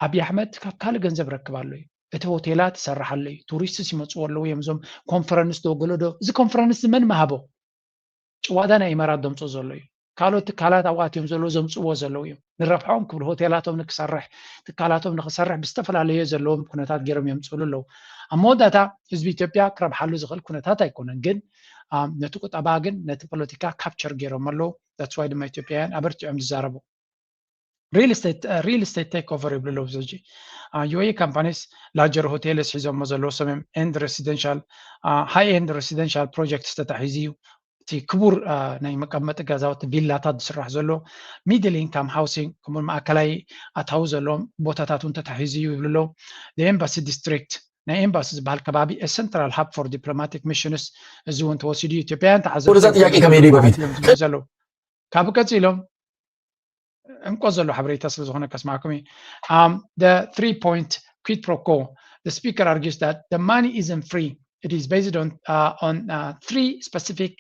ኣብይ ኣሕመድ ካብ ካልእ ገንዘብ ረክብ ኣሎ እዩ። እቲ ሆቴላት ይሰርሕ ኣሎ እዩ። ቱሪስትስ ይመፅዎ ኣለዉ እዮም። እዞም ኮንፈረንስ ዶ ገሎ ዶ እዚ ኮንፈረንስ መን መሃቦ? ጭዋዳ ናይ ኢማራት ዘምፅኦ ዘሎ እዩ። ካልኦት ትካላት ኣብኡ ኣትዮም ዘለዉ ዘምፅዎ ዘለዉ እዮም። ንረብሖም ክብል ሆቴላቶም ንክሰርሕ ትካላቶም ንክሰርሕ ብዝተፈላለየ ዘለዎም ኩነታት ገይሮም የምፅሉ ኣለዉ። ኣብ መወዳእታ ህዝቢ ኢትዮጵያ ክረብሓሉ ዝኽእል ኩነታት ኣይኮነን። ግን ነቲ ቁጠባ ግን ነቲ ፖለቲካ ካፕቸር ገይሮም ኣለዉ። That's why ድማ ኢትዮጵያውያን ኣበርቲዖም ዝዛረቡ። Real estate real estate take over ይብሉ ኣለዉ። እዚ ሕጂ UAE companies larger hotels ሒዞሞ ዘለዉ ሰሜም and residential high end residential projects ተታሒዙ እዩ። እቲ ክቡር ናይ መቀመጢ ገዛውቲ ቪላታት ዝስራሕ ዘሎ middle income housing ከምኡ ማእከላይ ኣታዊ ዘለዎም ቦታታት እውን ተታሒዙ እዩ ይብሉ ኣለዉ። The embassy district ናይ ኤምባሲ ዝበሃል ከባቢ central hub for diplomatic missions እዚ እውን ተወሲዱ እዩ። ኢትዮጵያውያን ተዓዘብቲ ወደዛ ጥያቄ ከመሄደይ በፊት ዘለዉ ካብኡ ቀፂሎም እንቆ ዘሎ ሓበሬታ ስለ ዝኾነ ከስማዕኩም እዩ። Um, the three point quid pro quo, the speaker argues that the money isn't free. It is based on, uh, on uh, three specific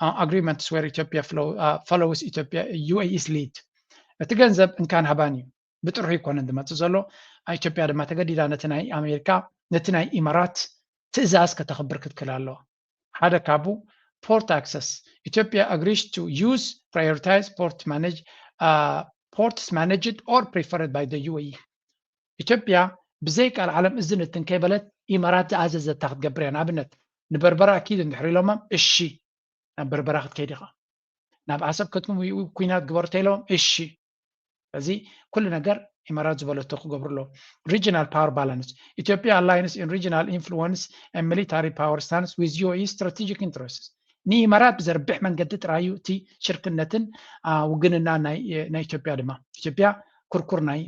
uh, agreements where Ethiopia flow, uh, follows Ethiopia UAE's lead. እቲ ገንዘብ እንካን ሃባን እዩ። ብጥርሑ ይኮነን ዝመፅእ ዘሎ። ኢትዮጵያ ድማ ተገዲዳ ነቲ ናይ ኣሜሪካ ነቲ ናይ ኢማራት ትእዛዝ ከተኽብር ክትክእል ኣለዋ። ሓደ ካብኡ port access. Ethiopia agrees to use prioritize port manage uh, ports managed or preferred by the UAE. ኢትዮጵያ ብዘይ ቃል ዓለም እዝን እትን ከይበለት ኢማራት ዝኣዘዘታ ክትገብር እያ። ንኣብነት ንበርበራ ኪድ እንድሕር ኢሎማ እሺ ናብ በርበራ ክትከይድ ኢኻ። ናብ ዓሰብ ከትኩም ኩናት ግበር ተኢሎም እሺ። ስለዚ ኩሉ ነገር ኢማራት ዝበለቶ ክገብሩ ኣለዎም። Regional power balance. Ethiopia aligns in regional influence and military power stance with UAE strategic interests. ንኢማራት ብዘርብሕ መንገዲ ጥራይ እዩ እቲ ሽርክነትን ውግንና ናይ ኢትዮጵያ ድማ ኢትዮጵያ ኩርኩር ናይ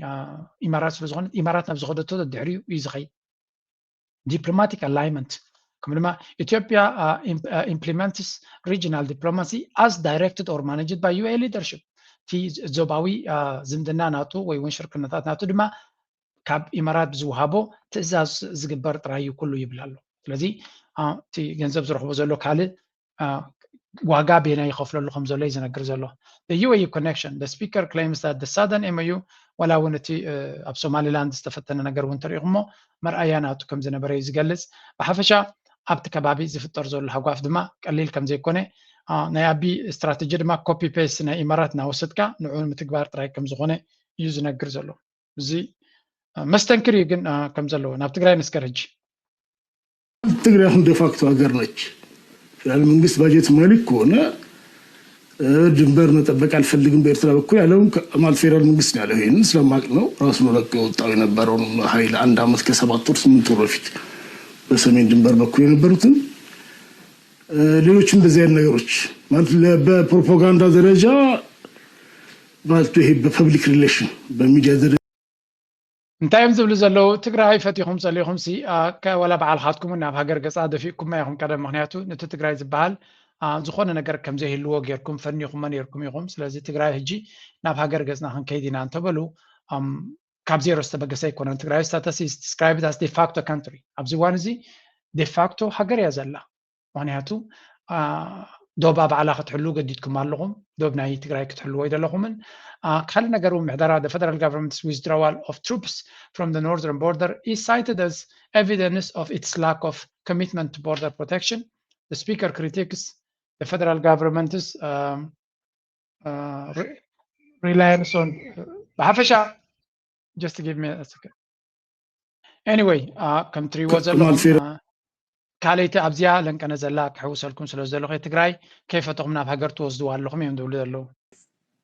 ኢማራት ስለዝኾነ ኢማራት ናብ ዝኸደቶ ድሕሪኡ እዩ ዝኸይድ። Diplomatic alignment ከምኡ ድማ ኢትዮጵያ implements regional diplomacy as directed or managed by UAE leadership። እቲ ዞባዊ ዝምድና ናቱ ወይ እውን ሽርክነታት ናቱ ድማ ካብ ኢማራት ብዝወሃቦ ትእዛዝ ዝግበር ጥራይ እዩ ኩሉ ይብል ኣሎ። ስለዚ እቲ ገንዘብ ዝረኽቦ ዘሎ ካልእ ዋጋ ቤና ይኸፍለሉ ከም ዘሎ እዩ ዝነግር ዘሎ። The UAE connection. The speaker claims that the Southern MOU ዋላ እውን እቲ ኣብ ሶማሊላንድ ዝተፈተነ ነገር እውን ተሪኢኹሞ መርኣያ ናቱ ከም ዝነበረ እዩ ዝገልፅ። ብሓፈሻ ኣብቲ ከባቢ ዝፍጠር ዘሎ ሃጓፍ ድማ ቀሊል ከም ዘይኮነ ናይ ኣቢ ስትራተጂ ድማ ኮፒ ፔስት ናይ ኢማራት እናወሰድካ ንዑ ንምትግባር ጥራይ ከም ዝኾነ እዩ ዝነግር ዘሎ። እዚ መስተንክር እዩ ግን ከም ዘለዎ ናብ ትግራይ ንስገር ሕጂ። ትግራይ አሁን ዴፋክቶ ሀገር ነች። ፌዴራል መንግስት ባጀት የማይልክ ከሆነ ድንበር መጠበቅ አልፈልግም በኤርትራ በኩል ያለውን ማለት ፌዴራል መንግስት ነው ያለው። ይህንን ስለማቅ ነው ራሱ ነው ለቆ የወጣው የነበረውን ኃይል አንድ አመት ከሰባት ወር ስምንት ወር በፊት በሰሜን ድንበር በኩል የነበሩትን ሌሎችም እንደዚህ አይነት ነገሮች ማለት በፕሮፓጋንዳ ደረጃ ማለት ይሄ በፐብሊክ ሪሌሽን በሚዲያ ደረጃ እንታይ እዮም ዝብሉ ዘለዉ? ትግራይ ፈቲኹም ጸሊኹም ሲ ወላ ባዕልኻትኩም ናብ ሃገር ገጻ ደፊእኩማ ኢኹም ቀደም። ምክንያቱ ነቲ ትግራይ ዝበሃል ዝኾነ ነገር ከም ዘይህልዎ ጌርኩም ፈኒኹሞ ኔርኩም ኢኹም። ስለዚ ትግራይ ሕጂ ናብ ሃገር ገጽና ክንከይድ ኢና እንተበሉ ካብ ዜሮ ዝተበገሰ ኣይኮነን። ትግራይ status is described as de facto country። ኣብዚ እዋን እዚ ዴፋክቶ ሃገር እያ ዘላ። ምክንያቱ ዶባ ባዕላ ክትሕሉ ገዲድኩም ኣለኹም። ዶብ ናይ ትግራይ ክትሕልዎ ኣይደለኹምን። ካልእ ነገር እውን ምሕደራ the federal government's withdrawal of troops from the northern border is cited as evidence of its lack of commitment to border protection. The speaker critiques the federal government's um, uh, reliance on ብሓፈሻ just give me a second. Anyway ከም ትሪእዎ ዘለኹም ካልይቲ ኣብዚኣ ለንቀነ ዘላ ክሕውሰልኩም ስለ ዘለኹ ትግራይ ከይፈተኹም ናብ ሃገር ትወስድዋ ኣለኹም እዮም ዝብሉ ዘለዉ።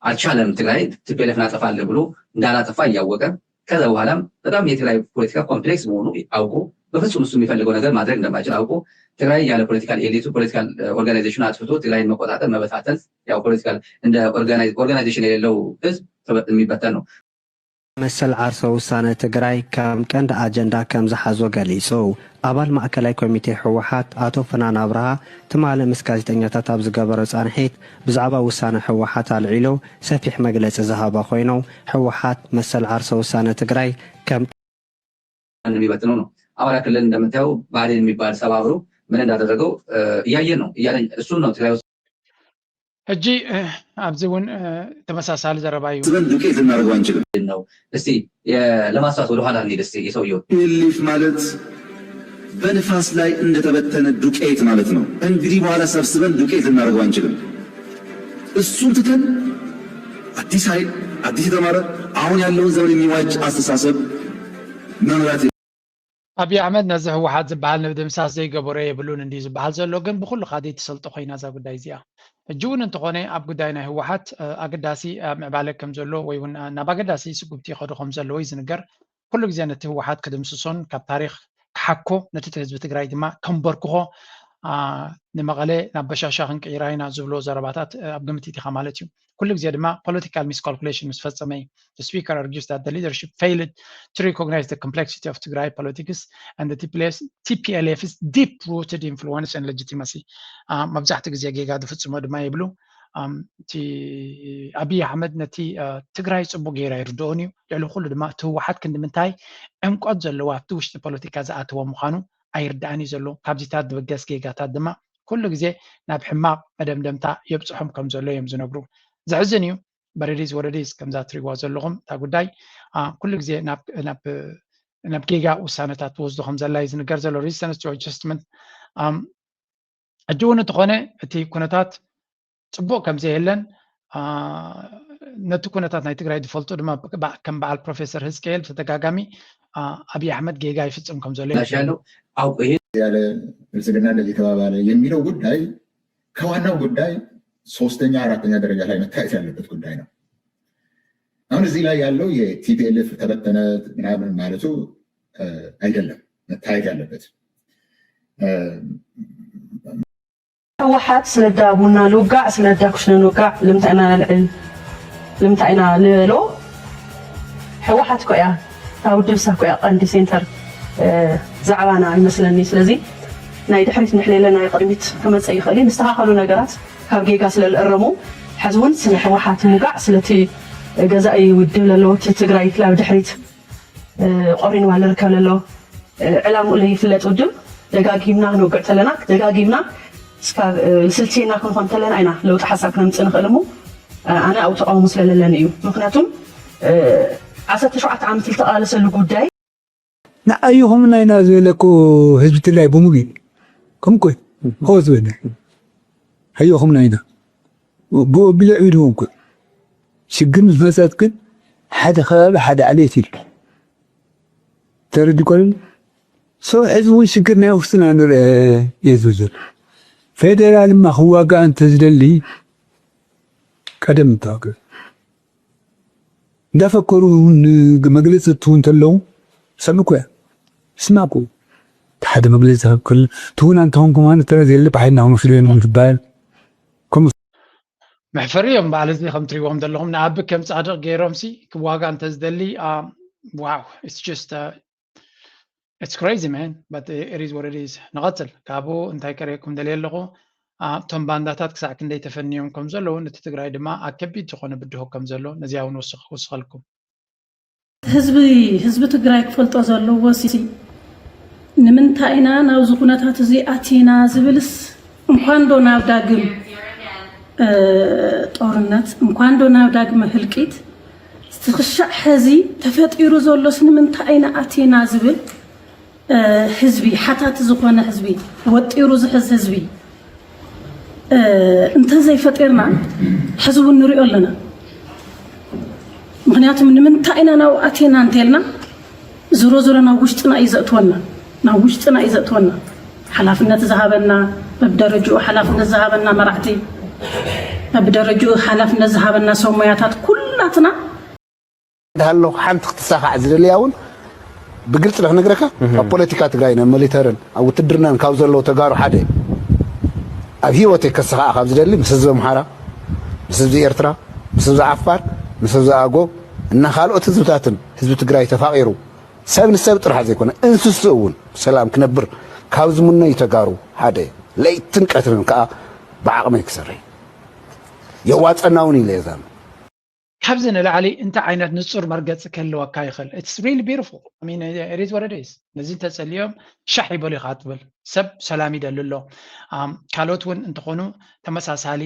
አልቻለም። ትግራይ ቲፒኤልኤፍ ናጠፋለን ብሎ እንዳላጠፋ እያወቀ ከዛ በኋላም በጣም የትግራይ ፖለቲካ ኮምፕሌክስ መሆኑ አውቆ በፍጹም እሱ የሚፈልገው ነገር ማድረግ እንደማይችል አውቆ ትግራይ ያለ ፖለቲካል ኤሊቱ ፖለቲካል ኦርጋናይዜሽን አጥፍቶ ትግራይን መቆጣጠር መበታተን ያው ፖለቲካል እንደ ኦርጋናይዜሽን የሌለው ህዝብ የሚበተን ነው። መሰል ዓርሰ ውሳነ ትግራይ ከም ቀንዲ ኣጀንዳ ከም ዝሓዞ ገሊጹ። ኣባል ማእከላይ ኮሚቴ ህወሓት ኣቶ ፍናን ኣብርሃ ትማሊ ምስ ጋዜጠኛታት ኣብ ዝገበሮ ጻንሒት ብዛዕባ ውሳነ ህወሓት ኣልዒሉ ሰፊሕ መግለጺ ዝሃበ ኮይኑ ህወሓት መሰል ዓርሰ ውሳነ ትግራይ ከም የሚበትነው ነው። አማራ ክልል እንደምታየው ብአዴን የሚባል ሰባብሮ ምን እንዳደረገው እያየን ነው እያለ እሱን ነው ትግራይ ውስጥ ሕጂ ኣብዚ እውን ተመሳሳሊ ዘረባ እዩ። ስበን ዱቄት ልናደርገው አንችልም። ነው። እስቲ ለማስታወስ ወደኋላ እንሂድ። እስቲ የሰውየው ቲፒኤልኤፍ ማለት በንፋስ ላይ እንደተበተነ ዱቄት ማለት ነው። እንግዲህ በኋላ ሰብስበን ዱቄት ልናደርገው አንችልም። እሱን ትተን አዲስ ኃይል አዲስ የተማረ አሁን ያለውን ዘመን የሚዋጅ አስተሳሰብ መምራት ኣብዪ ኣሕመድ ነዚ ህወሓት ዝበሃል ንምድምሳስ ዘይገበሮ የብሉን እንድዩ ዝበሃል ዘሎ፣ ግን ብኹሉ ካዲ ትሰልጦ ኮይና እዛ ጉዳይ እዚኣ። ሕጂ እውን እንተኾነ ኣብ ጉዳይ ናይ ህወሓት ኣገዳሲ ምዕባለ ከም ዘሎ ወይ እውን ናብ ኣገዳሲ ስጉምቲ ይኸዱ ከም ዘለዉ እዩ ዝንገር። ኩሉ ግዜ ነቲ ህወሓት ክድምስሶን ካብ ታሪኽ ክሓኮ ነቲ ህዝቢ ትግራይ ድማ ከንበርክኾ ንመቐለ ናብ በሻሻ ክንቅይራ ኢና ዝብሎ ዘረባታት ኣብ ግምት ኢኻ ማለት እዩ። ኩሉ ግዜ ድማ political miscalculation ምስ ፈጸመ እዩ። The speaker argues that the leadership failed to recognize the complexity of Tigray politics and the T P L F's, T P L F's deep rooted influence and legitimacy. መብዛሕትኡ ግዜ ጌጋ ዝፍጽሞ ድማ ይብሉ። እቲ ኣብይ ኣሕመድ ነቲ ትግራይ ጽቡቅ ገይሩ ኣይርድኦን እዩ። ልዕሊ ኩሉ ድማ እቲ ህወሓት ክንዲ ምንታይ ዕምቆት ዘለዎ ኣብቲ ውሽጢ ፖለቲካ ዝኣተወ ምዃኑ ኣይርድኣን እዩ ዘሎ። ካብዚታት ዝብገስ ጌጋታት ድማ ኩሉ ግዜ ናብ ሕማቕ መደምደምታ የብፅሖም ከም ዘሎ እዮም ዝነግሩ። ዘሕዝን እዩ። በረዲዝ ወረዲዝ ከምዛ ትሪእዋ ዘለኹም እታ ጉዳይ ኩሉ ግዜ ናብ ጌጋ ውሳነታት ትወስዶ ከም ዘላ እዩ ዝንገር ዘሎ። Resistance to adjustment ሕጂ እውን እንተኾነ እቲ ኩነታት ፅቡቅ ከም ዘየለን ነቲ ኩነታት ናይ ትግራይ ዝፈልጡ ድማ ከም በዓል ፕሮፌሰር ህዝቅኤል ብተደጋጋሚ ኣብይ ኣሕመድ ጌጋ ይፍፅም ከም ዘሎ ያለው አውቆ ይሄ ያለ ብልጽግና እንደዚህ ተባባለ የሚለው ጉዳይ ከዋናው ጉዳይ ሶስተኛ አራተኛ ደረጃ ላይ መታየት ያለበት ጉዳይ ነው። አሁን እዚህ ላይ ያለው የ T P L F ተበተነ ምናምን ማለቱ አይደለም መታየት ያለበት። ህወሓት ስለዳ ቡና ንውጋዕ ስለዳ ኩሽነ ንውጋዕ ልምንታይ ኢና ነልዕል ልምንታይ ኢና ንበሎ? ህወሓት እኮ እያ እታ ውድብ እሳ እኮ እያ ቀንዲ ሴንተር ዛዕባና ይመስለኒ። ስለዚ ናይ ድሕሪት እንድሕሌለ ናይ ቅድሚት ክመፀ ይኽእል እዩ። ንስተኻኸሉ ነገራት ካብ ጌጋ ስለ ዝእረሙ ሕዚ እውን ስለ ህወሓት ምውጋዕ ስለቲ ገዛኢ ውድብ ለለዎ እቲ ትግራይ ናብ ድሕሪት ቆሪንዋ ዝርከብ ዘሎ ዕላምኡ ለይፍለጥ ውድብ ደጋጊምና ክንውግዕ ተለና ደጋጊምና ስልቴና ክንኾን ተለና ኢና ለውጢ ሓሳብ ክነምፅእ ንኽእል እሞ ኣነ ኣብኡ ተቃውሞ ስለለለኒ እዩ። ምክንያቱም ዓሰርተ ሸውዓተ ዓመት ዝተቃለሰሉ ጉዳይ ንኣይኹምና ኢና ዝበለ እኮ ህዝቢ ትግራይ ብምሉእ ከምኮ ሆ ዝበለ ኣየኹምና ኢና ብኡ ብልዕ ኢልዎም እኮ ሽግር ምስ መፀት ግን ሓደ ከባቢ ሓደ ዓሌት ኢሉ ተረዲ ኮነ So ሕዚ እውን ሽግር ናይ ውሽጥና ንርአ እየ ዝብል ዘሎ። ፌደራል ድማ ክዋጋእ እንተዝደሊ ቀደም ምተዋግእ። እንዳፈከሩ እውን መግለፂ እትው እንተለዉ ሰምኩ እያ። ስማኩ። ሓደ መግለፂ ክል ትውን ኣንተኾንኩም ኣነ ተረ ዘለ ብሓይልና ክንወስዶ እዮም ዝበሃል። ከምኡ መሕፈሪ እዮም በዓል እዚ ከም ትሪዎም ዘለኹም ንኣቢ ከም ጻድቕ ገይሮም ሲ ክዋጋ እንተዝደሊ ዋው it's just it's crazy man but it is what it is። ንቐጽል ካብኡ እንታይ ከርእየኩም ደልየ ኣለኹ። እቶም ባንዳታት ክሳዕ ክንደይ ተፈንዮም ከም ዘለዉ ነቲ ትግራይ ድማ ኣብ ከቢድ ዝኾነ ብድሆ ከም ዘሎ ነዚኣ እውን ወስኸልኩም። ህዝቢ ህዝቢ ትግራይ ክፈልጦ ዘለዎ ሲ ንምንታይ ኢና ናብዚ ኩነታት እዚ ኣቲና ዝብልስ እንኳን ዶ ናብ ዳግም ጦርነት እንኳን ዶ ናብ ዳግመ ህልቂት ዝትኽሻዕ ሕዚ ተፈጢሩ ዘሎስ ንምንታይ ኢና ኣቲና ዝብል ህዝቢ ሓታቲ ዝኾነ ህዝቢ ወጢሩ ዝሕዝ ህዝቢ እንተዘይፈጢርና ሕዚ እውን ንሪኦ ኣለና። ምክንያቱ ንምንታይ ኢና ናብኡ ኣቲና እንተልና ዝሮ ዝሮ ናብ ውሽጥና እዩ ዘእትወና ናብ ውሽጥና እዩ ዘእትወና ሓላፍነት ዝሃበና በብደረጅኡ ሓላፍነት ዝሃበና መራሕቲ በብደረጅኡ ሓላፍነት ዝሃበና ሰብ ሞያታት ኩላትና እንዳሃለኹ ሓንቲ ክትሳኻዕ ዝደልያ እውን ብግልፂ ዶ ክነግረካ ካብ ፖለቲካ ትግራይ ናብ ሚሊተርን ኣብ ውትድርናን ካብ ዘለዉ ተጋሩ ሓደ ኣብ ህይወተይ ከሰኻዓ ካብ ዝደሊ ምስ ህዝቢ ኣምሓራ ምስ ህዝቢ ኤርትራ ምስ ህዝቢ ዓፋር ምስ ህዝቢ ኣጎብ እና ካልኦት ህዝብታትን ህዝቢ ትግራይ ተፋቒሩ ሰብ ንሰብ ጥራሕ ዘይኮነ እንስስኡ እውን ብሰላም ክነብር ካብ ዝምነዩ ተጋሩ ሓደ ለይትን ቀትርን ከዓ ብዓቕመይ ክሰርሕ የዋፀና እውን ኢለ እየ ዛሚ ካብዚ ንላዕሊ እንታይ ዓይነት ንፁር መርገፂ ክህልወካ ይኽእል it's really beautiful I mean it is what it is ነዚ እንተፀልዮም ሻሕ ይበሉ ኢኻ ትብል ሰብ ሰላም ይደሊ ኣሎ ካልኦት እውን እንትኾኑ ተመሳሳሊ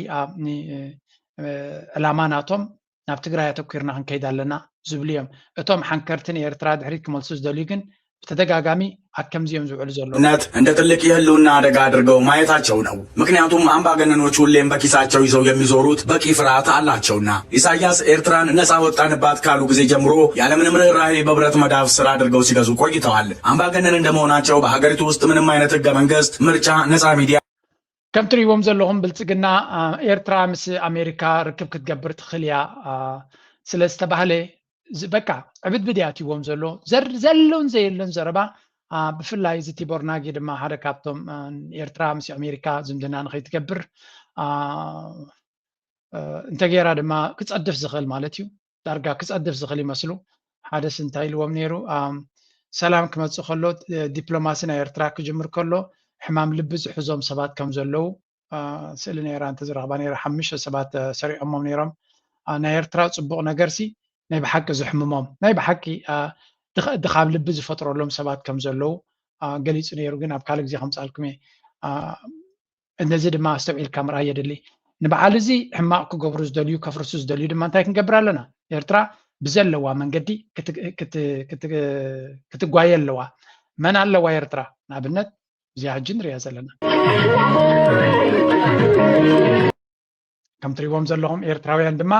ዕላማ ናቶም ናብ ትግራይ ኣተኲርና ክንከይድ ኣለና ዝብሉ እዮም እቶም ሓንከርቲ ንኤርትራ ድሕሪት ክመልሱ ዝደልዩ ግን ብተደጋጋሚ ኣብ ከምዚ እዮም ዝውዕሉ ዘለዉ። ነት እንደ ትልቅ የህልውና አደጋ አድርገው ማየታቸው ነው። ምክንያቱም አምባገነኖች ሁሌም በኪሳቸው ይዘው የሚዞሩት በቂ ፍርሃት አላቸውና። ኢሳያስ ኤርትራን ነጻ ወጣንባት ካሉ ጊዜ ጀምሮ ያለምንም ርህራሄ በብረት መዳፍ ስር አድርገው ሲገዙ ቆይተዋል። አምባገነን እንደመሆናቸው በሀገሪቱ ውስጥ ምንም አይነት ህገ መንግስት፣ ምርጫ፣ ነጻ ሚዲያ፣ ከም ትሪእዎም ዘለኹም ብልፅግና ኤርትራ ምስ ኣሜሪካ ርክብ ክትገብር ትኽእል እያ ስለ ዝተባህለ በቃ ዕብድብድ እያ ኣትይዎም ዘሎ ዘለውን ዘየለን ዘረባ ብፍላይ እዚ ቲቦር ናጊ ድማ ሓደ ካብቶም ኤርትራ ምስ ኣሜሪካ ዝምድና ንኸይትገብር እንተገይራ ድማ ክፀድፍ ዝኽእል ማለት እዩ ዳርጋ ክፀድፍ ዝኽእል ይመስሉ ሓደስ እንታይ ኢልዎም ነይሩ ሰላም ክመፅእ ከሎ ዲፕሎማሲ ናይ ኤርትራ ክጅምር ከሎ ሕማም ልቢ ዝሕዞም ሰባት ከም ዘለዉ ስእሊ ነይራ እንተዝረኽባ ነይራ ሓሙሽተ ሰባት ሰሪዖሞም ነይሮም ናይ ኤርትራ ፅቡቕ ነገርሲ ናይ ብሓቂ ዝሕምሞም ናይ ብሓቂ ድኻም ልቢ ዝፈጥረሎም ሰባት ከም ዘለዉ ገሊፁ ነይሩ ግን ኣብ ካልእ ግዜ ከምፃልኩም እየ ነዚ ድማ ኣስተውዒልካ ምርኣይ የድሊ ንበዓል እዚ ሕማቕ ክገብሩ ዝደልዩ ከፍርሱ ዝደልዩ ድማ እንታይ ክንገብር ኣለና ኤርትራ ብዘለዋ መንገዲ ክትጓየ ኣለዋ መን ኣለዋ ኤርትራ ንኣብነት እዚኣ ሕጂ ንሪኣ ዘለና ከም ትሪእዎም ዘለኹም ኤርትራውያን ድማ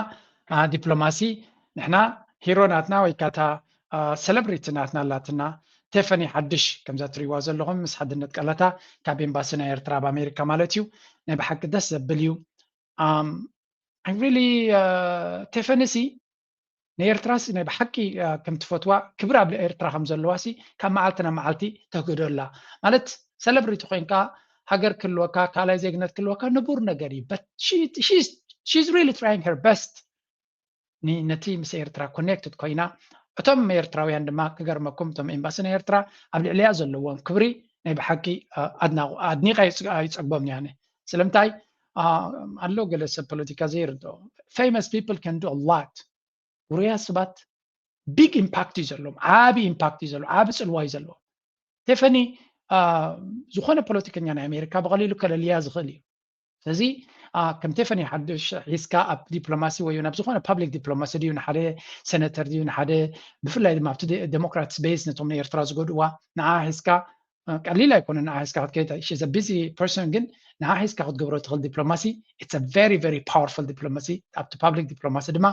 ዲፕሎማሲ ንሕና ሂሮ ናትና ወይ ካታ ሰለብሪቲ ናትና ኣላትና ቴፈኒ ሓድሽ ከምዛ ትሪእዋ ዘለኹም ምስ ሓድነት ቀለታ ካብ ኤምባሲ ናይ ኤርትራ ኣብ ኣሜሪካ ማለት እዩ ናይ ብሓቂ ደስ ዘብል እዩ ሪሊ ቴፈኒ ሲ ንኤርትራ ሲ ናይ ብሓቂ ከም ትፈትዋ ክብሪ ኣብ ኤርትራ ከም ዘለዋ ሲ ካብ መዓልቲ ናብ መዓልቲ ተግህዶ ኣላ ማለት ሰለብሪቲ ኮይንካ ሃገር ክህልወካ ካልኣይ ዜግነት ክህልወካ ንቡር ነገር እዩ but she's really trying her best ነቲ ምስ ኤርትራ connected ኮይና እቶም ኤርትራውያን ድማ ክገርመኩም እቶም ኤምባሲ ናይ ኤርትራ ኣብ ልዕሊያ ዘለዎም ክብሪ ናይ ብሓቂ ኣድኒቐ ኣይፀግቦም ያነ ስለምንታይ ኣሎ ገለ ሰብ ፖለቲካ ዘይርድኦ famous people can do a lot ውሩያት ሰባት big impact እዩ ዘለዎም ዓቢ impact እዩ ዘለዎ ዓቢ ፅልዋ እዩ ዘለዎ ቴፈኒ ዝኾነ ፖለቲከኛ ናይ ኣሜሪካ ብቐሊሉ ከለልያ ዝኽእል እዩ ስለዚ ከም ቴፈኒ ሓድሽ ሒዝካ ኣብ ዲፕሎማሲ ወይ ናብ ዝኾነ ፓብሊክ ዲፕሎማሲ ድዩ ንሓደ ሴነተር ድዩ ንሓደ ብፍላይ ድማ ኣብቲ ዴሞክራትስ ቤዝ ነቶም ንኤርትራ ዝጎድእዋ ንዓ ሒዝካ ቀሊል ኣይኮነ ንዓ ሒዝካ ክትከይድ she's a busy person ግን ንዓ ሒዝካ ክትገብሮ ትኽእል ዲፕሎማሲ it's a very very powerful diplomacy ኣብቲ ፓብሊክ ዲፕሎማሲ ድማ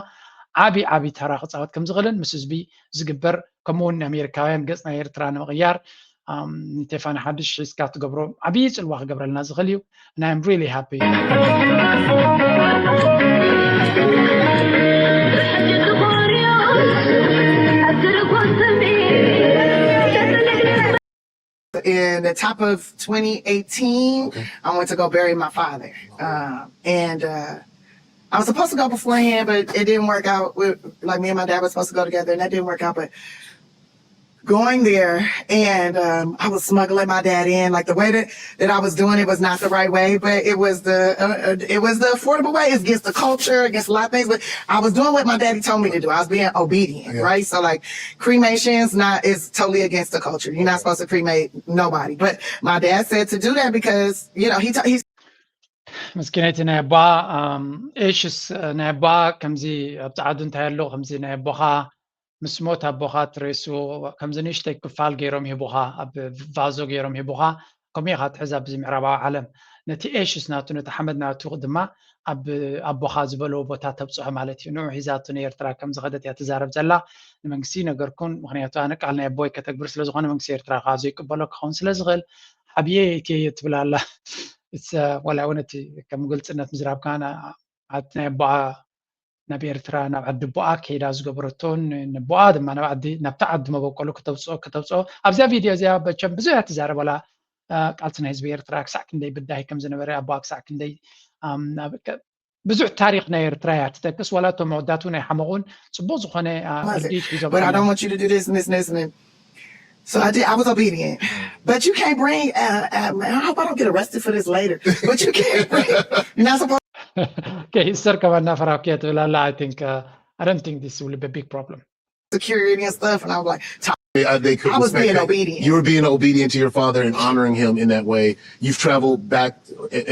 ዓቢ ዓቢ ተራ ክፃወት ከም ዝኽእልን ምስ ህዝቢ ዝግበር ከምኡ እውን ንኣሜሪካውያን ገፅ ናይ ኤርትራ ንምቕያር ንቴፋኒ ሓድሽ ሒዝካ ትገብሮ ዓብዪ ፅልዋ ክገብረልና ዝኽእል እዩ። And I'm really happy. In the top of twenty eighteen, I went to go bury my father. Um, and uh, I was supposed to go beforehand, but it didn't work out. We, like me and my dad were supposed to go together, and that didn't work out. But going there and um, I was smuggling my dad in, like the way that, that I was doing it was not the right way, but it was the uh, uh, it was the affordable way. It's against the culture, against a lot of things, but I was doing what my daddy told me to do. I was being obedient, right? So like cremations not is totally against the culture. You're not supposed to cremate nobody, but my dad said to do that because you know he t- he ምስኪነይቲ ናይ ኣቦኣ ኤሽስ ናይ ኣቦኣ ከምዚ ኣብ ፃዓዱ እንታይ ኣሎ ከምዚ ናይ ኣቦኻ ምስ ሞት ኣቦኻ ትሬሱ ከምዚ ንእሽተይ ክፋል ገይሮም ሂቡኻ ኣብ ቫዞ ገይሮም ሂቡኻ። ከምኡ ኢኻ ትሕዛ ብዚ ምዕራባዊ ዓለም ነቲ ኤሽስ ናቱ ነቲ ሓመድ ናቱ ድማ ኣብ ኣቦኻ ዝበለዎ ቦታ ተብፅሖ ማለት እዩ። ንዑ ሒዛቱ ንኤርትራ ከም ዝኸደት እያ ትዛረብ ዘላ። ንመንግስቲ ነገርኩን ምክንያቱ ኣነ ቃል ናይ ኣቦይ ከተግብር ስለዝኾነ መንግስቲ ኤርትራ ከዓ ዘይቅበሎ ክኸውን ስለዝኽእል ሓብየ ኢትየ ትብል ኣላ። ዋላ እውን እቲ ከም ግልፅነት ምዝራብካ ኣት ናይ ኣቦኣ ናብ ኤርትራ ናብ ዓዲ ኣቦኣ ከይዳ ዝገበረቶን ንቦኣ ድማ ናብ ዓዲ ናብታ ዓዲ መበቆሉ ከተብፅኦ ከተብፅኦ ኣብዚኣ ቪድዮ እዚኣ በቸም ብዙሕ እያ ትዛረበላ። ቃልሲ ናይ ህዝቢ ኤርትራ ክሳዕ ክንደይ ብዳሂ ከም ዝነበረ ኣቦኣ ክሳዕ ክንደይ ብዙሕ ታሪክ ናይ ኤርትራ እያ ትጠቅስ። ዋላ እቶም መወዳቱ ናይ ሓመቑን ፅቡቅ ዝኾነ ርዲት ሒዞም But I don't want you to do this and this and this and this. So I did. I was obedient. But you can't bring. Uh, uh, I hope I don't get arrested for this later. But you can't bring. You're not supposed okay, ሂስተር ከማና ፈራኪያ ትብል ኣላ። I think uh, I don't think this will be a big problem. Security and stuff, and I was like, they, uh, they could I was respect being that. Obedient. You were being obedient to your father and honoring him in that way. You've traveled back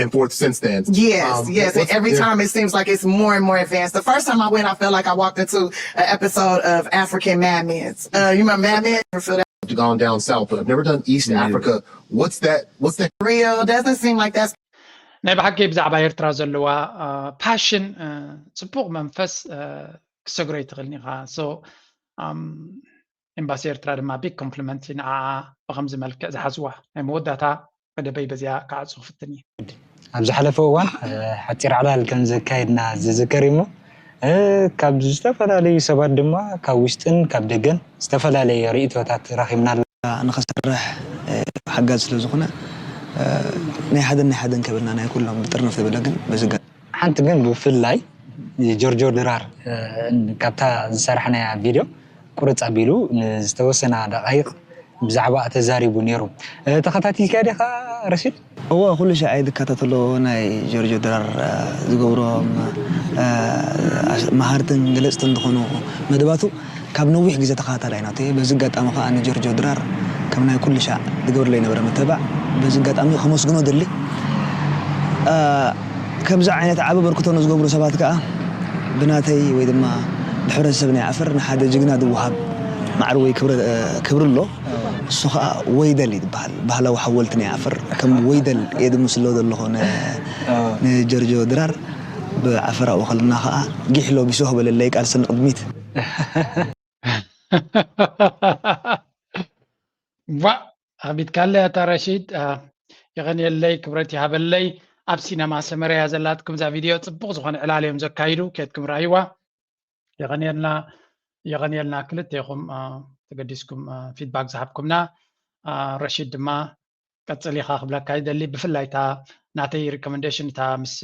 and forth since then. Yes, Um, yes. And what's- every yeah. Time it seems like it's more and more advanced. The first time I went, I felt like I walked into an episode of African Mad Men. Uh, you remember Mad Men? You ever feel that Gone down south, but I've never done East Africa. What's that? What's that? Real? Doesn't seem like that's ናይ ብሓቂ ብዛዕባ ኤርትራ ዘለዋ ፓሽን ፅቡቅ መንፈስ ክሰግሮ ይትኽእልኒ ኢኻ። So ኤምባሲ ኤርትራ ድማ ቢግ ኮምፕሊመንት ንዓኣ ብከምዚ መልክዕ ዝሓዝዋ። ናይ መወዳእታ መደበይ በዚኣ ክዓጹ ክፍትን እየ። ኣብ ዝሓለፈ እዋን ሓፂር ዕላል ከም ዘካየድና ዝዝከር እዩ። እሞ ካብ ዝተፈላለዩ ሰባት ድማ ካብ ውሽጥን ካብ ደገን ዝተፈላለየ ርእይቶታት ረኺብና ኣለና። ንኽሰርሕ ሓጋዝ ስለ ዝኾነ ናይ ሓደን ናይ ሓደን ከብልና ናይ ኩሎም ብጥርንፍ ይብለ ግን በዚ ሓንቲ ግን ብፍላይ ጆርጆ ድራር ካብታ ዝሰራሕናያ ቪድዮ ቁርፅ ኣቢሉ ንዝተወሰና ደቃይቕ ብዛዕባ ተዛሪቡ ነይሩ። ተኸታቲልካ ዲኻ ረሺድ? እወ፣ ኩሉ ሻዕ እየ ዝከታተሎ ናይ ጆርጆ ድራር ዝገብሮም መሃርትን ገለፅትን ዝኾኑ መደባቱ ካብ ነዊሕ ግዜ ተኸታታላይ ናቱ እየ። በዚ ኣጋጣሚ ከዓ ንጆርጆ ድራር ከም ናይ ኩሉ ሻዕ ዝገብርለይ ነበረ ምትባዕ በዚ ኣጋጣሚ ከመስግኖ ደሊ። ከምዚ ዓይነት ዓቢ በርክቶ ንዝገብሩ ሰባት ከዓ ብናተይ ወይ ድማ ብሕብረተሰብ ናይ ዓፈር ንሓደ ጅግና ዝወሃብ ማዕሪ ወይ ክብሪ ኣሎ። እሱ ከዓ ወይደል እዩ ዝበሃል። ባህላዊ ሓወልቲ ናይ ዓፈር ከም ወይደል እየ ዝምስሎ ዘለኹ ንጀርጆ ድራር። ብዓፈር ኣብኡ ከለና ከዓ ጊሕ ሎቢሶ ክበለለይ ቃልሲ ንቕድሚት። ዋ ኣኽቢድካለይ ኣታ ረሺድ። የቐንየለይ፣ ክብረት ይሃበለይ። ኣብ ሲነማ ሰመረ እያ ዘላትኩም እዛ ቪድዮ። ፅቡቕ ዝኾነ ዕላል እዮም ዘካይዱ፣ ኬድኩም ረኣይዋ። የቐንየልና፣ የቐንየልና ክልቴኹም ተገዲስኩም ፊድባክ ዝሃብኩምና። ረሺድ ድማ ቀፅል ኢኻ ክብለካ ይደሊ። ብፍላይ እታ ናተይ ሪኮመንዴሽን እታ ምስ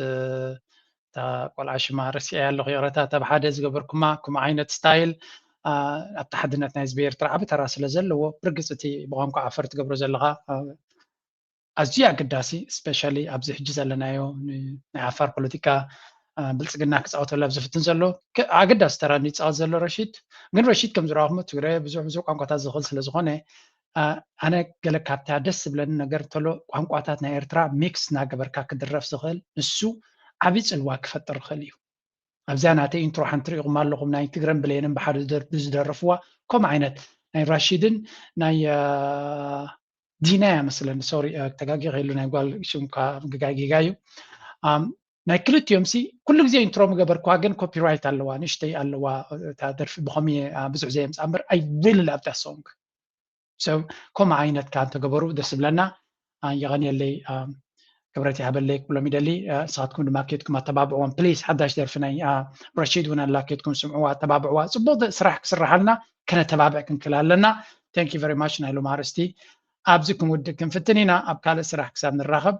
እታ ቆልዓ ሽማ ረሲዐያ ኣለኹ ይቕረታ፣ እታ ብሓደ ዝገበርኩማ ከምኡ ዓይነት ስታይል ኣብቲ ሓድነት ናይ ህዝቢ ኤርትራ ዓቢ ተራ ስለ ዘለዎ ብርግፅ እቲ ብቋንቋ ዓፈር ትገብሮ ዘለኻ ኣዝዩ ኣገዳሲ፣ ስፔሻሊ ኣብዚ ሕጂ ዘለናዮ ናይ ዓፋር ፖለቲካ ብልፅግና ክፃወተሉ ኣብ ዝፍትን ዘሎ ኣገዳሲ ተራ ይፃወት ዘሎ ረሺድ። ግን ረሺድ ከም ዝረኣኹሞ ትግረ ብዙሕ ብዙሕ ቋንቋታት ዝኽእል ስለ ዝኾነ ኣነ ገለ ካብታ ደስ ዝብለኒ ነገር እንተሎ ቋንቋታት ናይ ኤርትራ ሚክስ እናገበርካ ክድረፍ ዝኽእል ንሱ ዓብዪ ፅልዋ ክፈጥር ይኽእል እዩ። ኣብዚኣ ናተይ ኢንትሮ ሓንቲ ሪኢኹም ኣለኹም ናይ ትግረን ብሌንን ብሓደ ዝደርፍዋ ከምኡ ዓይነት ናይ ራሺድን ናይ ዲና እያ መስለኒ ሶሪ ተጋጊ ከይሉ ናይ ጓል ሽምካ ጌጋ እዩ። ናይ ክልቲኦም ሲ ኩሉ ግዜ ኢንትሮ ምገበርኩዋ ግን ኮፒራይት ኣለዋ ንእሽተይ ኣለዋ እታ ደርፊ ብኸምኡ ብዙሕ ዘየምፅኣ እምበር I really love that song። ከምኡ ዓይነት ከኣ እንተገበሩ ደስ ይብለና። የቐንየለይ፣ ክብረት ይሃበለይ ክብሎም ይደሊ። ንስኻትኩም ድማ ኬድኩም ኣተባብዕዎም ፕሊስ። ሓዳሽ ደርፊ ናይ ረሺድ እውን ኣላ፣ ኬድኩም ስምዕዋ፣ ኣተባብዕዋ። ፅቡቕ ስራሕ ክስርሓልና ከነተባብዕ ክንክእል ኣለና። Thank you very much። ናይ ሎም ኣርእስቲ ኣብዚ ክንውድእ ክንፍትን ኢና። ኣብ ካልእ ስራሕ ክሳብ ንራኸብ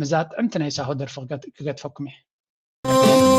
ምዛ ጥዕምቲ ናይ ሳሆ ደርፊ ክገድፈኩም እየ።